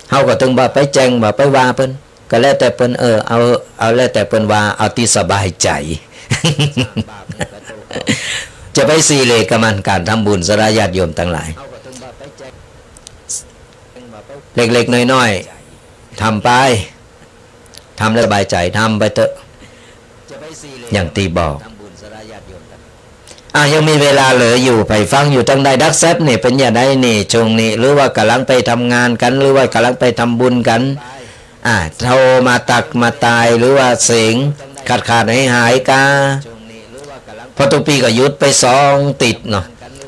เฮาก็ตึงบ่ไปแจ้ง บ่ไปว่าเปิ้น ก็แล้วแต่เปิ้น เออ เอา เอาแล้วแต่เปิ้นว่า เอาตี้สบายใจ๋ จะไปซีเรียสกับมัน ก๋านทำบุญ ศรัทธาญาติโยมตังหลาย เล็กๆ น้อยๆ ทำไป ทำแล้วสบายใจ๋ ทำไปเต๊อะ อย่างตี้บอก อ่ะ ยังมีเวลาเหลืออยู่ ใผฟังอยู่ตังใด ดักแซบนี่เป๋นจะใดนี่ ช่วงนี้ หรือว่ากำลังไปทำงานกั๋น หรือว่ากำลังไปทำบุญกั๋น อ่ะ โทรมาตักมาตาย หรือว่าเสียงขาดๆ หายๆ กา เพราะตุ๊กปี๋ก็หยุดไปสองติ๊ดเนาะ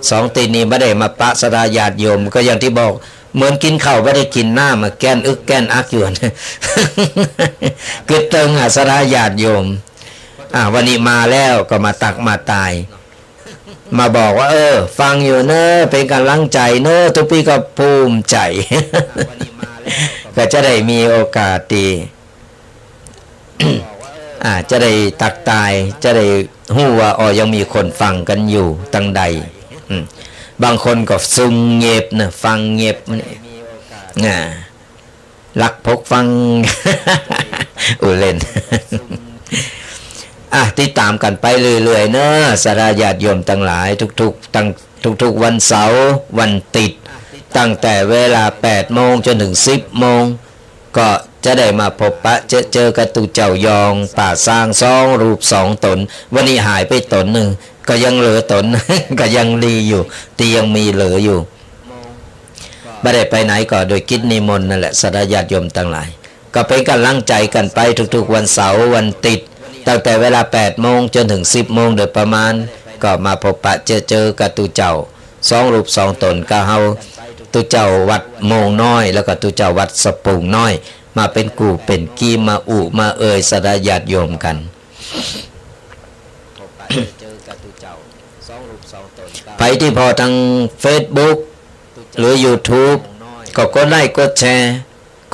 สองติ๊ดนี่บ่ได้มาปะศรัทธาญาติโยม ก็อย่างตี้บอก เหมือนกิ๋นข้าวบ่ได้กิ๋นน้ำ มาแก้นอึกแก้นอักอยู่ กึ๊ดเติงหาศรัทธาญาติโยม อ่ะ วันนี้มาแล้วก็มาตักมาตาย มาบอกว่า เออ ฟังอยู่เน่อ เป๋นก๋ำลังใจ๋เน่อ ตุ๊กปี๋ก็ภูมิใจ๋ ก็จะได้มีโอกาสตี้ อ่า จะได้ตักตาย จะได้ฮู้ว่า อ๋อ ยังมีคนฟังกั๋นอยู่ตังใด อืม บางคนก็ซุ่มเงียบนะ ฟังเงียบนี่ อ่า ลักพกฟัง อู้เล่น อ่ะ ติดต๋ามกั๋นไปเรื่อยๆ เน่อ ศรัทธาญาติโยมตังหลาย ทุกๆ ตัง ทุกๆ วันเสาร์ วันติ๊ด ตั้งแต่เวลาแปดโมงจ๋นเถิงสิบโมง ก็จะได้มาพบปะเจอเจอกับตุ๊เจ้ายองป่าซางสองรูปสองต๋น วันนี้หายไปต๋นนึ่ง ก็ยังเหลือต๋น ก็ยังดีอยู่ ตี้ยังมีเหลืออยู่ บ่ได้ไปไหนก็โดยกิจนิมนต์นั่นแหละ ศรัทธาญาติโยมตังหลาย ก็เป๋นก๋ำลังใจ๋กั๋นไปทุกๆ วันเสาร์วันติ๊ด ตั้งแต่เวลาแปดโมงจ๋นเถิงสิบโมงโดยประมาณ ก็มาพบปะเจอเจอกับตุ๊เจ้าสองรูปสองต๋น ก็เฮาตุ๊เจ้าวัดโมงน้อย แล้วก็ตุ๊เจ้าวัดสะปูงน้อย มาเป๋นกู่เป๋นกี้ มาอู้มาเอ่ยศรัทธาญาติโยมกั๋น ใผตี้ผ่อตางเฟซบุ๊ก หรือยูทูบ ก็กดไลก์กดแชร์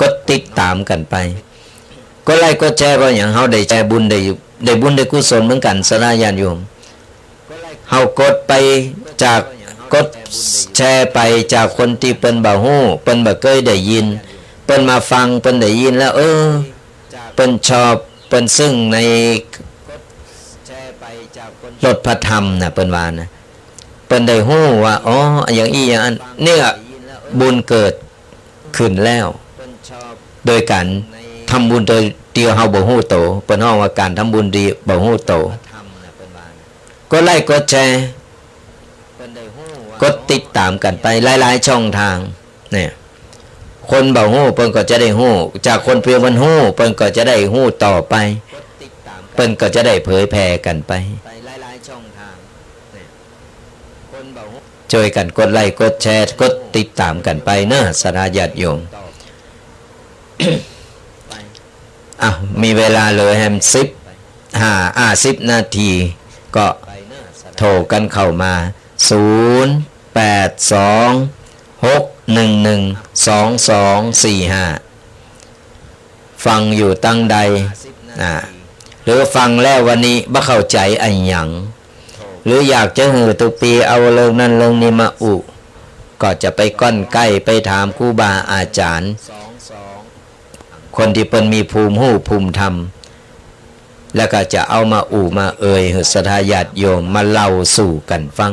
กดติดต๋ามกั๋นไป กดไลก์กดแชร์ เพราะหยัง เฮาได้แชร์บุญ ได้ ได้บุญได้กุศลเหมือนกั๋น ศรัทธาญาติโยม เฮากดไปจาก กดแชร์ไปจากคนตี้เปิ้นบ่ฮู้ เปิ้นบ่เกยได้ยิน เปิ้นมาฟัง เปิ้นได้ยินแล้ว เออ เปิ้นชอบ เปิ้นซึ่งในรสพระธรรมนะ เปิ้นว่านะ เปิ้นได้ฮู้ว่า อ๋อ อย่างอี้อย่างอั้น เนี่ย บุญเกิดขึ้นแล้ว โดยก๋านทำบุญโดยตี้เฮาบ่ฮู้โต เปิ้นฮ้องว่าก๋านทำบุญตี้บ่ฮู้โต กดไลก์กดแชร์ กดติดต๋ามกั๋นไปหลายๆ ช่องทาง เนี่ย คนบ่ฮู้เปิ้นก็จะได้ฮู้ จากคนเปียงเปิ้นฮู้ เปิ้นก็จะได้ฮู้ต่อไป เปิ้นก็จะได้เผยแผ่กั๋นไป จ้วยกั๋นกดไลก์กดแชร์ กดติดต๋ามกั๋นไปเน่อ ศรัทธาญาติโยม อ้าว มีเวลาเหลือแหมสิบห้า อ่า สิบนาที ก็โทรกั๋นเข้ามา ศูนย์แปดสอง หกหนึ่งหนึ่ง สองสองสี่ห้า ฟังอยู่ตังใด อ่า หรือฟังแล้ววันนี้บ่เข้าใจ๋อะหยัง หรืออยากจะหื้อตุ๊ปี๋เอาเรื่องนั้นเรื่องนี้มาอู้ ก็จะไปก้อนใก้ไปถามครูบาอาจ๋ารย์ คนตี้เปิ้นมีภูมิฮู้ภูมิธรรม แล้วก็จะเอามาอู้มาเอ่ยหื้อศรัทธาญาติโยมมาเล่าสู่กั๋นฟัง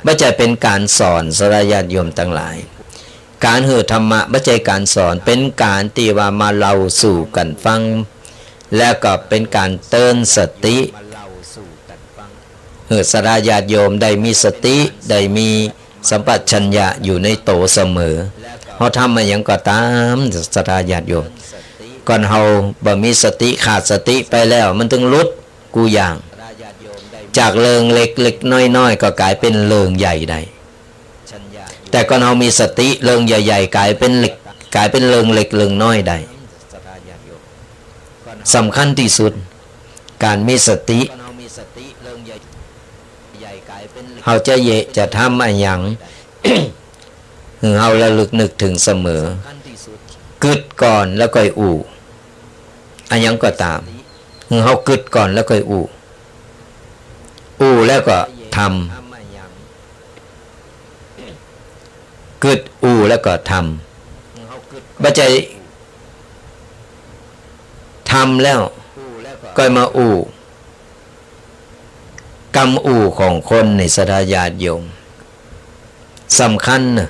บ่ใจ้เป๋นก๋านสอน ศรัทธาญาติโยมตังหลาย ก๋านหื้อธรรมะบ่ใจ้ก๋านสอน เป๋นก๋านตี้ว่ามาเล่าสู่กั๋นฟัง แล้วก็เป๋นก๋านเตือนสติ หื้อศรัทธาญาติโยมได้มีสติ ได้มีสัมปชัญญะอยู่ในโตเสมอ เฮาทำอะหยังก็ต๋าม ศรัทธาญาติโยม ก่อนเฮาบ่มีสติ ขาดสติไปแล้ว มันตึงหลุดกู้อย่าง จากเรื่องเล็กๆ น้อยๆ ก็ก๋ายเป๋นเรื่องใหญ่ได้ แต่ก่อนเฮามีสติ เรื่องใหญ่ๆ ก๋ายเป๋นเล็ก ก๋ายเป๋นเรื่องเล็กเรื่องน้อยได้ สำคัญตี้สุด ก๋านมีสติ เฮาจะเยียะจะทำอะหยัง หื้อเฮาระลึกนึกเถิงเสมอ กึ๊ดก่อนแล้วก่อยอู้ อะหยังก็ต๋าม หื้อเฮากึ๊ดก่อนแล้วก่อยอู้ อู้แล้วก็ทำ กึ๊ดอู้แล้วก็ทำ บ่ใจ้ทำแล้วก่อยมาอู้ กำอู้ของคนนี่ศรัทธาญาติโยม สำคัญนะ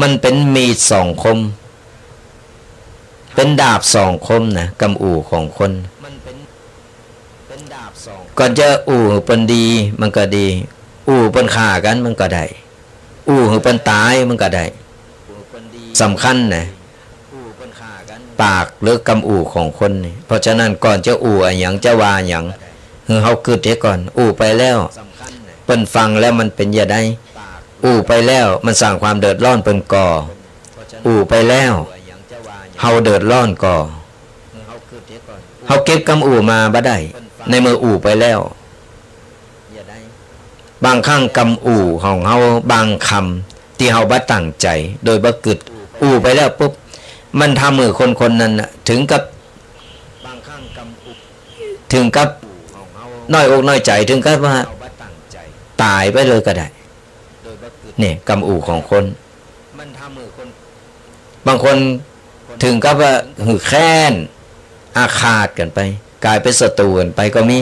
มันเป๋นมีดสองคม เป๋นดาบสองคมนะ กำอู้ของคน ก่อนจะอู้หื้อเปิ้นดี มันก็ดี อู้เปิ้นฆ่ากั๋น มันก็ได้ อู้หื้อเปิ้นต๋าย มันก็ได้ สำคัญนะ ปากหรือกำอู้ของคนนี่ เพราะฉะนั้นก่อนจะอู้อะหยัง จะว่าหยัง หื้อเฮากึ๊ดเหียก่อน อู้ไปแล้ว เปิ้นฟังแล้วมันเป๋นจะใด อู้ไปแล้วมันสร้างความเดือดร้อนเปิ้นก่อ อู้ไปแล้วเฮาเดือดร้อนก่อ เฮาเก็บกำอู้มาบ่ได้ ในเมื่ออู้ไปแล้ว บางครั้งกำอู้ของเฮาบางกำตี้เฮาบ่ตั้งใจ๋ โดยบ่กึ๊ด อู้ไปแล้วปุ๊บ มันทำหื้อคนคนนั้นน่ะ เถิงกับ เถิงกับน้อยอกน้อยใจ๋ เถิงกับว่าต๋ายไปเลยก็ได้ เนี่ย กำอู้ของคน บางคนเถิงกับว่าหื้อแค้น อาฆาตกั๋นไป ก๋ายเป๋นศัตรู๋กั๋นไปก็มี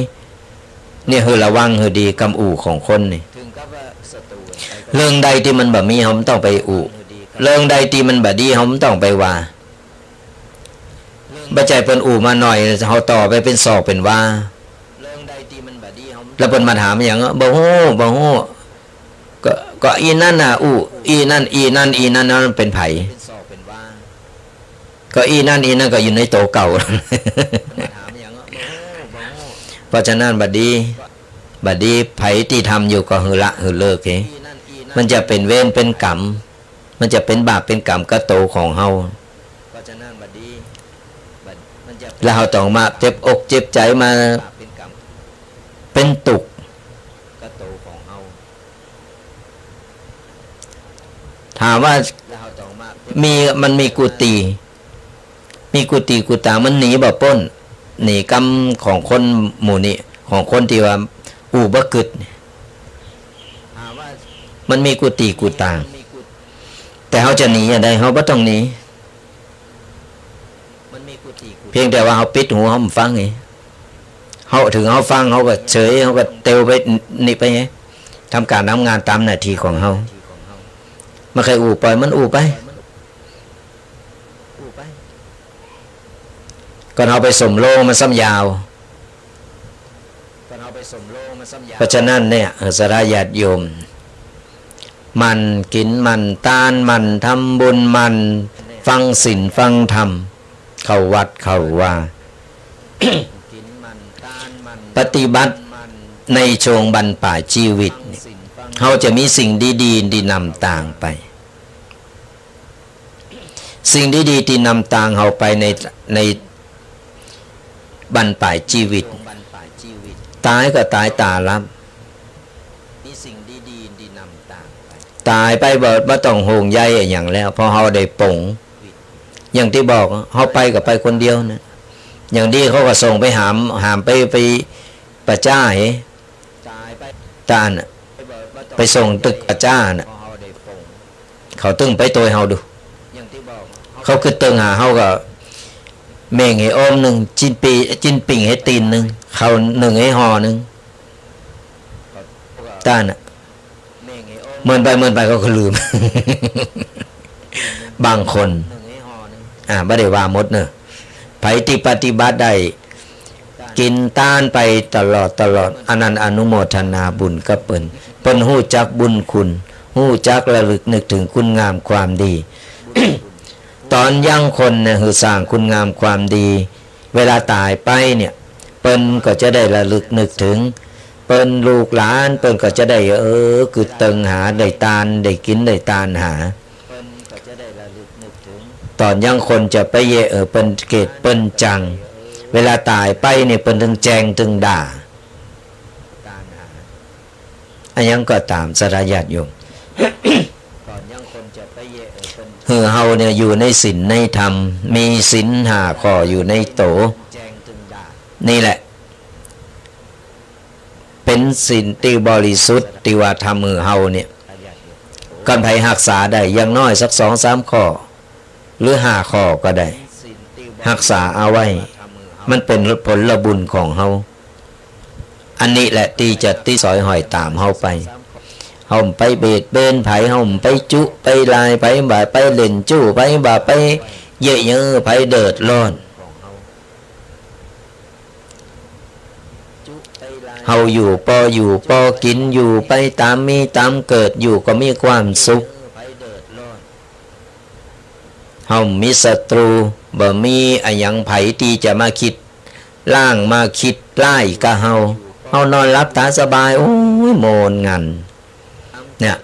เนี่ย หื้อระวังหื้อดี กำอู้ของคนนี่ เรื่องใดตี้มันบ่มี เฮาบ่ต้องไปอู้ เรื่องใดตี้มันบ่ดี เฮาบ่ต้องไปว่า บ่ใจ้เปิ้นอู้มาหน่อย เฮาต่อไปเป๋นศอกเป๋นวา แล้วเปิ้นมาถามหยัง บ่ฮู้ บ่ฮู้ ก็ ก็อีนั่นน่ะอู้ อีนั่น อีนั่น อีนั่น นั้นเป๋นใผ ก็อีนั่น อีนั่นก็อยู่ในตั๋วเก่า เพราะฉะนั้นบ่ดี บ่ดี ใผตี้ทำอยู่ก็หื้อละ หื้อเลิกเหีย มันจะเป๋นเวรเป๋นกรรม มันจะเป๋นบาปเป๋นกรรมกับตั๋วของเฮา แล้วเฮาต้องมาเจ็บอกเจ็บใจ๋ มาเป๋นตุ๊กข์ ถามว่ามี มันมีกู้ตี้ มีกู้ตี้กู้ตาง มันหนีบ่ป๊น หนีกำของคนหมู่นี้ ของคนตี้ว่าอู้บ่กึ๊ด มันมีกู้ตี้กู้ตาง แต่เฮาจะหนีอะใด เฮาบ่ต้องหนี เพียงแต่ว่าเฮาปิดหูเฮาบ่ฟังเอง เฮา เถิงเฮาฟัง เฮาก็เฉย เฮาก็เตียวไป หนีไปเอง ทำก๋านทำงานต๋ามหน้าตี้ของเฮา บ่ใค่อู้ ป่อยมันอู้ไป ก่อนเฮาไปสมโลงมันซ้ำยาว เพราะฉะนั้นเนี่ย เออ ศรัทธาญาติโยม หมั่นกิ๋น หมั่นตาน หมั่นทำบุญ หมั่นฟังศีลฟังธรรม เข้าวัดเข้าวา ปฏิบัติในช่วงบั้นป๋ายจีวิตเนี่ย เฮาจะมีสิ่งดีๆ ตี้นำตางไป สิ่งดีๆ ตี้นำตางเฮาไปใน ในบั้นป๋ายจีวิต ต๋ายก็ต๋ายต๋าหลับ ต๋ายไปบ่ บ่ต้องห่วงใยอะหยังแล้ว เพราะเฮาได้ป๋ง อย่างตี้บอก เฮาไปก็ไปคนเดียวนะ อย่างดีเขาก็ส่งไปหาม หามไป ไปป่าจ๊าเหีย ตานน่ะ ไปส่งตึกป่าจ๊าน่ะ เขาตึงไปตวยเฮาดู เขากึ๊ดเติงหาเฮาก็ เม่งเหียโอมนึ่ง จิ๊นปี จิ๊นปิ่งเหียตี๋นนึ่ง ข้าวนึ่งเหียห่อนึ่ง ตานน่ะ เมินไปเมินไปเขาก็ลืม บางคน อ่า บ่ได้ว่าหมดเนอะ ใผตี้ปฏิบัติได้ กิ๋นตานไปตลอดตลอด อันนั้นอนุโมทนาบุญกับเปิ้น เปิ้นฮู้จักบุญคุณ ฮู้จักระลึกนึกเถิงคุณงามความดี ต๋อนยังคนเนี่ย หื้อสร้างคุณงามความดี เวลาต๋ายไปเนี่ย เปิ้นก็จะได้ระลึกนึกเถิง เป ปิ้นลูกหลานเปิ้นก็จะได้ เออ กึ๊ดเติงหา ได้ตาน ได้กิ๋น ได้ตานหา ต๋อนยังคนจะไปเยียะ เออ เปิ้นเกลียด เปิ้นจัง เวลาต๋ายไปนี่เปิ้นตึงแจ้งตึงด่า อะหยังก็ต๋าม ศรัทธาญาติโยม หื้อเฮาเนี่ยอยู่ในศีลในธรรม มีศีลห้าข้ออยู่ในโต นี่แหละ เป๋นศีลตี้บริสุทธิ์ตี้ว่าทำหื้อเฮาเนี่ย คันใผฮักษาได้อย่างน้อยสักสองสามข้อ หรือห้าข้อก็ได้ ฮักษาเอาไว้ มันเป๋นผลบุญของเฮา อันนี้แหละตี้จะติดสอยห้อยต๋ามเฮาไป เฮาบ่ไปเบียดเบียนใผ เฮาบ่ไปจุไปลายใผ บ่ไปเล่นจู้ใผ บ่ไปเยียะเยอะใผเดือดร้อน เฮาอยู่ปออยู่ปอกิ๋น อยู่ไปต๋ามมีต๋ามเกิด อยู่ก็มีความสุข เฮาบ่มีศัตรู บ่มีอะหยังใผตี้จะมาคิดร้ายมาคิดร้ายกับเฮา เฮานอนหลับต๋าสบาย โอ้ย โมนงัน เนี่ย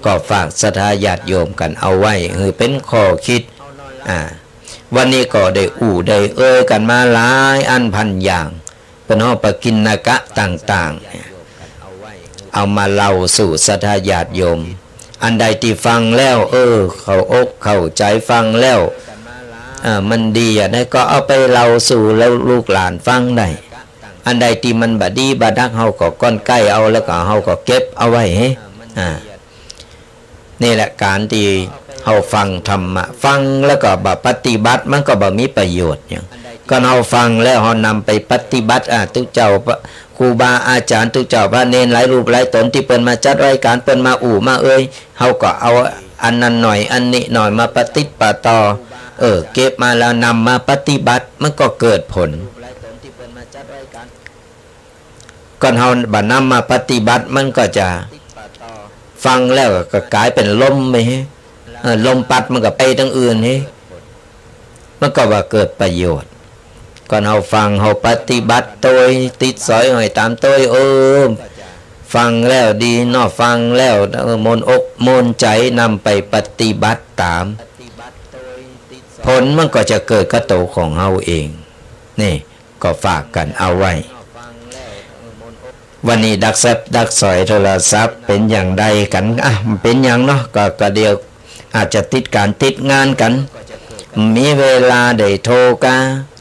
ก็ฝากศรัทธาญาติโยมกั๋นเอาไว้ หื้อเป๋นข้อคิด อ่า วันนี้ก็ได้อู้ได้เอ่ยกั๋นมาหลายอันพันอย่าง เปิ้นฮ้องปกิณกะต่างๆ เนี่ย เอามาเล่าสู่ศรัทธาญาติโยม อันใดตี้ฟังแล้ว เออ เข้าอกเข้าใจ๋ ฟังแล้ว เออ มันดีอะนะ ก็เอาไปเล่าสู่ลูกหลานฟังได้ อันใดตี้มันบ่ดีบ่ดัก เฮาก็ก้อนใก้เอา แล้วก็เฮาก็เก็บเอาไว้ เฮ้ อ่า นี่แหละก๋านตี้เฮาฟังธรรมะ ฟังแล้วก็บ่ปฏิบัติ มันก็บ่มีประโยชน์หยัง ก็เฮาฟังแล้วเฮานำไปปฏิบัติ อ่า ตุ๊เจ้าพระ ครูบาอาจ๋ารย์ ตุ๊เจ้าพระเณรหลายรูปหลายต๋นตี้เปิ้นมาจัดรายก๋าน เปิ้นมาอู้มาเอ่ย เฮาก็เอาอันนั้นหน่อย อันนี้หน่อย มาประติดประต่อ เออ เก็บมาแล้วนำมาปฏิบัติ มันก็เกิดผล ก็เฮาบ่นำมาปฏิบัติ มันก็จะฟังแล้วก็ก๋ายเป๋นลมไป เออ ลมปั๊ดมันก็ไปตางอื่น มันก็บ่เกิดประโยชน์ ก็เฮาฟัง เฮาปฏิบัติโตย ติดสอยห้อยต๋ามโตย เออ ฟังแล้วดีเนาะ ฟังแล้ว เออ โมนอกโมนใจ๋ นำไปปฏิบัติต๋าม ผลมันก็จะเกิดกับโตของเฮาเอง นี่ ก็ฝากกั๋นเอาไว้ วันนี้ดักแซบดักสอยโทรศัพท์เป๋นอย่างใดกั๋น อ่ะ เป๋นหยังเนาะ ก็ ก็เดี๋ยวอาจจะติดก๋านติดงานกั๋น มีเวลาได้โทรกา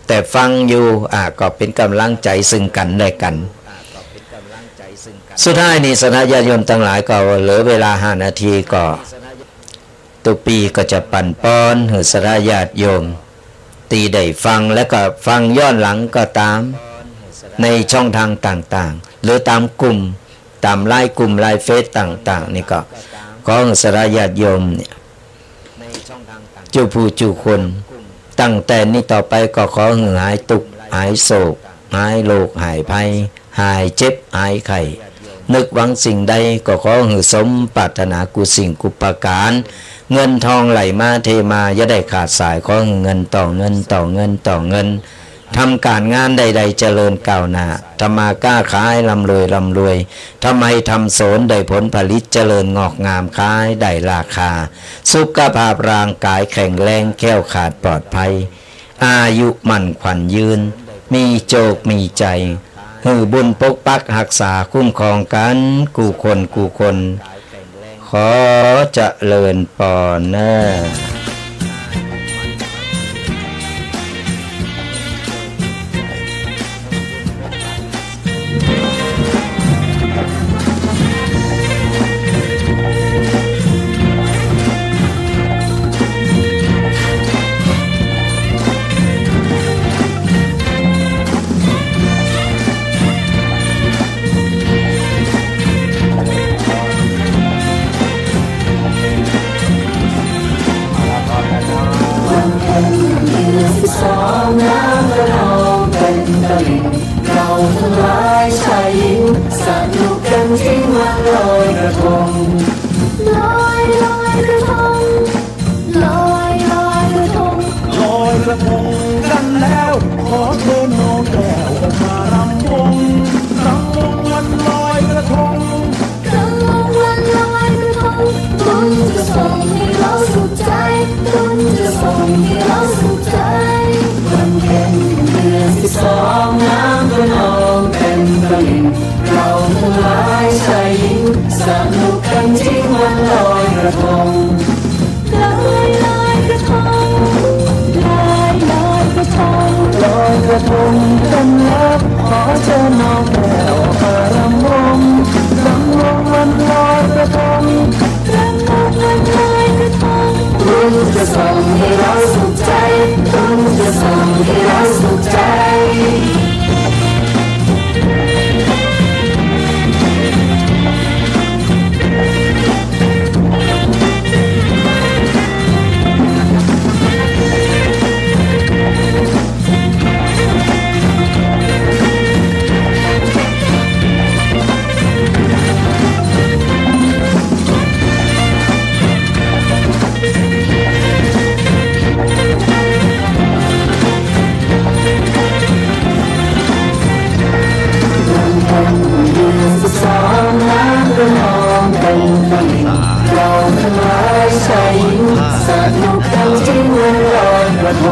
แต่ฟังอยู่ อ่ะ ก็เป๋นก๋ำลังใจ๋ซึ่งกั๋นและกั๋น สุดท้ายนี้ศรัทธาญาติโยมตังหลาย ก็เหลือเวลาห้านาที ก็ ตุ๊กปี๋ก็จะปั๋นปอนหื้อศรัทธาญาติโยมตี้ได้ฟัง แล้วก็ฟังย้อนหลังก็ต๋าม ในช่องทางต่างๆ หรือต๋ามกลุ่ม ต๋ามไลน์กลุ่ม ไลน์เฟซต่างๆ นี่ก็ขอหื้อศรัทธาญาติโยมเนี่ย จุผู้จุคน ตั้งแต่นี้ต่อไปก็ขอหื้อหายตุ๊กข์ หายโศก หายโรค หายภัย หายเจ็บ หายไข้ นึกหวังสิ่งใดก็ขอหื้อสมปรารถนากู้สิ่งกู้ประก๋าน เงินทองไหลมาเทมา อย่าได้ขาดสาย ขอหื้อเงินต่อเงิน ต่อเงิน ต่อเงิน ทำก๋านงานใดๆ เจริญก้าวหน้า ทำมาค้าขายร่ำรวย ร่ำรวย ทำไฮ่ทำสวนได้ผลผลิตเจริญงอกงาม ขายได้ราคา สุขภาพร่างก๋ายแข็งแรง แคล้วคลาดปลอดภัย อายุมั่นขวัญยืน มีโจคมีชัย หื้อบุญปกปักฮักษาคุ้มครองกั๋นกู้คนกู้คน ขอเจริญปอนเน่อ บุญจะส่งให้เราสุขใจ วันเพ็ญเดือนสิบสอง น้ำก็นองเต็มตลิ่ง เราทั้งหลายชายหญิง สนุกกันจริงวันลอยกระทง ลอย ลอยกระทง ลอย ลอยกระทง ลอยกระทงกันแล้ว ขอเชิญน้องแก้วมารำวง รำวงวันลอยกระทง รำวงวันลอยกระทง บุญจะส่งให้เราสุขใจ บุญจะส่งให้เราสุขใจ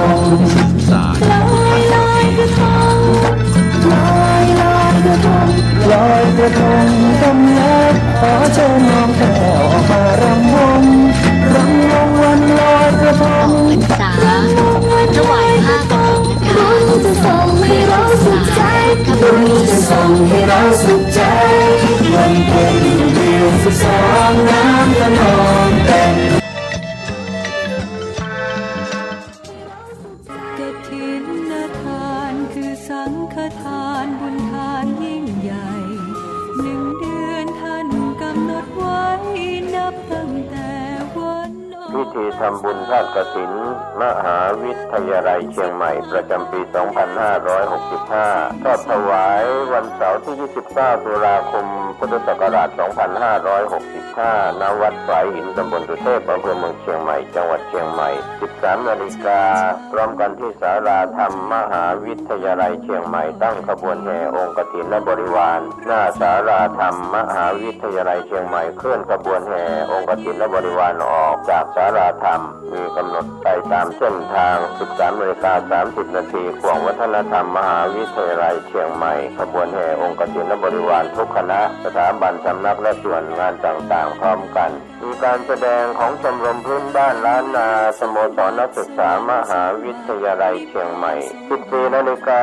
ลอย ลอยกระทง ลอย ลอยกระทง ลอยกระทงกันแล้ว ขอเชิญน้องแก้วออกมารำวง รำวงวันลอยกระทง ออกพรรษา ถวายผ้ากฐินนะคะ บุญจะส่งให้เราสุขใจ บุญจะส่งให้เราสุขใจ วันเพ็ญเดือนสิบสอง น้ำก็นองเต็ม กฐินทานคือสังฆทานบุญทานยิ่งใหญ่ หนึ่งเดือนท่านกำหนดไว้นับตั้งแต่วันออก พิธีทำบุญทอดกฐินมหาวิทยาลัยเชียงใหม่ ประจำปี สองพันห้าร้อยหกสิบห้า ทอดถวายวันเสาร์ที่ ยี่สิบเก้า ตุลาคม พุทธศักราช สองพันห้าร้อยหกสิบห้า ณ วัดฝายหิน ตำบลสุเทพ อำเภอเมืองเชียงใหม่ จังหวัดเชียงใหม่ สิบสามนาฬิกา พร้อมกันที่ศาลาธรรมมหาวิทยาลัยเชียงใหม่ ตั้งขบวนแห่องค์กฐินและบริวาร หน้าศาลาธรรมมหาวิทยาลัยเชียงใหม่ เคลื่อนขบวนแห่องค์กฐินและบริวารออกจากศาลาธรรม มีกำหนดไปตามเส้นทาง สิบสามนาฬิกาสามสิบนาที ข่วงวัฒนธรรมมหาวิทยาลัยเชียงใหม่ ขบวนแห่องค์กฐินและบริวารทุกคณะ สถาบัน สำนัก และส่วนงานต่างๆ พร้อมกัน มีการแสดงของชมรมพื้นบ้านล้านนา สโมสรนักศึกษามหาวิทยาลัยเชียงใหม่ สิบสี่นาฬิกา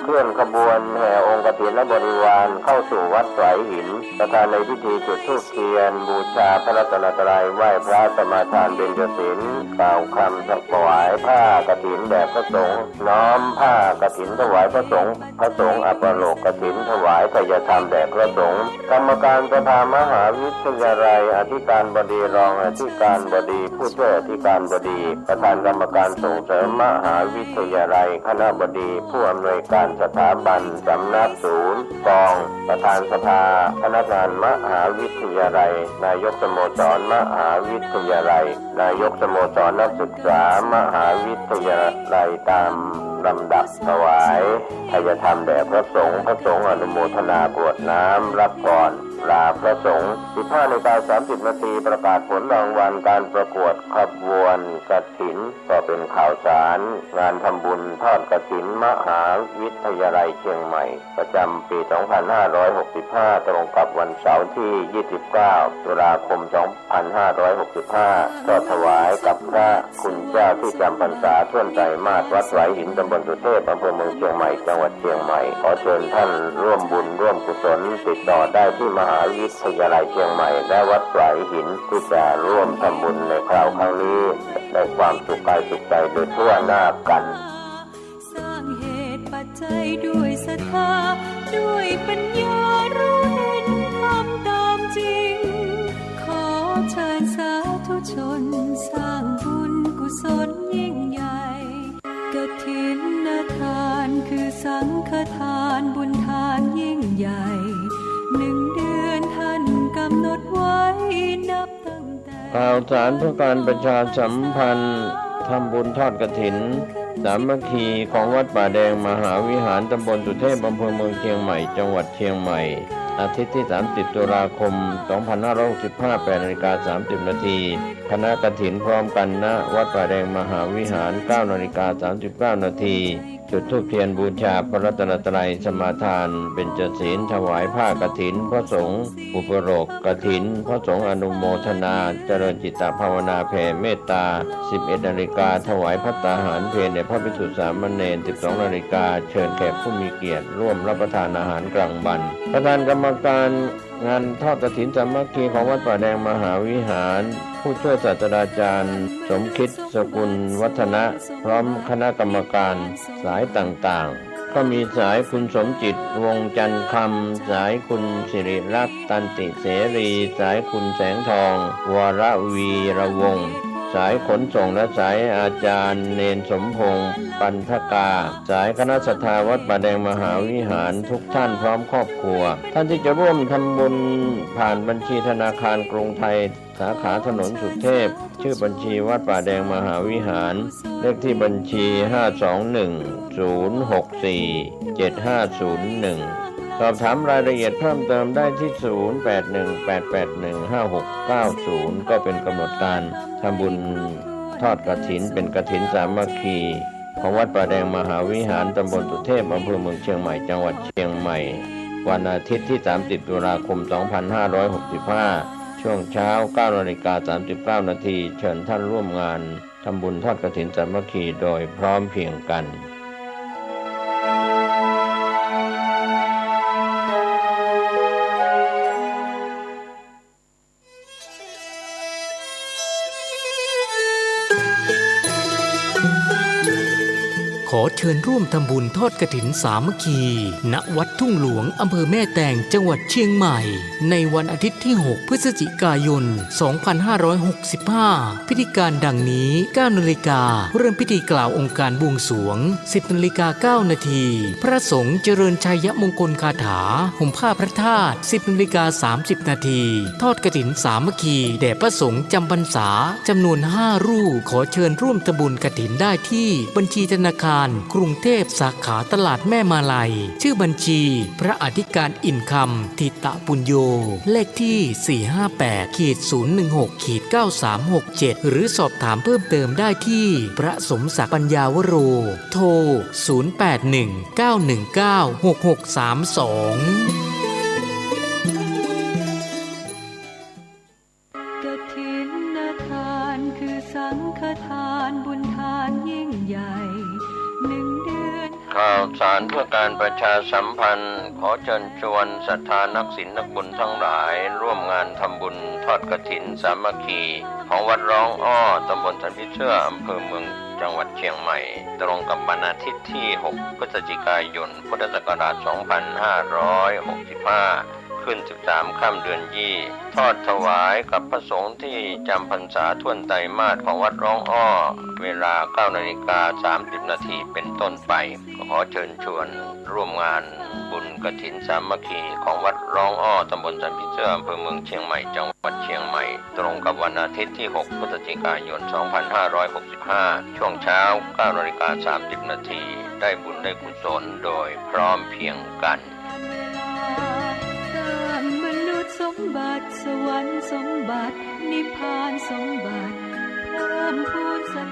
เคลื่อนขบวนแห่องค์กฐินและบริวารเข้าสู่วัดฝายหิน ประธานในพิธีจุดธูปเทียน บูชาพระรัตนตรัย ไหว้พระสมาทานเบญจศีล กล่าวคำถวายผ้ากฐินแด่พระสงฆ์ น้อมผ้ากฐินถวายพระสงฆ์ พระสงฆ์อัปโลกกฐินถวายไทยธรรมแด่พระสงฆ์ กรรมการสภามหาวิทยาลัย อธิการบดี รองอธิการบดี ผู้ช่วยอธิการบดี ประธานกรรมการส่งเสริมมหาวิทยาลัย คณบดี ผู้อำนวยการสถาบัน สำนัก ศูนย์ กอง ประธานสภาพนักงานมหาวิทยาลัย นายกสโมสรมหาวิทยาลัย นายกสโมสรนักศึกษามหาวิทยาลัย ตามลำดับถวายไทยธรรมแด่พระสงฆ์ พระสงฆ์อนุโมทนากรวดน้ำรับพรลาพระสงฆ์ สิบห้านาฬิกาสามสิบนาที ประกาศผลรางวัลการประกวดขบวนกฐิน ก็เป็นข่าวสารงานทำบุญทอดกฐินมหาวิทยาลัยเชียงใหม่ ประจำปี สองพันห้าร้อยหกสิบห้า ตรงกับวันเสาร์ที่ ยี่สิบเก้า ตุลาคม สองพันห้าร้อยหกสิบห้า ทอดถวายกับพระคุณเจ้าที่จำพรรษาถ้วนไตรมาส วัดฝายหิน ตำบลสุเทพ อำเภอเมืองเชียงใหม่ จังหวัดเชียงใหม่ ขอเชิญท่านร่วมบุญร่วมกุศล ติดต่อได้ที่มหาวิทยาลัยเชียงใหม่ และวัดฝายหิน ที่จะร่วมทำบุญในคราวครั้งนี้ ได้ความสุขกายสุขใจโดยทั่วหน้ากัน สร้างเหตุปัจจัยด้วยศรัทธา ด้วยปัญญารู้เห็นธรรมตามจริง ขอเชิญสาธุชนสร้างบุญกุศลยิ่งใหญ่ กฐินทานคือสังฆทานบุญทานยิ่งใหญ่ หนึ่งเดือนท่านกำหนดไว้นับตั้ง ข่าวสารเพื่อการประชาสัมพันธ์ทำบุญทอดกฐินสามัคคีของวัดป่าแดงมหาวิหาร ตำบลสุเทพ อำเภอเมืองเชียงใหม่ จังหวัดเชียงใหม่ อาทิตย์ที่สามสิบตุลาคมสองพันห้าร้อยหกสิบห้า แปดนาฬิกาสามสิบนาที คณะกฐินพร้อมกัน ณ วัดป่าแดงมหาวิหาร เก้านาฬิกาสามสิบเก้านาที จุดธูปเทียนบูชาพระรัตนตรัย สมาทานเบญจศีล ถวายผ้ากฐินพระสงฆ์ อุปโลกกฐิน พระสงฆ์อนุโมทนา เจริญจิตตภาวนาแผ่เมตตา สิบเอ็ดนาฬิกา ถวายภัตตาหารเพลแด่พระภิกษุสามเณร สิบสองนาฬิกา เชิญแขกผู้มีเกียรติร่วมรับประทานอาหารกลางวัน ประธานกรรมการงานทอดกฐินสามัคคีของวัดป่าแดงมหาวิหาร ผู้ช่วยศาสตราจารย์สมคิด สกุลวัฒนะ พร้อมคณะกรรมการสายต่างๆ ก็มีสายคุณสมจิต วงศ์จันทร์คำ สายคุณสิริลักษณ์ ตันติเสรี สายคุณแสงทอง วรวีรวงศ์ สายขนส่งและสายอาจารย์เณรสมพงษ์ ปันธกา สายคณะศรัทธาวัดป่าแดงมหาวิหารทุกท่านพร้อมครอบครัว ท่านที่จะร่วมทำบุญผ่านบัญชีธนาคารกรุงไทย สาขาถนนสุเทพ ชื่อบัญชีวัดป่าแดงมหาวิหาร เลขที่บัญชี ห้าสองหนึ่ง ศูนย์หกสี่ เจ็ดห้าศูนย์หนึ่ง สอบถามรายละเอียดเพิ่มเติมได้ที่ ศูนย์แปดหนึ่ง แปดแปดหนึ่ง ห้าหกเก้าศูนย์ ก็เป็นกำหนดการทำบุญทอดกฐิน เป็นกฐินสามัคคี ของวัดป่าแดงมหาวิหาร ตำบลสุเทพ อำเภอเมืองเชียงใหม่ จังหวัดเชียงใหม่ วันอาทิตย์ที่สามสิบตุลาคมสองพันห้าร้อยหกสิบห้า ช่วงเช้า เก้านาฬิกาสามสิบเก้านาที เชิญท่านร่วมงานทำบุญทอดกฐินสามัคคีโดยพร้อมเพรียงกัน ขอเชิญร่วมทำบุญทอดกฐินสามัคคี ณ วัดทุ่งหลวง อำเภอแม่แตง จังหวัดเชียงใหม่ ในวันอาทิตย์ที่หกพฤศจิกายนสองพันห้าร้อยหกสิบห้า พิธีการดังนี้ เก้านาฬิกา เริ่มพิธีกล่าวองค์การบวงสรวง สิบนาฬิกาเก้านาที พระสงฆ์เจริญชัยมงคลคาถา ห่มผ้าพระธาตุ สิบนาฬิกาสามสิบนาที ทอดกฐินสามัคคี แด่พระสงฆ์จำพรรษาจำนวนห้ารูป ขอเชิญร่วมทำบุญกฐินได้ที่บัญชีธนาคารกรุงเทพ สาขาตลาดแม่มาลัย ชื่อบัญชี พระอธิการ อินคำ ถิตปุญโญ เลขที่ สี่ห้าแปด ขีด ศูนย์หนึ่งหก ขีด เก้าสามหกเจ็ด หรือสอบถามเพิ่มเติมได้ที่พระสมศักดิ์ ปัญญาวโร โทร ศูนย์แปดหนึ่ง เก้าหนึ่งเก้า หกหกสามสอง กฐินทานคือสังฆทานบุญทานยิ่งใหญ่ หนึ่งเดือน ข่าวสารเพื่อการประชาสัมพันธ์ ขอเชิญชวนศรัทธานักศีลนักบุญทั้งหลาย ร่วมงานทำบุญทอดกฐินสามัคคี ของวัดร้องอ้อ ตำบลสันผีเสื้อ อำเภอเมือง จังหวัดเชียงใหม่ ตรงกับวันอาทิตย์ที่หกพฤศจิกายนพุทธศักราชสองพันห้าร้อยหกสิบห้า ขึ้นสิบสามค่ำเดือนยี่ ทอดถวายกับพระสงฆ์ที่จำพรรษาถ้วนไตรมาสของวัดร้องอ้อ เวลาเก้านาฬิกาสามสิบนาทีเป็นต้นไป ขอเชิญชวนร่วมงานบุญกฐินสามัคคีของวัดร้องอ้อ ตำบลสันผีเสื้อ อำเภอเมืองเชียงใหม่ จังหวัดเชียงใหม่ ตรงกับวันอาทิตย์ที่หกพฤศจิกายนสองพันห้าร้อยหกสิบห้า ช่วงเช้าเก้านาฬิกาสามสิบนาที ได้บุญได้กุศลโดยพร้อมเพรียงกัน สร้างมนุษย์สมบัติ สวรรค์สมบัติ นิพพานสมบัติ เพิ่มพูนสรร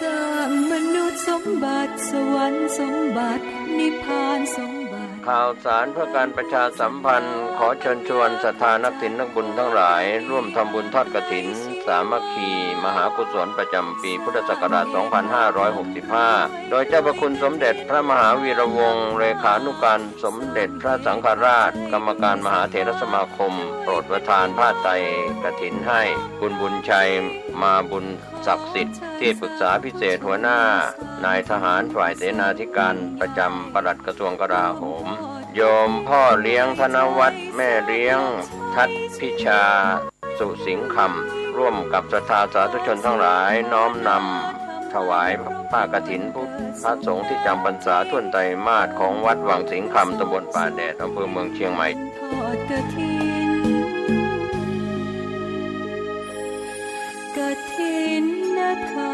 สร้างมนุษย์สมบัติ สวรรค์สมบัติ นิพพานสมบัติ ข่าวสารเพื่อการประชาสัมพันธ์ ขอเชิญชวนศรัทธานักศีลนักบุญทั้งหลาย ร่วมทำบุญทอดกฐินสามัคคีมหากุศลประจำปีพุทธศักราชสองพันห้าร้อยหกสิบห้า โดยเจ้าพระคุณสมเด็จพระมหาวีระวงศ์ เลขานุการสมเด็จพระสังฆราช กรรมการมหาเถรสมาคม โปรดประทานผ้าไตรกฐินให้ คุณบุญชัย มาบุญ ศักดิ์สิทธิ์ ที่ปรึกษาพิเศษหัวหน้านายทหารฝ่ายเสนาธิการประจำปลัดกระทรวงกลาโหม โยมพ่อเลี้ยงธนวัฒน์ แม่เลี้ยงทัศน์พิชา สุสิงห์คำ ร่วมกับศรัทธาสาธุชนทั้งหลาย น้อมนำถวายผ้ากฐินพระสงฆ์ที่จำพรรษาถ้วนไตรมาสของวัดวังสิงห์คำ ตำบลป่าแดด อำเภอเมืองเชียงใหม่ ทอดกฐิน กฐินนะคะ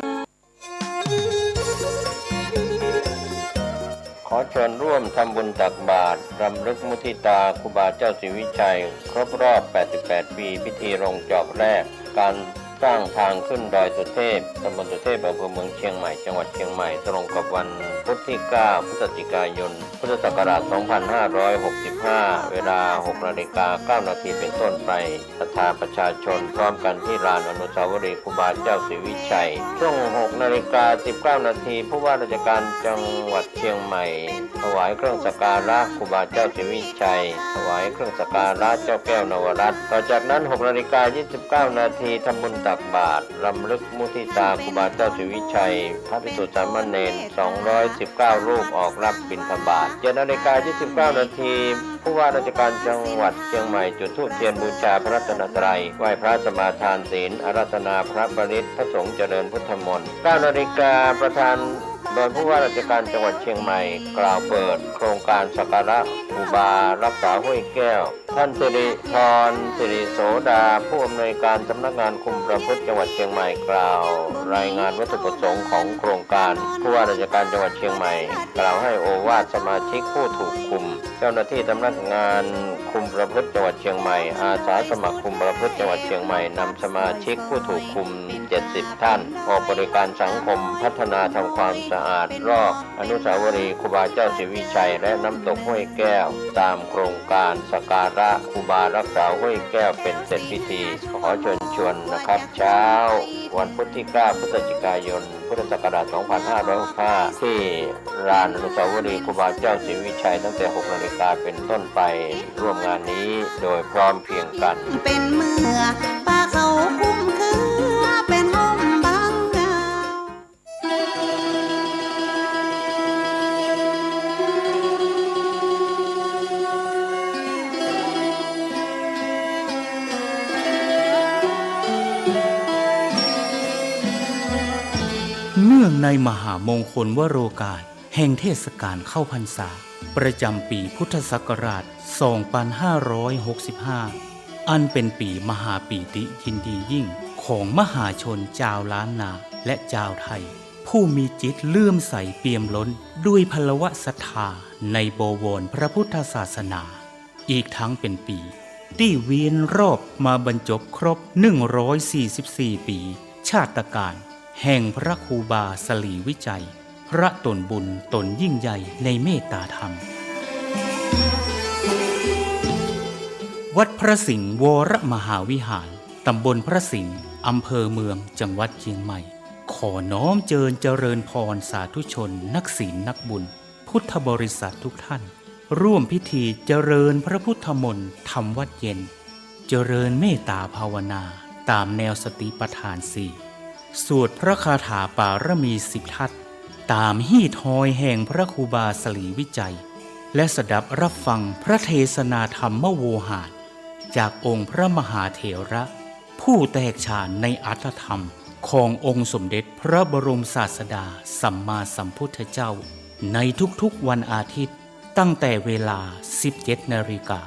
ขอ ขอเชิญร่วมทำบุญตักบาตรรำลึกมุทิตาครูบาเจ้าศรีวิชัย ครบรอบ แปดสิบแปด ปี พิธีลงจอบแรก การสร้างทางขึ้นดอยสุเทพ ตำบลสุเทพ อำเภอเมืองเชียงใหม่ จังหวัดเชียงใหม่ ตรงกับวันพุธที่ เก้า พฤศจิกายน พุทธศักราช สองพันห้าร้อยหกสิบห้า เวลา หกนาฬิกาเก้านาทีเป็นต้นไป ศรัทธาประชาชนพร้อมกันที่ลานอนุสาวรีย์ครูบาเจ้าศรีวิชัย ช่วง หกนาฬิกาสิบเก้านาที ผู้ว่าราชการจังหวัดเชียงใหม่ ถวายเครื่องสักการะครูบาเจ้าศรีวิชัย ถวายเครื่องสักการะเจ้าแก้วนวรัตน์ ต่อจากนั้น หกนาฬิกายี่สิบเก้านาที ทำบุญตักบาตรรำลึกมุทิตาครูบาเจ้าศรีวิชัย พระภิกษุสามเณร สองร้อยสิบเก้า รูปออกรับบิณฑบาต เจ็ดนาฬิกายี่สิบเก้านาที ผู้ว่าราชการจังหวัดเชียงใหม่จุดธูปเทียนบูชาพระรัตนตรัย ไหว้พระสมาทานศีล อาราธนาพระปริตร พระสงฆ์เจริญพุทธมนต์ เก้านาฬิกา ประธานโดยผู้ว่าราชการจังหวัดเชียงใหม่ กล่าวเปิดโครงการสักการะครูบารักษาห้วยแก้ว ท่านสิริพร สิริโสดา ผู้อำนวยการสำนักงานคุมประพฤติจังหวัดเชียงใหม่ กล่าวรายงานวัตถุประสงค์ของโครงการ ผู้ว่าราชการจังหวัดเชียงใหม่ กล่าวให้โอวาทสมาชิกผู้ถูกคุม เจ้าหน้าที่สำนักงานคุมประพฤติจังหวัดเชียงใหม่ อาสาสมัครคุมประพฤติจังหวัดเชียงใหม่ นำสมาชิกผู้ถูกคุม เจ็ดสิบ ท่าน ออกบริการสังคม พัฒนาทำความสะอาดรอบอนุสาวรีย์ครูบาเจ้าศรีวิชัย และน้ำตกห้วยแก้ว ตามโครงการสักการะครูบารักษาห้วยแก้วเป็นเสร็จพิธี ขอเชิญชวนนะครับ เช้าวันพุธที่ เก้า พฤศจิกายน พุทธศักราช สองพันห้าร้อยหกสิบห้า ที่ลานอนุสาวรีย์ครูบาเจ้าศรีวิชัย ตั้งแต่ หกนาฬิกาเป็นต้นไป ร่วมงานนี้โดยพร้อมเพรียงกัน เป๋นเมื่อป้าเขาคุ้มเครือเป๋นฮ่มบังเงา เนื่องในมหามงคลวโรกาสแห่งเทศกาลเข้าพรรษา ประจำปีพุทธศักราช สองพันห้าร้อยหกสิบห้า อันเป๋นปี๋มหาปีติยินดียิ่งของมหาชนจาวล้านนาและจาวไทย ผู้มีจิตเลื่อมใสเปี่ยมล้นด้วยพลวศรัทธาในบวรพระพุทธศาสนา อีกทั้งเป๋นปี๋ตี้เวียนรอบมาบรรจบครบ หนึ่งร้อยสี่สิบสี่ ปี๋ชาตกาลแห่งพระครูบาศรีวิชัย พระต๋นบุญต๋นยิ่งใหญ่ในเมตตาธรรม วัดพระสิงห์วรมหาวิหาร ต๋ำบลพระสิงห์ อำเภอเมือง จังหวัดเชียงใหม่ ขอน้อมเจิญเจริญพรสาธุชนนักศีลนักบุญ พุทธบริษัททุกท่าน ร่วมพิธีเจริญพระพุทธมนต์ทำวัตรเย็น เจริญเมตตาภาวนาต๋ามแนวสติปัฏฐานสี่ สวดพระคาถาปารมีสิบทัศน์ ต๋ามฮี่ทอยแห่งพระครูบาศรีวิชัย และสดับรับฟังพระเทศนาธรรมโวหาร จากองค์พระมหาเถระ ผู้แตกฉานในอรรถธรรมขององค์สมเด็จพระบรมศาสดาสัมมาสัมพุทธเจ้า ในทุกๆวันอาทิตย์ ตั้งแต่เวลา สิบเจ็ดนาฬิกา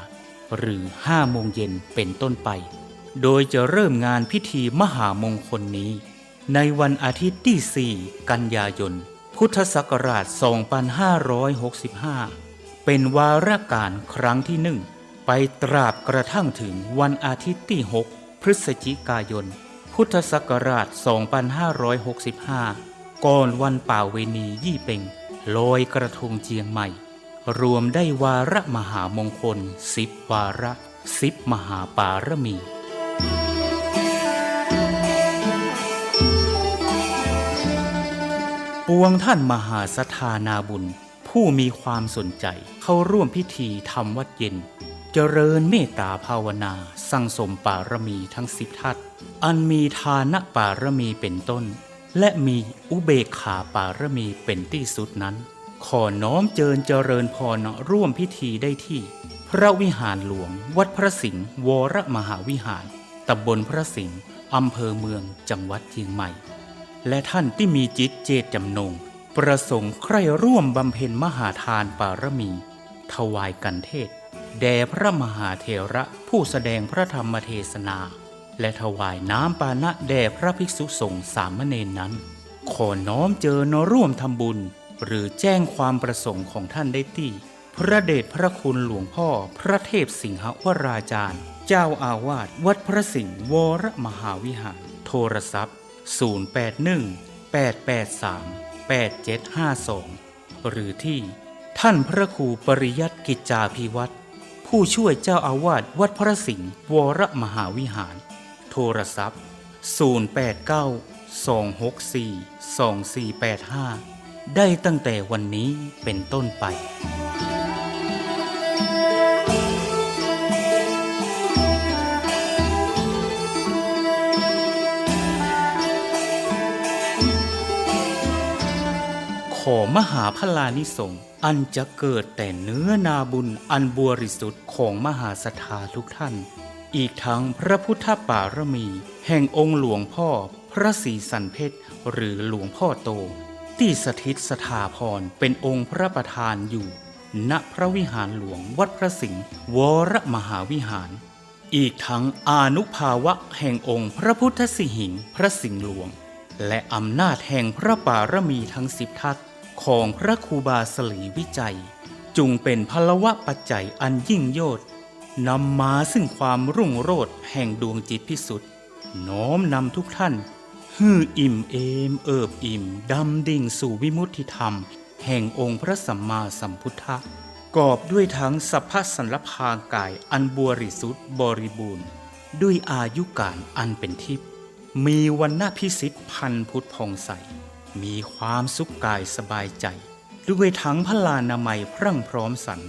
หรือ ห้าโมงเย็นเป็นต้นไป โดยจะเริ่มงานพิธีมหามงคลนี้ ในวันอาทิตย์ตี้ สี่ กันยายน พุทธศักราช สองพันห้าร้อยหกสิบห้า เป๋นวาระกาลครั้งตี้ หนึ่ง ไปตราบกระทั่งเถิงวันอาทิตย์ตี้ หก พฤศจิกายน พุทธศักราช สองพันห้าร้อยหกสิบห้า ก่อนวันป่าเวณียี่เป็ง ลอยกระทงเจียงใหม่ รวมได้วาระมหามงคล สิบวาระ สิบมหาปารมี ปวงท่านมหาศรัทธานาบุญ ผู้มีความสนใจ๋เข้าร่วมพิธีทำวัตรเย็น เจริญเมตตาภาวนาสั่งสมปารมีทั้งสิบทัศน์ อันมีทานปารมีเป๋นต้น และมีอุเบกขาปารมีเป๋นตี้สุดนั้น ขอน้อมเจิญเจริญพรร่วมพิธีได้ตี้ พระวิหารหลวงวัดพระสิงห์วรมหาวิหาร ต๋ำบลพระสิงห์ อำเภอเมือง จังหวัดเจียงใหม่ และท่านตี้มีจิตเจตจำนง ประสงค์ใคร่ร่วมบำเพ็ญมหาทานปารมี ถวายกัณฑ์เทศน์ แด่พระมหาเถระผู้แสดงพระธรรมเทศนา และถวายน้ำปานะแด่พระภิกษุสงฆ์สามเณรนั้น ขอน้อมเจิญร่วมทำบุญ หรือแจ้งความประสงค์ของท่านได้ตี้ พระเดชพระคุณหลวงพ่อพระเทพสิงหวราจารย์ เจ้าอาวาสวัดพระสิงห์วรมหาวิหาร โทรศัพท์ ศูนย์แปดหนึ่ง แปดแปดสาม แปดเจ็ดห้าสอง หรือตี้ท่านพระครูปริยัติกิจจาภิวัฒน์ ผู้ช่วยเจ้าอาวาสวัดพระสิงห์วรมหาวิหาร โทรศัพท์ ศูนย์แปดเก้า สองหกสี่ สองสี่แปดห้า ได้ตั้งแต่วันนี้เป็นต้นไป ขอมหาพลานิสงส์ อันจะเกิดแต่เนื้อนาบุญอันบริสุทธิ์ของมหาศรัทธาทุกท่าน อีกทั้งพระพุทธปารมีแห่งองค์หลวงพ่อพระศรีสันเพชร หรือหลวงพ่อโต ตี้สถิตสถาพรเป็นองค์พระประธานอยู่ ณ พระวิหารหลวงวัดพระสิงห์วรมหาวิหาร อีกทั้งอานุภาพะแห่งองค์พระพุทธสิหิงค์พระสิงห์หลวง และอำนาจแห่งพระปารมีทั้งสิบทัศน์ของพระครูบาศรีวิชัย จุ่งเป็นพลวปัจจัยอันยิ่งโยชน์ นำมาซึ่งความรุ่งโรจน์แห่งดวงจิตพิสุทธิ์ น้อมนำทุกท่าน หื้ออิ่มเอมเอิบอิ่ม ดำดิ่งสู่วิมุตติธรรม แห่งองค์พระสัมมาสัมพุทธะ กอบด้วยทั้งสัพพะสัลพางกายอันบริสุทธิ์บริบูรณ์ ด้วยอายุกาลอันเป็นทิพย์ มีวรรณะพิสิทธิ์พรรณพุทธผ่องใส มีความสุขกายสบายใจ ด้วยทั้งพลานามัยพรั่งพร้อมสรร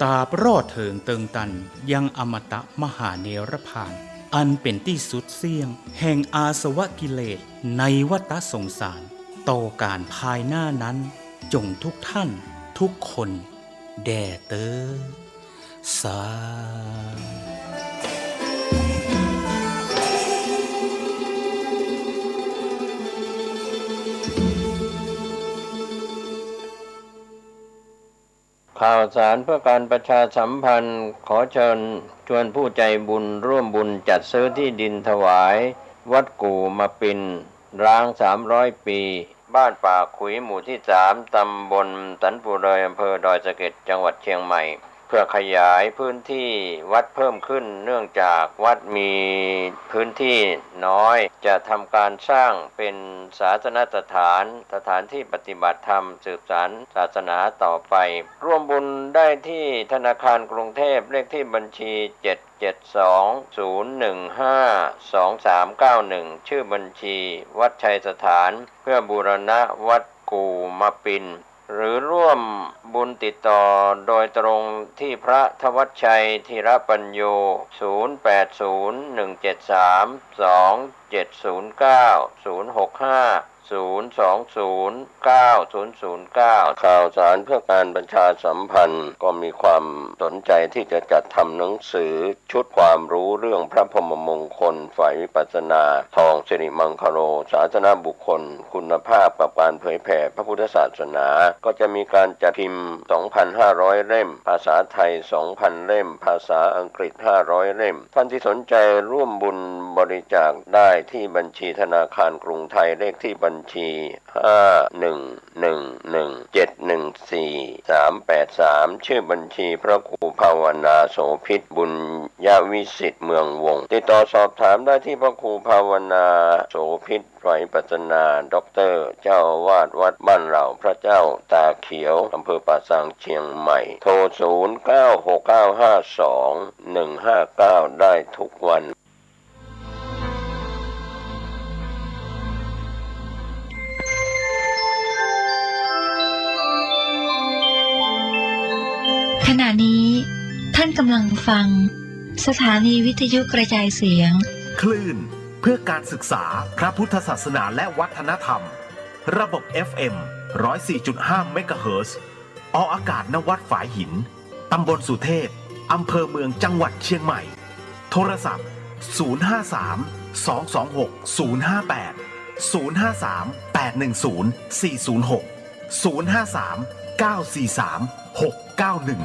ตราบรอดเถิงเติงตันยังอมตะมหาเนรพาน อันเป็นตี้สุดเสี้ยงแห่งอาสวะกิเลสในวัฏสงสาร ต่อการภายหน้านั้น จงทุกท่านทุกคนแด่เตอ สา ข่าวสารเพื่อการประชาสัมพันธ์ ขอเชิญชวนผู้ใจบุญร่วมบุญจัดซื้อที่ดินถวายวัดกู่มาปิน ร้างสามร้อยปี บ้านป่าขุย หมู่ที่สาม ตำบลสันปู่เรือย อำเภอดอยสะเก็ด จังหวัดเชียงใหม่ เพื่อขยายพื้นที่วัดเพิ่มขึ้น เนื่องจากวัดมีพื้นที่น้อย จะทำการสร้างเป็นศาสนสถาน สถานที่ปฏิบัติธรรม สืบสานศาสนาต่อไป ร่วมบุญได้ที่ธนาคารกรุงเทพ เลขที่บัญชี เจ็ดเจ็ดสอง ศูนย์หนึ่งห้า สองสามเก้าหนึ่ง ชื่อบัญชีวัดชัยสถาน เพื่อบูรณะวัดกู่มาปิน หรือร่วมบุญติดต่อโดยตรงที่พระธวัชชัย ธีรปัญโญ ศูนย์แปดศูนย์ หนึ่งเจ็ดสาม สองเจ็ดศูนย์เก้า ศูนย์หกห้า ศูนย์สองศูนย์ เก้าศูนย์ศูนย์เก้า ข่าวสารเพื่อการประชาสัมพันธ์ ก็มีความสนใจที่จะจัดทำหนังสือชุดความรู้เรื่องพระพรหมมงคลฝ่ายวิปัสสนา ทองสิริมังคโล สาสนบุคคล คุณภาพกับการเผยแผ่พระพุทธศาสนา ก็จะมีการจัดพิมพ์ สองพันห้าร้อยเล่ม ภาษาไทย สองพันเล่ม ภาษาอังกฤษ ห้าร้อยเล่ม ท่านที่สนใจร่วมบุญบริจาคได้ที่บัญชีธนาคารกรุงไทย เลขที่บัญชี ห้าหนึ่งหนึ่งหนึ่ง เจ็ดหนึ่งสี่ สามแปดสาม ชื่อบัญชีพระครูภาวนาโสภิต บุญยวิสิทธิ์ เมืองวงศ์ ติดต่อสอบถามได้ที่พระครูภาวนาโสภิต ไตรปัสสนา ด็อกเตอร์ เจ้าอาวาสวัดบ้านเหล่าพระเจ้าตาเขียว อำเภอป่าซาง เชียงใหม่ โทร ศูนย์เก้าหกเก้าห้าสองหนึ่งห้าเก้า ได้ทุกวัน ขณะนี้ท่านกำลังฟังสถานีวิทยุกระจายเสียง คลื่นเพื่อการศึกษาพระพุทธศาสนาและวัฒนธรรม ระบบ เอฟเอ็ม ร้อยสี่จุดห้า เมกะเฮิรตซ์ ออกอากาศ ณ วัดฝายหิน ตำบลสุเทพ อำเภอเมือง จังหวัดเชียงใหม่ โทรศัพท์ ศูนย์ห้าสาม สองสองหก ศูนย์ห้าแปด ศูนย์ห้าสาม แปดหนึ่งศูนย์ สี่ศูนย์หก ศูนย์ห้าสาม เก้าสี่สาม หกเก้าหนึ่ง